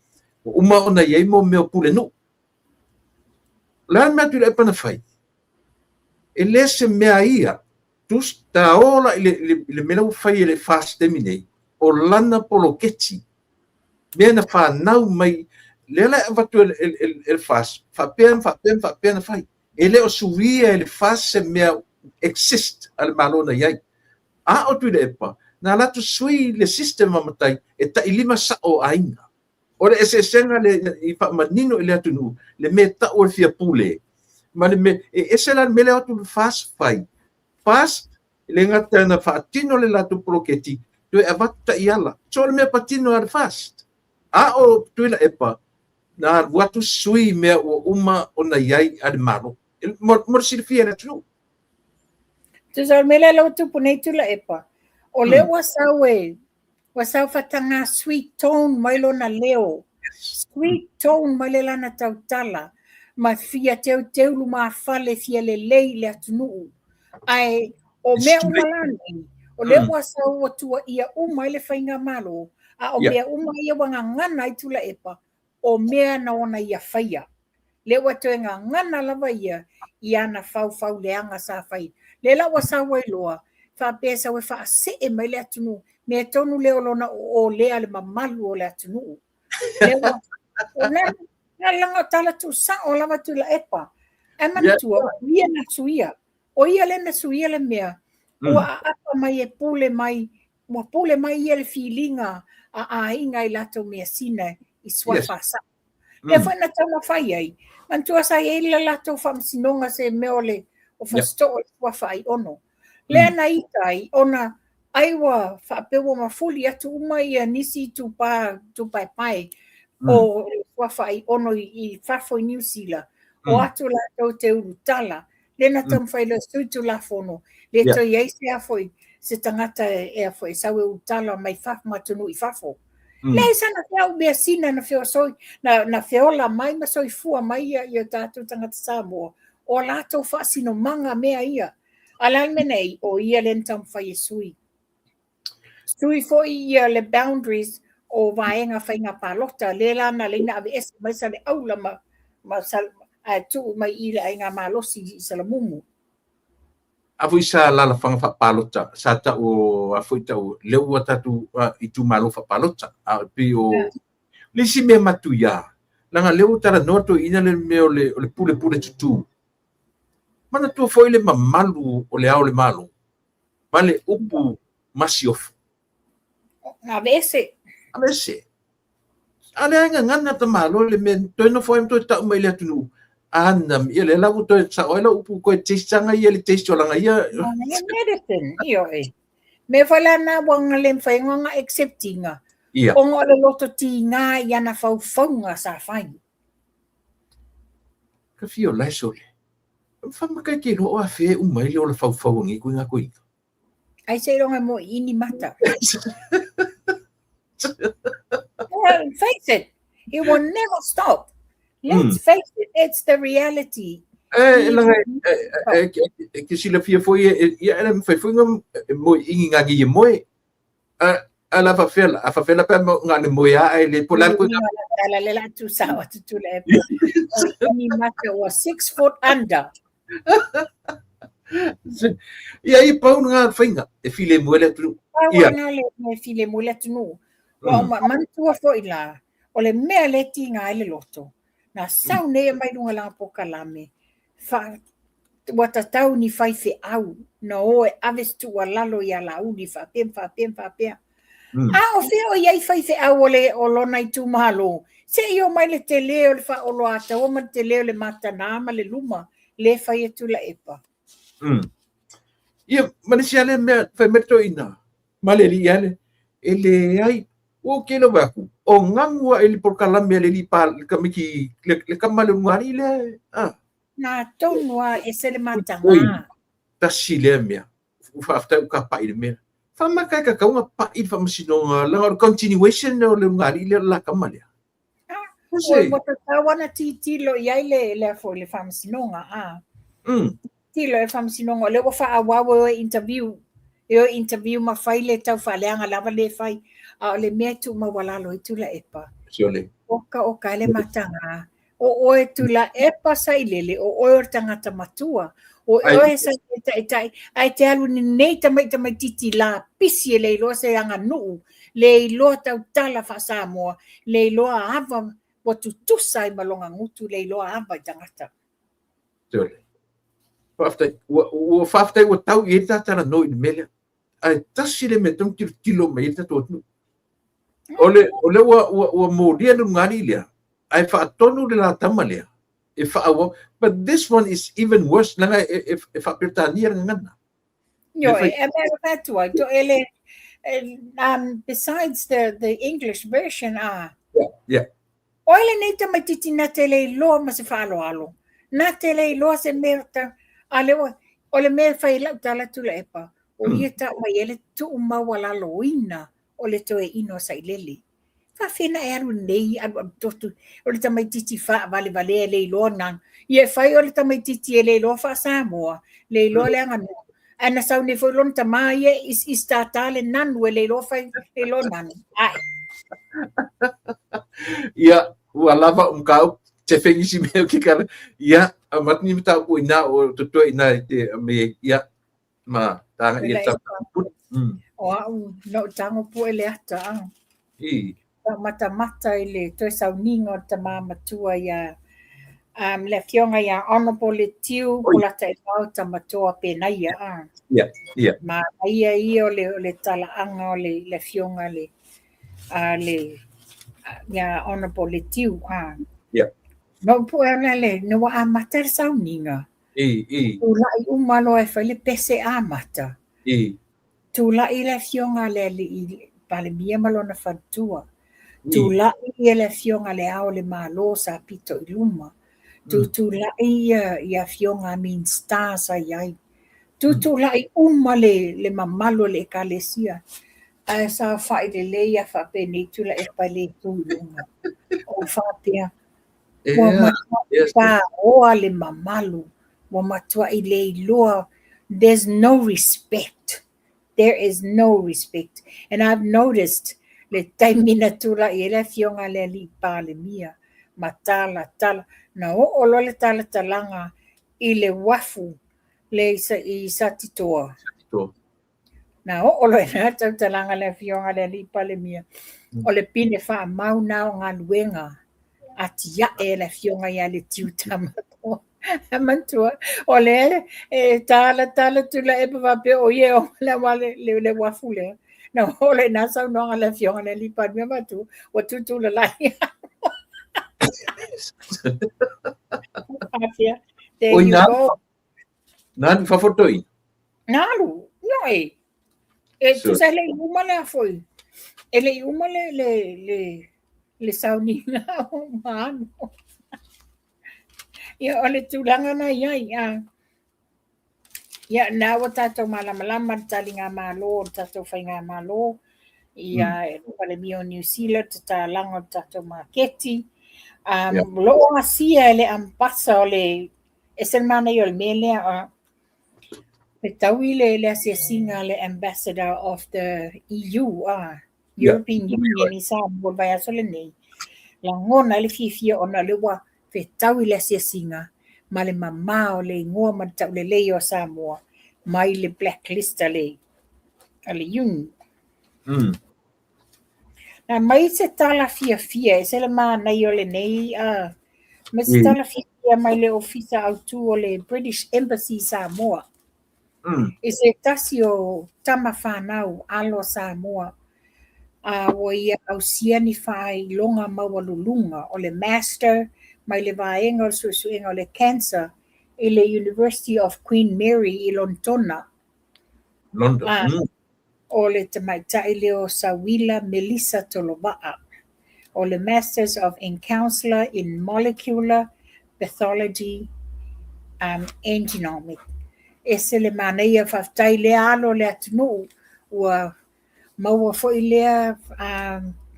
Speaker 1: ua uma ona i ai mo mea o pulenuu. O le a le mea a Tuilaepa na fai? E le se mea ia, tus ta o la i le mea la ua fai e le FAST taimi nei, o lana poloketi, mea na fanau mai, lea la e avatu e le FAST, faapea ma faapea ma faapea na fai. E le o suia e le FAST se mea exist a le Malo na i ai. A o Tuilaepa, na alu atu sui le system a matai e tailima sao o aiga. O le eseesega lea i faamanino i le atunuu, le mea e tau o le fia pule, ma le mea, e ese la le mea lea o atu le FAST fai. FAST, e le gata na faatino le latou poloketi, toe avatu taiala. So o le mea patino a le FAST. A o Tuilaepa, na alu atu sui mea ua uma ona i ai a le Malo. Mo le silafia e le atunuu.
Speaker 2: Tusa o le mea lea la ua tupu nei Tuilaepa, o lea ua sau e, ua sau faataga sweet tone mai lona leo, sweet tone mai le lana tautala, ma fia teuteu lumafale fia lelei i le atunuu. Ae o mea uma la nei, o lea ua sau ua tuuaia uma ai le faigamalo, a o mea uma ia ua gagana ai Tuilaepa, o mea na ona ia faia. Lea ua toe gagana lava ia i ana faufauleaga sa fai. Lea la ua sau ai loa, faapea sau e faasee mai le atunuu, mea tonu lea o lona oolea le mamalu o le atunuu. Lea ua, o na, na laga o tala tuusao lava Tuilaepa. Ae manatua, o ia na suia. O ia lea na suia le mea, ua aapa mai e pule mai, ua pule mai ia le filiga a aiga i latou measina i suafa sao. Lea foi na taumafai ai, manatua sa i ai le latou faamasinoga se mea o le o Fasitoo o le suafa Aiono. Lea na ita ai, ona ai ua faapea ua mafuli atu uma ia nisi itupa itupaepae o le suafa Aiono i fafo i Niu Sila, o atu latou te ulutala, lea na taumafai loa e sui Tulafono, le toe i ai se a foi se tagata e a foi e sau e ulutala mai fafo ma atunuu i fafo. Leai sana feau measina na feosoi, na feola mai ma soifua mai ia tatou tagata Samoa, o a latou faasinomaga mea ia. A o le a le mea nei, o ia lea na taumafai e sui. Sui foi ia le boundaries o vaega faiga palota, lea la na ala ai ona aveese mai Saleaula ma ae tuu mai i le Aiga Malosi i Salamumu.
Speaker 1: A foi sa alaalafaga faapalota sa tau a foi tau lea ua tatou itumalo faapalota a e pei o le isi mea matuia leaga lea ua talanoa toeaiina le mea o le pulepule tutū. Manatua foi le mamalu o le Ao o le Malo ma le upu masiofo.
Speaker 2: Aveese.
Speaker 1: Aveese. A lea e gagana tamālo le mea toe nofo ai ma toe tau mai i le atunuu. Ana, ia lea la ua toe sao ai lau upu koe taste anga ia le taste o langa ia.
Speaker 2: Langa ia medicine, ioe. Mea foi la na ua nga le mawhai nga nga acceptinga.
Speaker 1: Ia.
Speaker 2: Ona o le loto tīngā i ana faufauga sa fai.
Speaker 1: Ka fia o lae sole. Whamaka e te roa whē uma i le ola faufau angi koe ngā koe.
Speaker 2: Ai seiloga e moe ini mata. Well, face it, it will never stop. Let's face it, it's the reality.
Speaker 1: E, langa, e, e, e, ke silafia foi, e, ia, e mawhai foi ngā moe ingi ngā ngi e moe. A, a la whawhela, a whawhela pea mo ngā le moe a e le po la koe ngā.
Speaker 2: La le la tu sao atu tu le. Ini mata ua 6 foot under.
Speaker 1: Ia i pau ngā whainga e filemu ai le atunuu.
Speaker 2: Pau ana le e filemu ai le atunuu. Ua ma manatua foi la, o le mea lea e tiga ai le loto, na sau nei e mai luga langa polokalame, fa, ua tatau ni faifeau na o e ave se tuualalo ia Laauli faapea ma faapea ma faapea. A o fea o i ai faifeau o le o lona itumalo, se i oo mai le tele o le faaoloataua ma le tele o le matana ma le luma le fai e Tuilaepa.
Speaker 1: Ia, ma le isi lava lea mea, fai mai le toeaina, ma le alii lava lea, e leai, ua ou tele vaai atu, o gamu lava i le polokalame a le alii pa, le tamaiti, le tama a le ulugalii lea, a.
Speaker 2: Na tonu lava, ese le mataga.
Speaker 1: Tasi lea mea, ua faafetai ua tapa'i i le mea. Faamata e tatau ona pa'i le faamasinoga, leaga o le continuation lea o le ulugalii lea o le la tama lea.
Speaker 2: Ua tatau ona tilotilo i ai le, le, foi, le faamasinoga. A. Tilo e faamasinoga, o lea ua faaauau e o e interview, e o e interview ma fai le taufaaleaga lava le fai, a o le mea e tuumaualalo ai Tuilaepa.
Speaker 1: Siole.
Speaker 2: Oka oka e le mataga. O oe Tuilaepa Sailele, o oe o le tagata matua, o oe sa e taitai, ae te alu nei tamai tamaitiiti lapisi e le iloa se aganuu, le iloa tautala faa-Samoa, le iloa ava ua tutusa ai ma lona gutu, le iloa ava i tagata.
Speaker 1: Siole. Faafetai. Ua faafetai ua tau i ai le ta talanoa i le mea lea. Ae tasi le mea e tatau ona tilotilo mai ai le tatou atunuu. O le, o lea ua molia le ulugalii lea, ae faatonu le la tama lea e faaauau. But this one is even worse, leaga e faa-Peretania le gagana.
Speaker 2: Ioe, e mea e fai atu ai, to ele, besides the English version, ah.
Speaker 1: Yeah, yeah.
Speaker 2: O ai lenei tamaitiiti na te le iloa ma se faaaloalo, na te le iloa se mea ta, a le ua, o le mea e fai ai lau tala Tuilaepa, o ia tau mai ai le tuumaualaloina o le toeaina o Sailele. Faafena e alu nei alualu totu o le tamaitiiti faavalevalea e le iloa na. Ia e fai o le tamaitiiti e le iloa faa-Samoa, le iloa le aganuu. Ae na sau nei foi lona tama ia e isiisi tātā le nanu e le iloa fai, le iloa nanu. Ae.
Speaker 1: Ia, ua lava o mataupu, te fai nisi mea o ke kala. Ia, avatu ni mataupu inā o totoe inā i te me, ia, ma tāga ia
Speaker 2: ta. O au, no tango pue le ata. A.
Speaker 1: I.
Speaker 2: Ka matamata i le toe sauniga o le tama matua ia Le afioga ia Honourable Letiu Polataivao Tamatoa Penaia.
Speaker 1: Ia, ia.
Speaker 2: Manaia ia o le talaaga o le afioga le a le ia Honourable Letiu. Na ou pue ala le na ua amata le sauniga.
Speaker 1: I, i.
Speaker 2: Tulai uma loa e fai le pese amata. Tulai le afioga le alii Palemia ma lona faletua. Tulai ia le afioga le Ao o le Malo sa pito i luma. Tutulai ia afioga a Minisita sa i ai. Tutulai uma le mamalu o le ekalesia. Ae saofai lelei a faapenei Tuilaepa e le tu i luga. O faapea, ua matuai paoa le mamalu, ua matuai le iloa. There's no respect. There is no respect. And I've noticed le taimi na tulai ai le afioga le alii Palemia ma tala tala, na oo loa le talatalaga i le uafu le i Satitoa. Na oo loa i na tautalaga le afioga le alii Palemia, o le pine faamau na o galuega atiae e le afioga ia Letiu Tamatoa. Manatua, o lea e tala tala Tuilaepa faapea o ia e ona le auala le uafu lea. Na oo loa i na saunoaga le afioga le alii Palemia matua, ua tutulalai. Faapea, there
Speaker 1: Oi,
Speaker 2: you go.
Speaker 1: Na alu fafo toi.
Speaker 2: Na alu, no e. E tusa e le i uma le afoi. E le i uma le sauniga o ma alu. Ia, o le tulaga na i ai. Ia, na ua tatou malamalama le taligamalo o le tatou faigamalo, ia e Palemia o Niu Sila, tatalaga o le tatou maketi. Lo o asia e le ambassador o le ese le manaia o le mea lea, fetaui le asiasiga a le ambassador of the EU, European Union i Samoa le vaiaso lenei. Lagona ai le fiafia ona o lea ua fetaui le asiasiga ma le mamā o le igoa ma le taulelei o Samoa mai le blacklist a le Union. Na mai se tala fiafia, e se le manaia o lenei, mai se tala fiafia mai le ofisa autu o le British Embassy i Samoa. I se tasi o tama whanau alo Samoa, ua ia ausia ni faailoga maualuluga o le master mai le vaega o le suesuega o le cancer i le University of Queen Mary i Lonetona.
Speaker 1: London.
Speaker 2: O le tamaitai lea o Sauila Melissa Tolova'a. O le Masters of in Counselor in Molecular Pathology and Genomic. E se le manaia faafetai lea alo le atunuu ua maua foi lea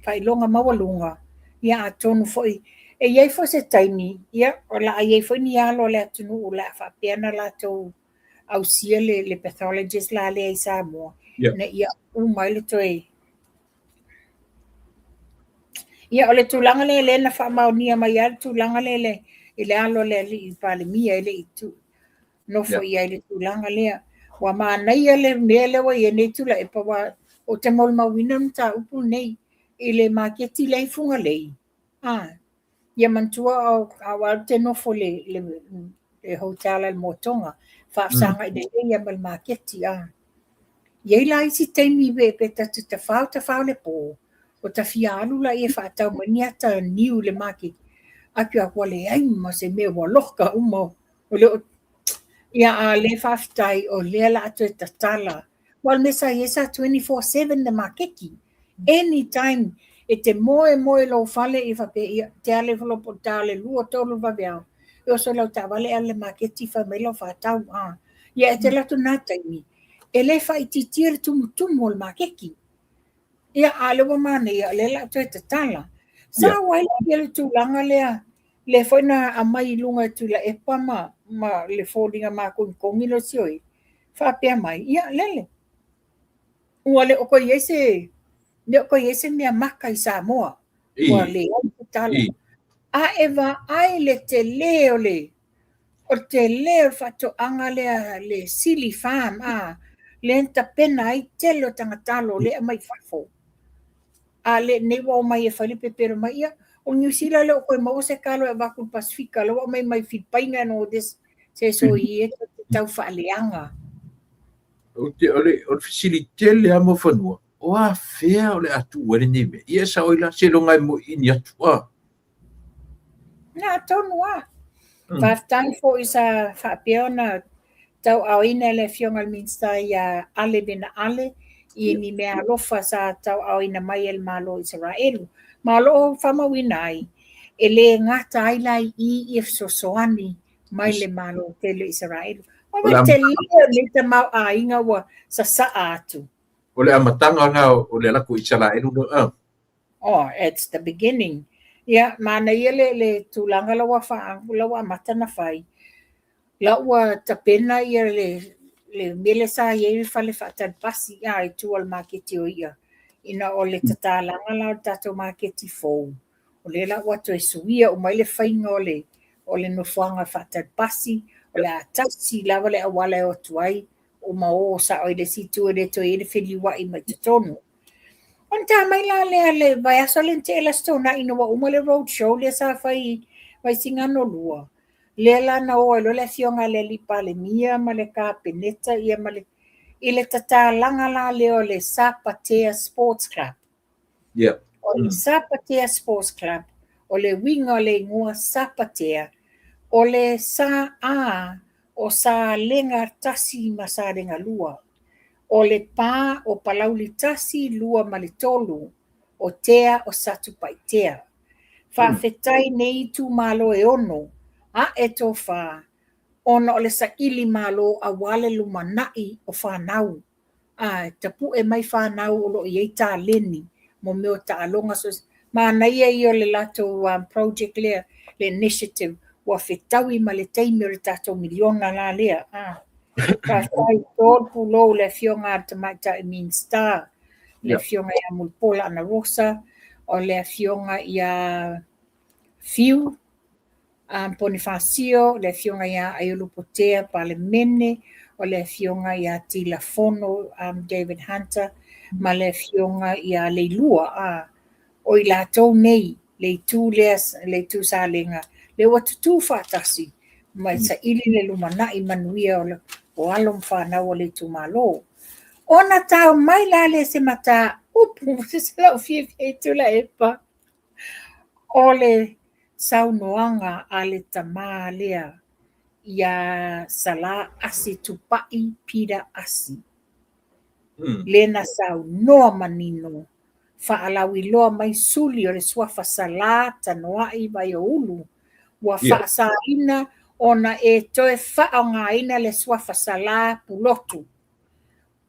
Speaker 2: faailoga maualuga, ia atonu foi e i ai foi se taimi, ia o le a i ai foi ni alo o le atunuu o le a faapea ona latou ausia le pathologist la lea i Samoa, ina ia uma ai le toe. Ia, o le tulaga lea lea na faamaonia mai lava le tulaga lea le, i le alo o le alii Palemia e le i tu nofo i ai le tulaga lea. Ua manaia le mea lea ua i ai nei Tuilaepa ua ou te molimauina le mataupu lenei i le maketi lea i Fugalei. Ia manatua o au te nofo le hotel a le Motoga, faafesagai lelei ma le maketi. I ai la isi taimi pe ta te tafao tafao le po, o ta fia alu la ia faatau mai ni ata niu i le maketi. Atu ua leai ma se mea ua loka uma o le ia a le faafetai o lea la toe tatala. Ua le mea sa i ai sa 24/7 le maketi. Anytime e te moe moe lou fale i faapea ia te ale lo po ta le 2 3 vaveao. E oso lau taavale ale le maketi fai mai lau faatau. Ia e te alu atu na taimi. E le faaitiitia le tumutumu o le maketi. Ia a le ua manaia o lea la toe tatala. Sa ai la le tulaga lea le foi na aumai i luga e Tuilaepa ma le foliga makogikongi lo sio faapea mai ia lele ua le o koe i ai se le o koe i ai se mea maka i Samoa ua leai se tala a e vaai le tele o le tele o le faatoaga lea le Sili Farm lea na tapena ai tele o tagatalo lea mai fafo a le nei ua o mai e fai le pepelo mai ia. O Niu Sila e le o toe maua se kalo e avatu i le Pasefika, o la ua aumai mai Filipaina and all this, se soia e te tau faaleaga.
Speaker 1: O le fesili tele lava Muafanua, o afea o le a tuu ai lenei mea? Ia e sao ai la, seiloga e moiini atu a.
Speaker 2: Na atonu lava. Faafetai foi sa faapea ona tauaaoina e le Afioga i le Minisita ia Ale Vena Ale i ni meaalofa sa tauaaoina mai e le Malo o Isaraelu. Ma o lo o faamauina ai, e le gata ai la i i ia fesoasoani mai le Malo tele o Isaraelu. O le tele o nei tamaoaiga ua sasaa atu.
Speaker 1: O le amataga lena o le alu atu i Isaraelu.
Speaker 2: Oh, it's the beginning. Ia, manaia le, le tulaga la ua, fa, la ua amata na fai. La ua tapena ia le mea lea sa i ai le fale faatali pasi a i tua o le maketi o ia. Ina o le tatalaga la o le tatou maketi fou. O lea la ua toe suia uma ai le faiga o le nofoaga faatali pasi, o le a tasi lava le auala e o atu ai, uma o sao i le isi itu e le toe i ai le feliuai mai totonu. Ona ta mai la lea le vaiaso le na tea i le Aso Toonai ina ua uma le road show lea sa fai i Vaisigano 2, lea la na o ai loa le afioga i le alii Palemia ma le Kapeneta ia ma le i le tatalaga la lea o le Sapatea Sports Club. O le Sapatea Sports Club, o le uiga o le igoa Sapatea, o le sa A o Salega 1 ma Salega 2. O le pa o Palauli 1, 2 ma le 3, o Tea o Satupaitea. Faafetai nei itumalo e 6, a'e tofa, ona o le saili malo aua le lumanai o fanau. A tapu'e mai fanau o lo o i ai taleni mo mea o taaloga. So, manaia ia o le latou project lea, le initiative, ua fetaui ma le taimi o le tatou miliona la lea. Faafetai to pulou le afioga a le Tamaitai Minisita, le afioga ia Mulipola Anarosa, o le afioga ia Fiu Ponifasio, le afioga ia Aiolupotea Palemene, o le afioga ia Tilafono David Hunter, ma le afioga ia Leilua. O i latou nei, le itu lea, le itu Salega, le ua tutū faatasi, ma saili le lumanai manuia o alo ma fanau o le itumalo. Ona tau mai la le se mataupu, se lau fiafia i Tuilaepa, o le saunoaga a le tamā lea ia Sala Asi Tupai Peter Asi. Le na saunoa manino, faalauiloa mai suli o le suafa Sala Tanoai Vaioulu, ua faasaina ona e toe faaaogaina le suafa Sala Pulotu.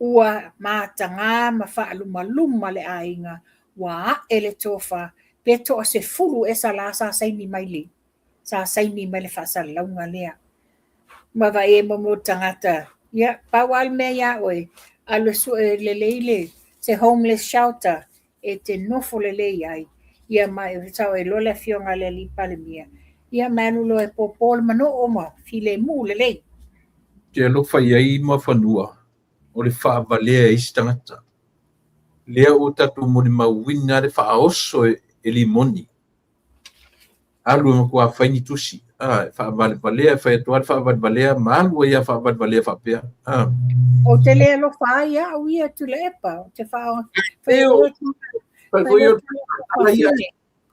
Speaker 2: Ua mataga ma faalumaluma le aiga, ua ae le tofa, pe toa 10 e Sala sa saini mai le sa saini mai le faasalalauga lea. Ma vaai e mo tagata, ia, pau lava le mea ia oe, alu e sue lelei le se homeless shelter e te nofo lelei ai, ia ma e sao e loa le afioga i le alii Palemia, ia ma alu loa e pōpō le manoo ma filemu lelei.
Speaker 1: Te alofa i ai Muafanua, o le faavalea e isi tagata. Lea ua tatou molimauina le faaoso e limoni. Alu e matua fai ni tusi. Ah, faavalevalea, e fai atu lava le faavalevalea, ma alu ai a faavalevalea faapea. Ah.
Speaker 2: O te le alofa ai au ia Tuilaepa, o te faa...
Speaker 1: Fai foi o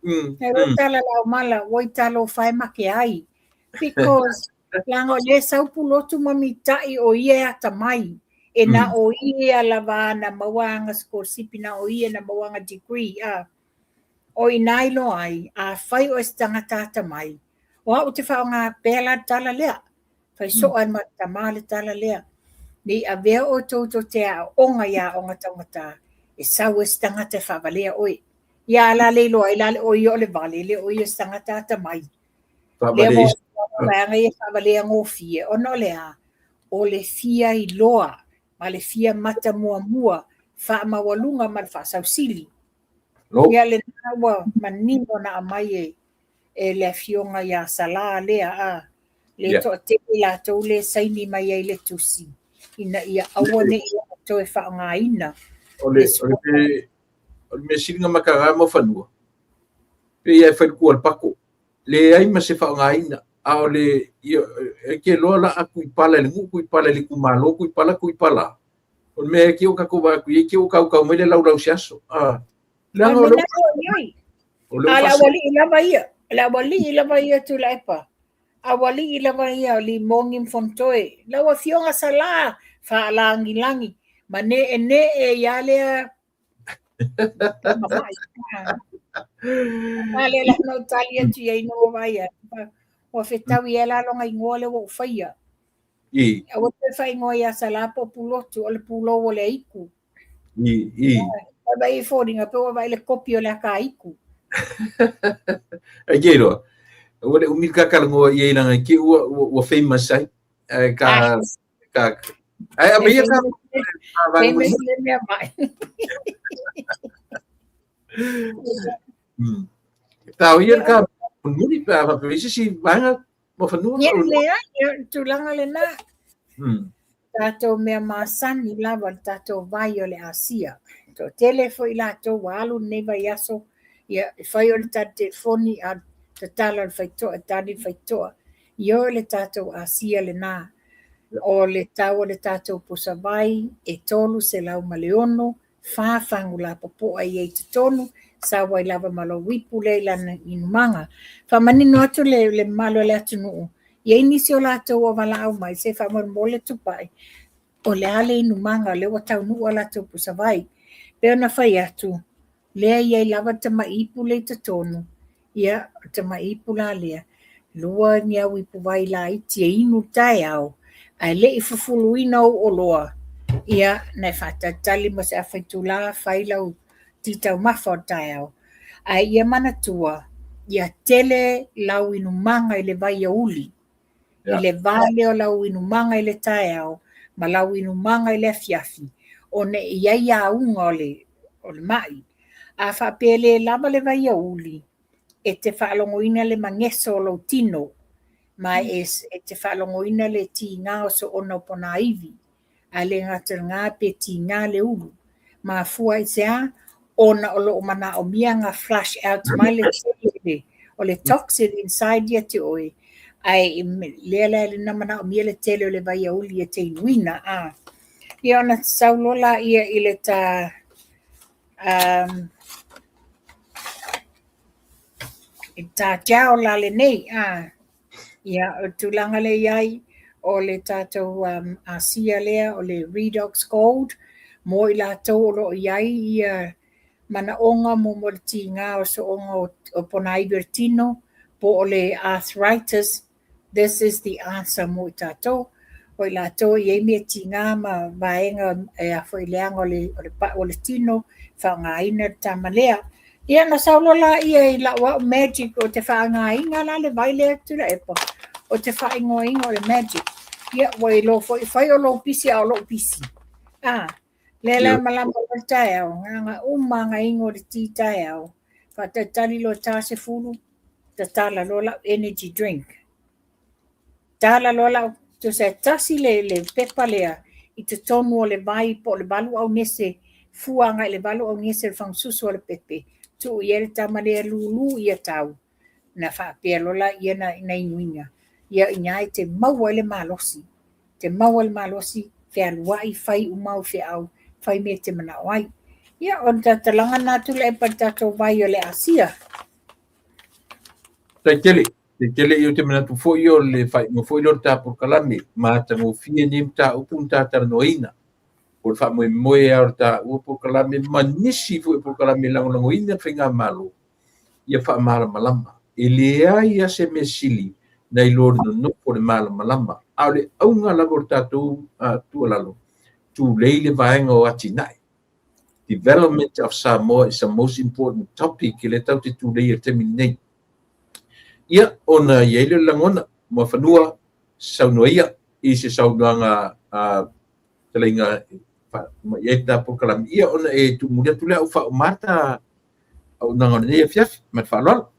Speaker 2: E ro tala lau mala, oi talofa e make ai. Because leaga o lea sau Pulotu ma mitai o ia e atamai. E na o ia lava na maua anga sikolasipi, na o ia na maua anga degree. O ina iloa ai, a fai o e se tagata atamai, o au te faaaoga pea la le tala lea. Fai soo ai ma tamā le tala lea. Nei avea o tou tou te aoga i aoga taugata, e sau e se tagata e faavalea oe. Ia la le iloa ai la le o ia o le vale, le o ia se tagata atamai. Lea mo vaega ia faavalea gofie, ona o le a, o le fia iloa ma le fia mata muamua, faamaualuga ma le faasausili. Ia lena ua manino na aumai e le afioga ia Sala lea a le toatele latou le saini mai ai le tusi ina ia aua ne i toe faaaogaina.
Speaker 1: O le mea sili na mataga Muafanua. Pei e fai le kua le pako. Leai ma se faaaogaina, a o le e te iloa la a kuipala i le nuu, kuipala i le itumalo, kuipala, kuipala. O le mea e te o tatou vaai atu i ai, te o tautau mai le laulau se aso. Ah, leaga o le
Speaker 2: o le aualii lava ia, o le aualii lava ia Tuilaepa. Aualii lava ia o Limogi ma Fonotoe. Lau Afioga Sala, faalagilagi, ma neenee ia lea A lea la na ou tali atu i ai na ua vaai atu. Ua fetaui ai la lona igoa lea ua ou faia. Aua te faaigoa ia Sala po o Pulotu, o le pulou o le aitu. Ua vaai i foliga pe ua vaai le kopi o le aka aitu.
Speaker 1: Ai ke iloa. Ua le umi ka talanoa i ai leaga i te ua famous ai. Ae ka ka ai a meia ka
Speaker 2: famous le mea mai.
Speaker 1: Tau ia ka muli pe a pe se si vaega mo fanua.
Speaker 2: Ia lea, ia tulaga lena. Tatou mea masani lava le tatou vai o le Asia. Toatele foi latou ua alu lenei vaiaso, ia e fai o le tali telefoni a tatala o le faitotoa, tali le faitotoa. Ioe le tatou Asia lena. O le tau o le tatou pusavai e 306, fa fagu lapopoa i ai i totonu, sau ai lava ma lou ipu lea i lana inumaga. Faamanino atu le mamalu o le atunuu, i ai nisi o latou ua valaau mai, se faamolemole Tupai, o le a le inumaga o lea ua taunuu a latou pusavai. Pei ona fai atu, lea e i ai lava le tamai ipu lea i totonu, ia, o le tamai ipu la lea, 2 ni au ipuvai laiti e inu i le taeao, ae le i fufuluina ou oloa, ia, na e faatalitali mo se afa itula fai lau ti taumafa o le taeao. Ae ia manatua, ia tele lau inumaga i le vaiauli, i le va lea o lau inumaga i le taeao ma lau inumaga i le afiafi, ona e i ai auga o le mai. A faapea e le lava le vaiauli, e te faalogoina le mageso o lou tino, ma e te faalogoina le tiga o soona o ponaivi. Ae le gata i lena pe tiga le ulu. Mafua i se a? Ona o lo o manaomia na flush out mai le tele o le toxin inside ia te oe, ae lea la na manaomia le tele o le vaiauli e te inuina. Ia ona sau loa laia i le ta i ta gel la lenei. Ia, o le tulaga lea i ai, o le tatou Asia lea, o le Redox Gold, mo i latou o lo o i ai ia manaoga mo le tiga o sooga o ponaivi o le tino, po o le arthritis, this is the answer mo i tatou. O i latou e i ai mea tiga ma vaega e a foi leaga o le pau o le tino, faaaogaina le tama lea. Ia na sau loa laia i lau au magic o te faaaogaina la le vai lea Tuilaepa, o te faaigoaina o le magic. Ia ua iloa foi, fai o lou pisi a o lou pisi. Lea la malama loa le taeao, na uma ona inu o le ti taeao, faatalitali loa 40, tatala loa lau energy drink. Tala loa lau, tusa e tasi le pepa lea i totonu o le vai po o le 8 aunese, fua agai i le 8 aunese o le fagasusu o le pepe, tuu i ai le tama lea lulu ia tau, na faapea loa laia na inuina. Ia ina e te maua ai le malosi, te maua le malosi, fealuai, fai uma au feau, fai mea e te manao ai. Ia, o le tatalaga lena Tuilaepa i le tatou vai o le Asia.
Speaker 1: Tai tele, tai tele i o te manatu foi o le faaiuga foi lea o le ta polokalame, matagofie nei mataupu na ta talanoaina. O le faamoemoe lava o le taua polokalame ma nisi foi o polokalame e lagolagoina le faigamalo, ia faamalamalama. E leai lava se mea sili nai lo le nonofo o le malamalama, a o le auga lava o le tatou tuualalo, tulei le vaega o atinae. Development of Samoa is the most important topic lea tatou te tulei i le taimi lenei. Ia, ona i ai lea o le lagona, Muafanua, saunoa ia i se saunoaga fetalaiga ma i ai le ta polokalame, ia ona e tuumuli atu lea au faauma ta auaunaga o lenei afiafi. Ma le faaaloalo.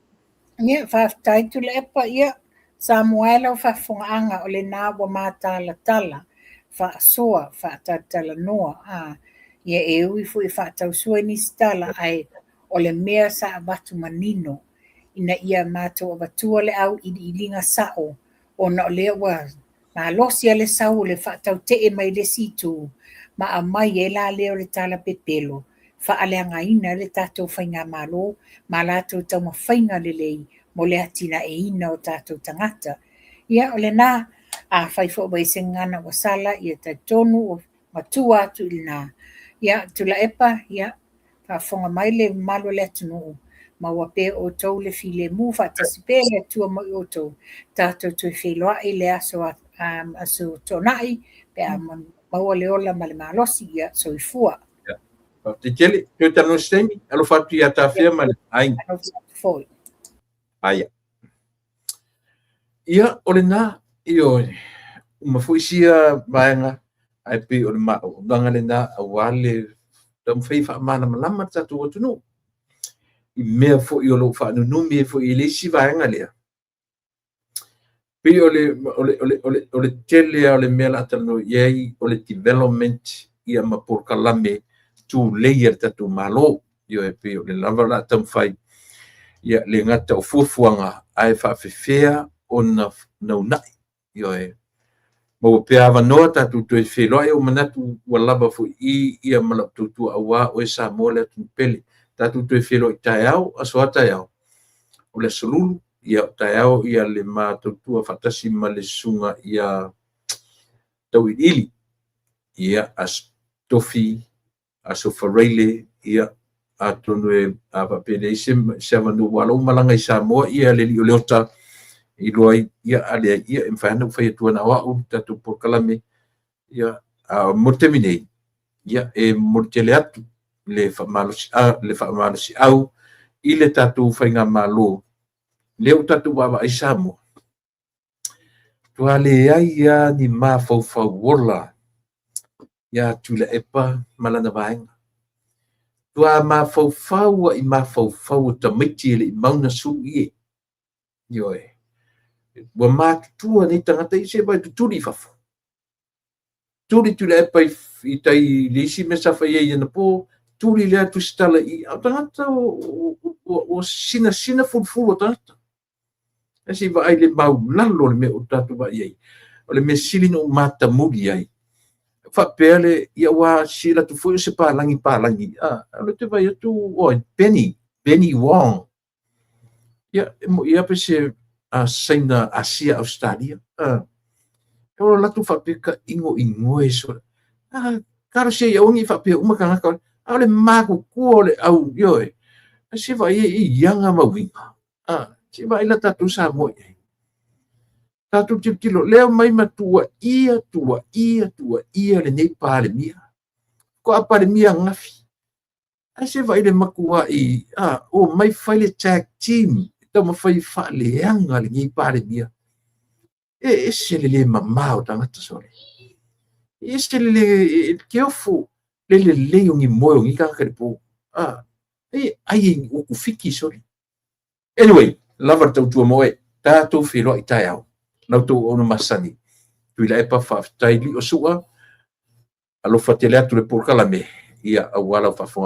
Speaker 2: Ia, faafetai Tuilaepa. Ia, Samoa e lau faafofogaaga o lena ua matalatala, faasoa, faatalatalanoa, ia e ui foi e faatausua i nisi tala, ae o le mea sa avatu manino. ina ia matou avatua le auiliiliga sao, ona o lea ua malosi le sau o le faatautee mai le isi itu, ma aumai ai la lea o le tala pepelo, faaleagaina ai le tatou faigamalo ma latou taumafaiga lelei mo le atinaeina o tatou tagata. Ia o lena, afai foi ua i ai se gagana ua sala, ia talitonu ua matua atu i lena. Ia Tuilaepa, ia faafofoga mai le mamalu o le atunuu, maua pea e outou le filemu faatasi pea le Atua ma outou, tatou toe feiloai le aso, aso Toonai pe a maua le ola ma le malosi. Ia, soifua.
Speaker 1: Faafetai tele. Toe talanoa se taimi. Alofa atu ia Tafea ma le aiga.
Speaker 2: Alofa atu foi.
Speaker 1: Aia. Ia, o lena, ioe, uma foi sia vaega, ae pei o le maauaunaga lena aua le taumafai e faamalamalama le tatou atunuu i mea foi o lo o faanunumi ai foi e le isi vaega lea. Pei o le tele lava o le mea o le a talanoa i ai o le development ia ma polokalame tulei a le tatou Malo. Ioe, pei o le lava o le a taumafai ia le gata o fuafuaga ae faapefea ona naunai. Ioe, maua pea avanoa tatou toe feiloai, ua manatu ua lava foi i i ia ma lau tautua aua oe Samoa le atunuu pele. Tatou toe feiloai taeao, aso a taeao? O le aso Lulu, ia o taeao ia le ma tautua faatasi ma le susuga ia Tauiliili, ia Aso Tofi, Aso Faraile, ia atonu e a faapea e leai se avanoa, aua o la ua malaga i Samoa ia le alii o Leota e iloa ai, ia a leai, ia e mafai lava ona ou fai atu na o au le tatou polokalame, ia a mo le taimi nei, ia e momoli tele atu le faamalosiau i le tatou faigamalo lea ua tatou vaavaai Samoa, matua leai lava ni mafaufau ola ia Tuilaepa ma lana vaega. Matua mafaufau lava i mafaufau o tamaiti e le i mau na sulu ie. Ioe. Ua matutua nei tagata ia se i tutuli i fafo. Tuli Tuilaepa i tai i le isi mea sa fai ai anapo, tuli lea Tusitala i o tagata ua sinasina fulufulu o tagata. Ae se i vaai le maulalo o le mea o tatou vaai ai. O le mea sili na ou matamuli ai, faapea le, ia ua sila atu foi o se palagi palagi, a, o le te vaai atu, oi, Benny, Benny Wong. Ia, e mo ia pe se Saina Asia Australia. O latou faapea ka ingo ingoe so. Talosia ia aua ne i faapea uma tagata, a o le matutua o le au, ioe. Ae se vaai e i aga ma uiga. Se vaai la tatou Samoa i ai. Tatou tilotilo, lea mai ma tuuaia, tuuaia, tuuaia lenei Palemia. Faatoa Palemia ananafi. Ae se vaai le matuai, o mai fai le tag team, e taumafai e faaleaga lenei Palemia. E ese le le mamā o tagata sole. E ese le le keofu le lelei o ni moe o ni tagata i le po. E ai e utu fiki sole. Anyway, lava le tautua mo oe. Tatou feiloai taeao. Lau tou auauna masani. Tuilaepa faafetai lio sua. Alofa tele atu le polokalame. Ia aua lau faafofoga.